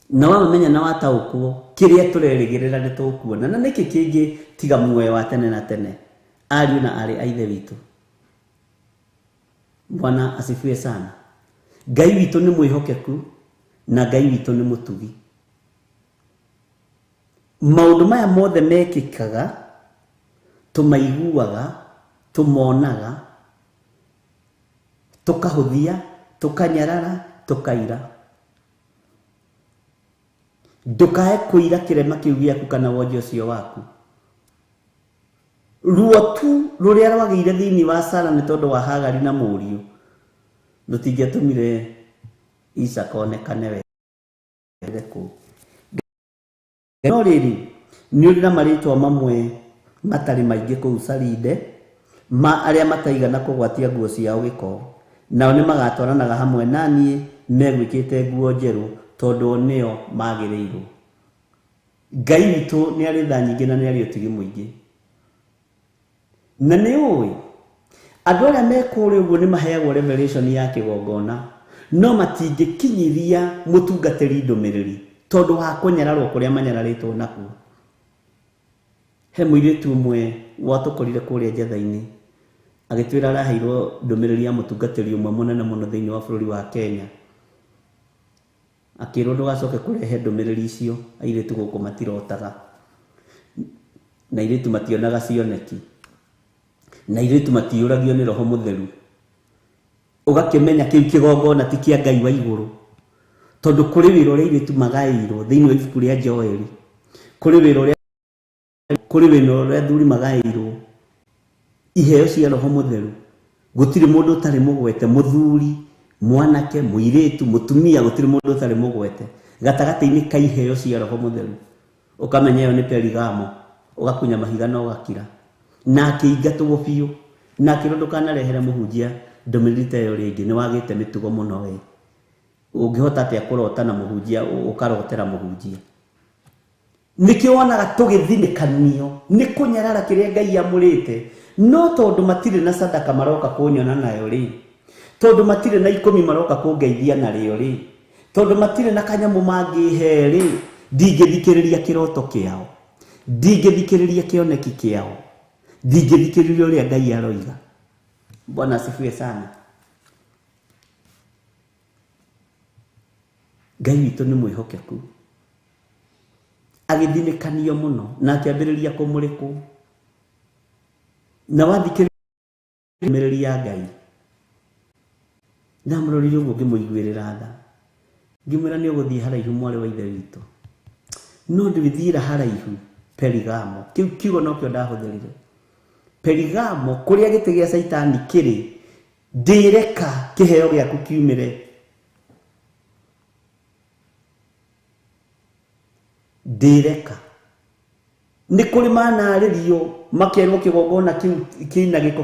Na wamamenya na wataũkwo, kĩrĩa tũrerĩgĩrĩra nĩ tũkuona. Na nĩkĩ kĩngĩ tiga muoyo wa tene na tene? Ariũ na aarĩ a Ithe witũ, Bwana asifiwe sana. Ngai witũ nĩ mwĩhokeku na Ngai witũ nĩ mũtugi. Maũndũ maya mothe mekĩkaga tũmaiguaga, tũmonaga, tũkahũthia, tũkanyarara, tũkaira. Ndũkae kũira kĩrema kĩu gĩaku kana wonje ũcio waku. Ruo tu rũrĩa rwagĩire thĩinĩ wa Sara nĩ tondũ wa Hagari na mũriũ rũtingĩatũmire Isaka onekane wega kũu. No rĩrĩ, nĩ ũrĩ na marĩtwa mamwe matarĩ maingĩ kũu Saride, ma arĩa mataigana kũgwatia nguo ciao gĩko, nao nĩ magatwaranaga hamwe na niĩ megwĩkĩte nguo njerũ, tondũ nĩo magĩrĩirwo. Ngai witũ nĩ arĩ tha nyingĩ na nĩ arĩ ũtugi mũingĩ. Na nĩ ũĩ andũ arĩa me kũrĩa ũguo nĩ maheagwo revelation ya kĩgongona, no matingĩkinyithia mũtungatĩri ndũmĩrĩri tondũ wa kũnyararwo kũrĩa manyararĩtwo nakuo. He mũirĩtu ũmwe watũkorire kũrĩa njetha-inĩ agĩtwĩra araheirwo ndũmĩrĩri ya mũtungatĩri ũmwe mũnene mũno thĩinĩ wa bũrũri wa Kenya. Akĩrwo ndũgacoke kũrehe ndũmĩrĩri icio, airĩtu gũkũ matirotaga na airĩtu mationaga cioneki na airĩtu matiyũragio nĩ Roho Mũtheru. Ũgakĩmenya kĩu kĩgongona ti kĩa Ngai wa igũrũ, tondũ kũrĩ wĩra ũrĩa airĩtu magaĩirwo thĩinĩ wa ibuku rĩa Joeli, kũrĩ wĩra ũrĩa athuri magaĩirwo iheo cia Roho Mũtheru. Gũtirĩ mũndũ ũtarĩ mũgwete, mũthuri, mwanake, mũirĩtu, mũtumia, gũtirĩ mũndũ ũtarĩ mũgwete gatagatĩ-inĩ ka iheo cia Roho Mũtheru. Ũkamenya ĩyo nĩ Perigamo, ũgakunya mahiga na ũgakira. Na akĩingatwo biũ, na akĩrwo ndũkanarehere mũhunjia ndũmĩrĩri ta ĩyo rĩngĩ, nĩ wagĩte mĩtugo mũno we. Ũngĩhota atĩa kũrota na mũhunjia, ũkarotera mũhunjia? Nĩkĩo wonaga tũgĩthinĩkanio nĩ kũnyarara kĩrĩa Ngai amũrĩte, no tondũ matirĩ na sadaka maroka kũnyona nayo rĩ, tondũ matirĩ na ikũmi maroka kũngeithia narĩo rĩ, tondũ matirĩ na kanyamũ mangĩhe rĩ, ndingĩthikĩrĩria kĩroto kĩao, ndingĩthikĩrĩria kĩoneki kĩao, ndingĩthikĩrĩria ũrĩa Ngai aroiga. Bwana asifiwe sana. Ngai witũ nĩ mwĩhokeku. Agĩthinĩkanio mũno na akĩambĩrĩria kũmũrĩkwo. Na wathikĩrĩria ndũmĩrĩri ya Ngai, ndamũrorire ũguo ngĩmũiguĩrĩra tha, ngĩmwĩra nĩ ũgũthiĩ haraihu mwarĩ wa Ithe witũ, no ndwĩthiĩra haraihu Perigamo. Kĩu kiugo nokĩo ndahũthĩrire. Perigamo, kũrĩa gĩtĩ gĩa Caitani kĩrĩ, ndĩreka kĩheo gĩaku kiumĩre. Ndĩreka. Nĩ kũrĩ manarĩrio makerwo kĩgongona kĩu kĩna gĩko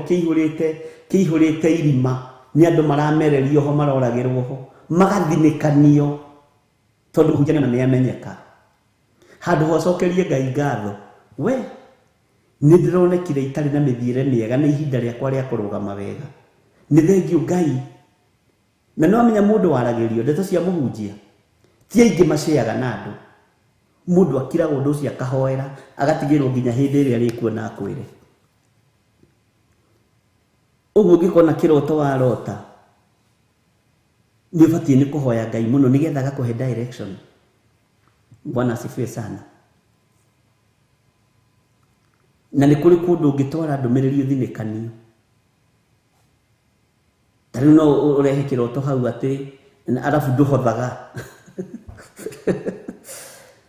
kĩihũrĩte irima, nĩ andũ maramererio ho, maroragĩrwo ho, magathinĩkanio tondũ mũhunjia nĩ amenyeka. Handũ hocokerie Ngai ngatho, we nĩ ndĩronekire itarĩ na mĩthiĩre mĩega, nĩ ihinda rĩakwa rĩa kũrũgama wega. Nĩ thengiũ Ngai. Na no amenya mũndũ waragĩrio ndeto cia mũhunjia ti aingĩ maceaga na andũ. Mũndũ akiraga ũndũ ũcio akahoera, agatigĩrwo nginya hĩndĩ ĩrĩa arĩkuona akwĩre. Ũguo ũngĩkona kĩroto warota, nĩ ũbatiĩ nĩ kũhoya Ngai mũno nĩgetha agakũhe direction. Bwana asifiwe sana. Na nĩ kũrĩ kũndũ ũngĩtwara ndũmĩrĩri ũthinĩkanio. Ta rĩu no ũrehe kĩroto hau atĩ arabu ndũhothaga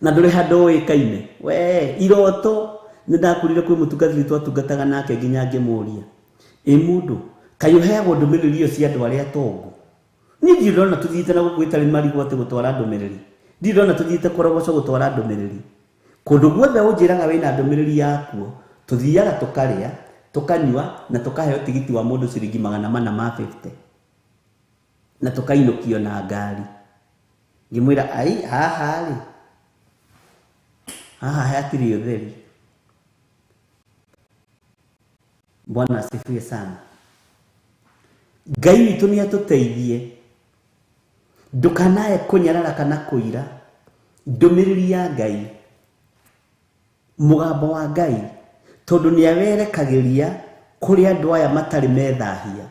na ndũrĩ handũ ũĩkaine. We iroto nĩ ndakurire kwĩ mũtungatĩri twatungataga nake nginya ngĩmũria, ĩ mũndũ kaĩ ũheagwo ndũmĩrĩri ĩyo cia andũ arĩa atongu? Niĩ ndirĩ ndona tũthiĩte na gũkũ ĩtarĩ marigũ atĩ gũtwara ndũmĩrĩri, ndirĩ ndona tũthiĩte korogoco gũtwara ndũmĩrĩri. Kũndũ guothe ũnjĩraga wĩna ndũmĩrĩri yakuo, tũthiaga tũkarĩa, tũkanyua na tũkaheo tigiti wa mũndũ ciringi 450 na tũkainũkio na ngari. Ngĩmwĩra ai, haha rĩ, haha hatirĩ ũtheri. Bwana asifiwe sana. Ngai witũ nĩ atũteithie, ndũkanae kũnyarara kana kũira ndũmĩrĩri ya Ngai, mũgambo wa Ngai, tondũ nĩ awerekagĩria Kũrĩ andũ aya matarĩ methahia,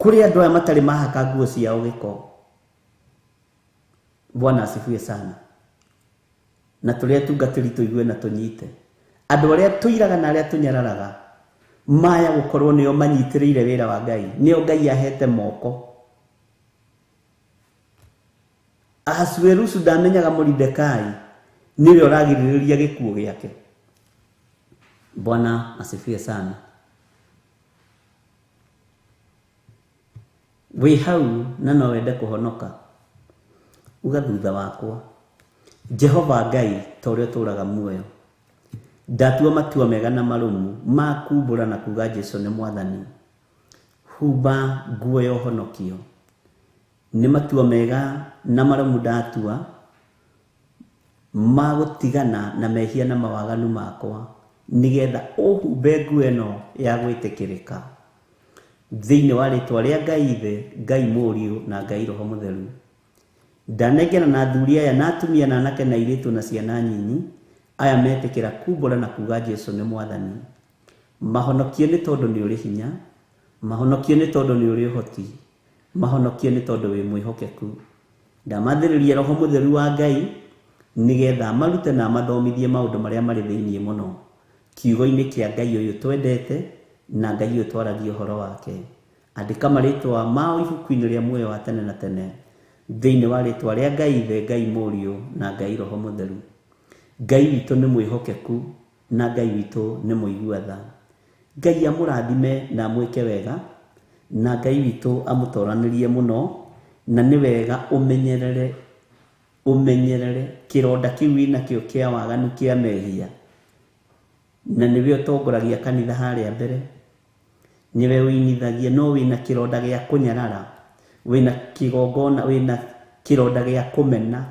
kũrĩ andũ aya matarĩ mahaka nguo ciao gĩko. Bwana asifiwe sana. Na tũrĩ atungatĩri tũigue na tũnyite. Andũ arĩa tũiraga na arĩa tũnyararaga maya gũkorwo nĩo manyitĩrĩire wĩra wa Ngai, nĩo Ngai ahete moko. Ahasuerusu ndamenyaga Moridekai nĩwe ũragirĩrĩria gĩkuũ gĩake. Bwana asifiwe sana. Wĩ hau na no wende kũhonoka, uga thutha wakwa, Jehova Ngai ta ũrĩa ũtũũraga muoyo, ndatua matua mega na marũmu ma kumbũra na kuga Jesu nĩ Mwathani. Humba nguo ya ũhonokio. Nĩ matua mega na marũmu ndatua ma gũtigana na mehia na mawaganu makwa, nĩgetha ũhumbe nguo ĩno ya gwĩtĩkĩrĩka thĩinĩ wa rĩtwa rĩa Ngai Ithe, Ngai Mũriũ na Ngai Roho Mũtheru. Ndanengera na athuri aya na atumia na anake na airĩtu na ciana nyinyi aya metĩkĩra kumbũra na kuga Jesu nĩ Mwathani. Mahonokie nĩ tondũ nĩ ũrĩ hinya, mahonokie nĩ tondũ nĩ ũrĩ ũhoti, mahonokie nĩ tondũ wĩ mwĩhokeku. Ndamathĩrĩria Roho Mũtheru wa Ngai nĩgetha amarute na amathomithie maũndũ marĩa marĩ thĩinĩ mũno kiugo-inĩ kĩa Ngai ũyũ twendete na Ngai ũyũ twaragia ũhoro wake. Andĩka marĩtwa mao ibuku-inĩ rĩa muoyo wa tene na tene thĩinĩ wa rĩtwa rĩa Ngai Ithe, Ngai Mũriũ na Ngai Roho Mũtheru. Ngai witũ nĩ mwĩhokeku na Ngai witũ nĩ mũigua tha. Ngai amũrathime na amwĩke wega, na Ngai witũ amũtoranĩrie mũno, na nĩ wega ũmenyerere, ũmenyerere kĩronda kĩu wĩnakĩo kĩa waganu kĩa mehia, na nĩwe ũtongoragia kanitha harĩa mbere, nĩwe ũinithagia, no wĩna kĩronda gĩa kũnyarara, wĩna kĩgongona, wĩna kĩronda gĩa kũmena,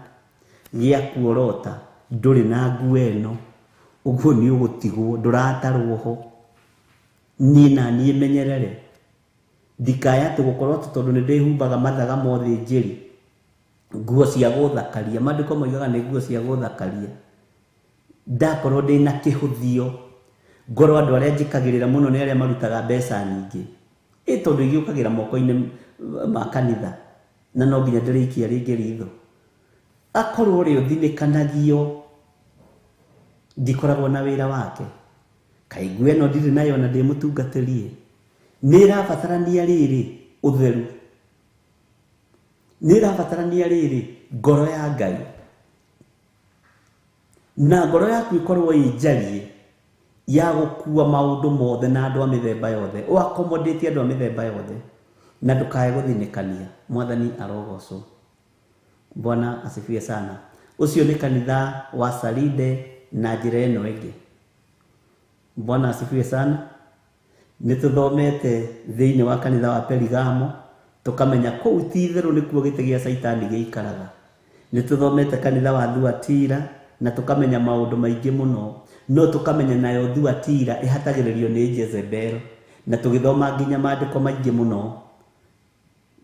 gĩa kuorota, ndũrĩ na nguo ĩno, ũguo nĩ ũgũtigwo, ndũratarwo ho. Niĩ na niĩ menyerere, ndikaya atĩ gũkorwo atĩ tondũ nĩ ndĩhumbaga mathaga mothe njĩri, nguo cia gũthakaria, maandĩko moigaga nĩ nguo cia gũthakaria, ndakorwo ndĩna kĩhũthio, ngorwo andũ arĩa njĩkagĩrĩra mũno nĩ arĩa marutaga mbeca nyingĩ, ĩ tondũ igĩũkagĩra moko-inĩ ma kanitha, na no nginya ndĩrĩikia rĩngĩ ritho. Akorwo ũrĩa ũthinĩkanagio ndikoragwo na wĩra wake, kaĩ nguo ĩno ndirĩ nayo na ndĩ mũtungatĩri, nĩ ĩrabatarania rĩrĩ ũtheru, nĩ ĩrabatarania rĩrĩ ngoro ya Ngai, na ngoro yaku ĩkorwo ĩ njarie ya gũkua maũndũ mothe na andũ a mĩthemba yothe, ũ accommodate andũ a mĩthemba yothe, na ndũkae gũthinĩkania. Mwathani arogocwo. Bwana asifiwe sana. Ũcio nĩ kanitha wa Saride na njĩra ĩno ĩngĩ. Bwana asifiwe sana. Nĩ tũthomete thĩinĩ wa kanitha wa Perigamo, tũkamenya kũu ti itherũ nĩkuo gĩtĩ gĩa Caitani gĩikaraga. Nĩ tũthomete kanitha wa Thuatira na tũkamenya maũndũ maingĩ mũno, no tũkamenya nayo Thuatira ĩhatagĩrĩrio nĩ Jezebel, na tũgĩthoma nginya maandĩko maingĩ mũno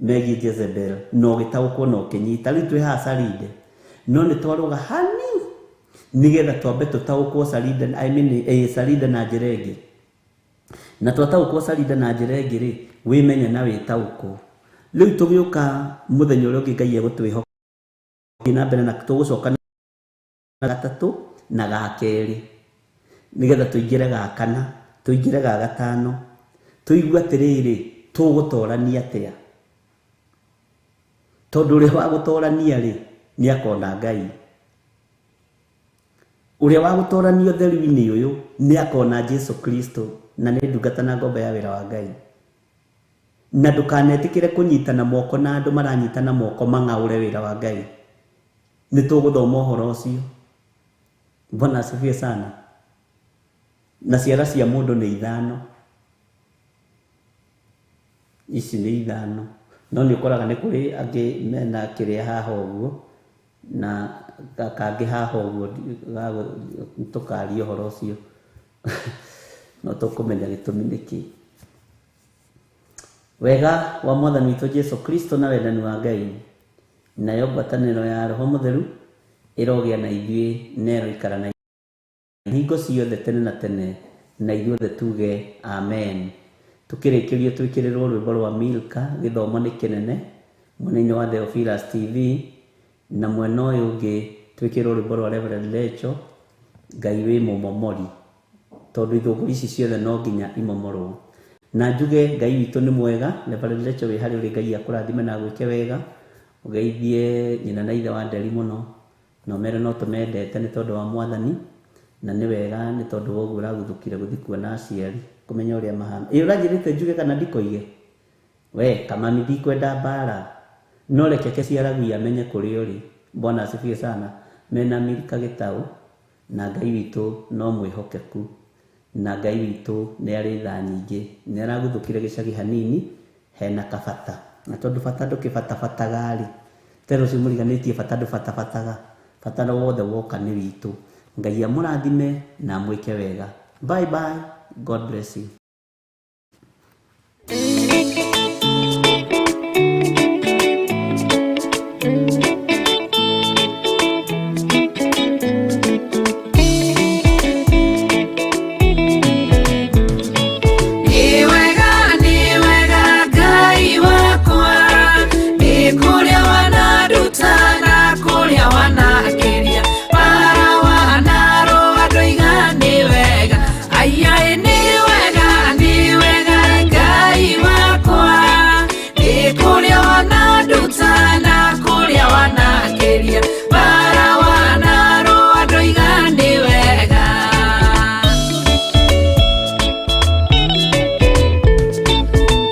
megiĩ Jezebel, na ũgĩtaũkwo na ũkĩnyita. Rĩu twĩ haha Saride, no nĩ twarũga hani nĩgetha twambe tũtaũkwo Saride, I mean, Saride na njĩra ĩngĩ. Na twataũkwo Saride na njĩra ĩngĩ rĩ, wĩmenye na wĩtaũkwo. Rĩu tũgĩũka mũthenya ũrĩa ũngĩ Ngai egũtwĩhoka na mbere, na tũgũcoka na gatatũ na ga kerĩ, nĩgetha tũingĩre ga kana, tũingĩre ga gatano, tũigue atĩrĩrĩ, tũgũtorania atĩa? Tondũ ũrĩa wa gũtorania rĩ, nĩ akona Ngai. Ũrĩa wa gũtorania ũtheru-inĩ ũyũ nĩ akona Jesu Kristo, na nĩ ndungata na ngombo ya wĩra wa Ngai. Na ndũkanetĩkĩre kũnyitana moko na andũ maranyitana moko mang'aũre wĩra wa Ngai. Nĩ tũgũthoma ũhoro ũcio. Bwana asifiwe sana. Na ciara cia mũndũ nĩ ithano. Ici nĩ ithano. No nĩ ũkoraga nĩ kũrĩ angĩ mena kĩrĩa haha ũguo, na kangĩ haha ũguo, tũkaria ũhoro ũcio. No tũkũmenya gĩtũmi nĩkĩ. Wega wa Mwathani witũ Jesu Kristo na wendani wa Ngai, nayo ngwatanĩro ya Roho Mũtheru ĩrogĩa na ithuĩ na ĩroikara na hingo ciothe tene na tene. Na ithuothe tuge amen. Tukĩrĩkĩria twĩkĩrĩrwo rwĩmbo rwa Milka, gĩthomo nĩ kĩnene, mwena-inĩ wa Theophilus TV, na mwena ũyũ ũngĩ twĩkĩrĩrwo rwĩmbo rwa Reverend Lecho, Ngai wĩ mũmomori, tondũ ithũngũri ici ciothe no nginya imomorwo. Na njuge Ngai witũ nĩ mwega. Reverend Lecho wĩ harĩa ũrĩ, Ngai akũrathime na agwĩke wega. Ũgeithie nyina na ithe wa Nderi mũno, na ũmere no tũmendete nĩ tondũ wa Mwathani, na nĩ wega nĩ tondũ wa ũguo ũraguthũkire gũthiĩ kuona aciari, kũmenya ũrĩa mahana. Ĩ ũranjĩrĩte njuge kana ndikoige? We kamami, ndikwenda mbara, no reke Keciaragui amenye kũrĩa ũrĩ. Bwana asifiwe sana. Mena Milka Gĩtaũ, na Ngai witũ no mwĩhokeku, na Ngai witũ nĩ arĩ tha nyingĩ. Nĩ araguthũkire gĩcagi hanini hena kabata, na tondũ bata ndũkĩbatabataga rĩ, tero ũcio mũriganĩtie, bata ndũbatabataga, bata wothe woka nĩ witũ. Ngai amũrathime na amwĩke wega. Bye bye, God bless you. Nĩ wega, nĩ wega Ngai wakwa, nĩ kũrĩa wananduta na kũrĩa wanakĩria, bara wanarũa ndoiga nĩ wega. Aiyaĩ, nĩ wega, nĩ wega Ngai wakwa, nĩ kũrĩa wananduta na kũrĩa wanakĩria, bara wanarũa ndoiga nĩ wega.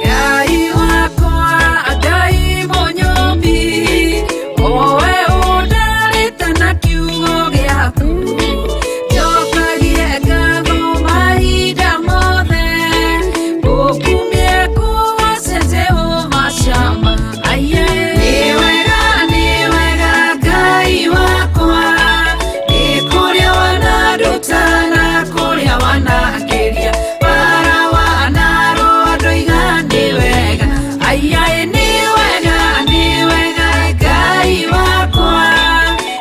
Ngai wakwa, Ngai mũnyũmbi, owe ũndarĩte na kiugo gĩaku, njokagie ngatho mahinda mothe, ngũkumie kũgoce Jehova Shama. Aiye, nĩ wega, nĩ wega Ngai wakwa, nĩ kũrĩa wananduta na kũrĩa wanakĩria, bara wanarũa ndoiga nĩ wega. Aiyaĩ, nĩ wega, nĩ wega Ngai wakwa,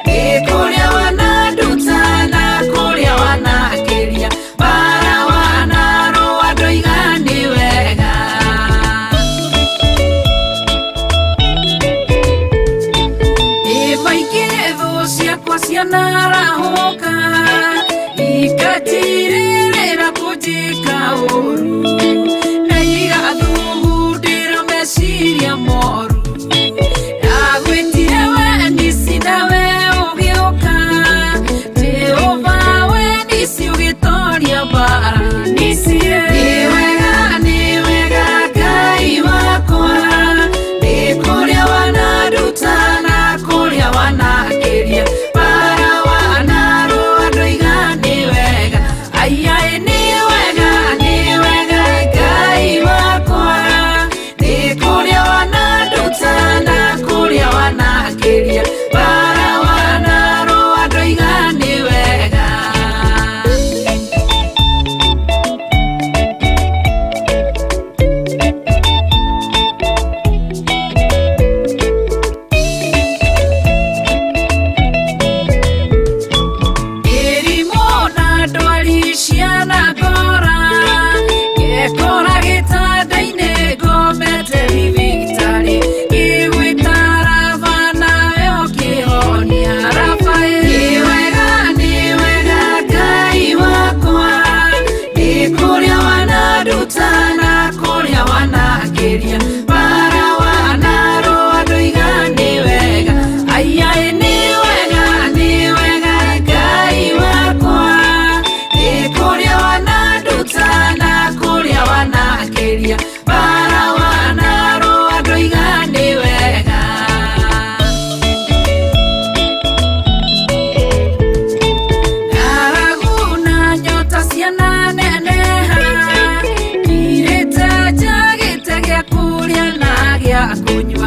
nĩ kũrĩa wananduta na kũrĩa wanakĩria, bara wanarũa ndoiga nĩ wega. Ĩ maingĩ thũ ciakwa cianarahũka, ikatirĩrĩra kũnjĩka ũru, na igathugundĩra meciria moru. Ndagwĩtire we Nisi, nawe ũgĩũka, Jehova we Nisi, ũgĩtoria mbara Nisi. Nĩ wega, nĩ wega Ngai wakwa, nĩ kũrĩa wananduta na kũrĩa wanakĩria, bara wanarũa ndoiga nĩ wega. Aiyaĩ, nĩ wega, nĩ wega Ngai wakwa, nĩ kũrĩa wananduta na kũrĩa wanakĩria, bara wanarũa ndoiga nĩ wega. Mĩrimũ na ndwari cianangora, ngekora gĩtanda-inĩ ngomete thibitarĩ, ngĩgwĩta Raba nawe ũkĩhonia. Rafael, nĩ wega, nĩ wega Ngai wakwa, nĩ kũrĩa wananduta na kũrĩa wanakĩria, bara wanarũa ndoiga nĩ wega. Aiyaĩ, nĩ wega, nĩ wega Ngai wakwa, nĩ kũrĩa wananduta na kũrĩa wanakĩria, bara wanarũa ndoiga nĩ wega. Ng'aragu na nyota ciananeneha, ngirĩte njagĩte gĩa kũrĩa na gĩa kũnyua.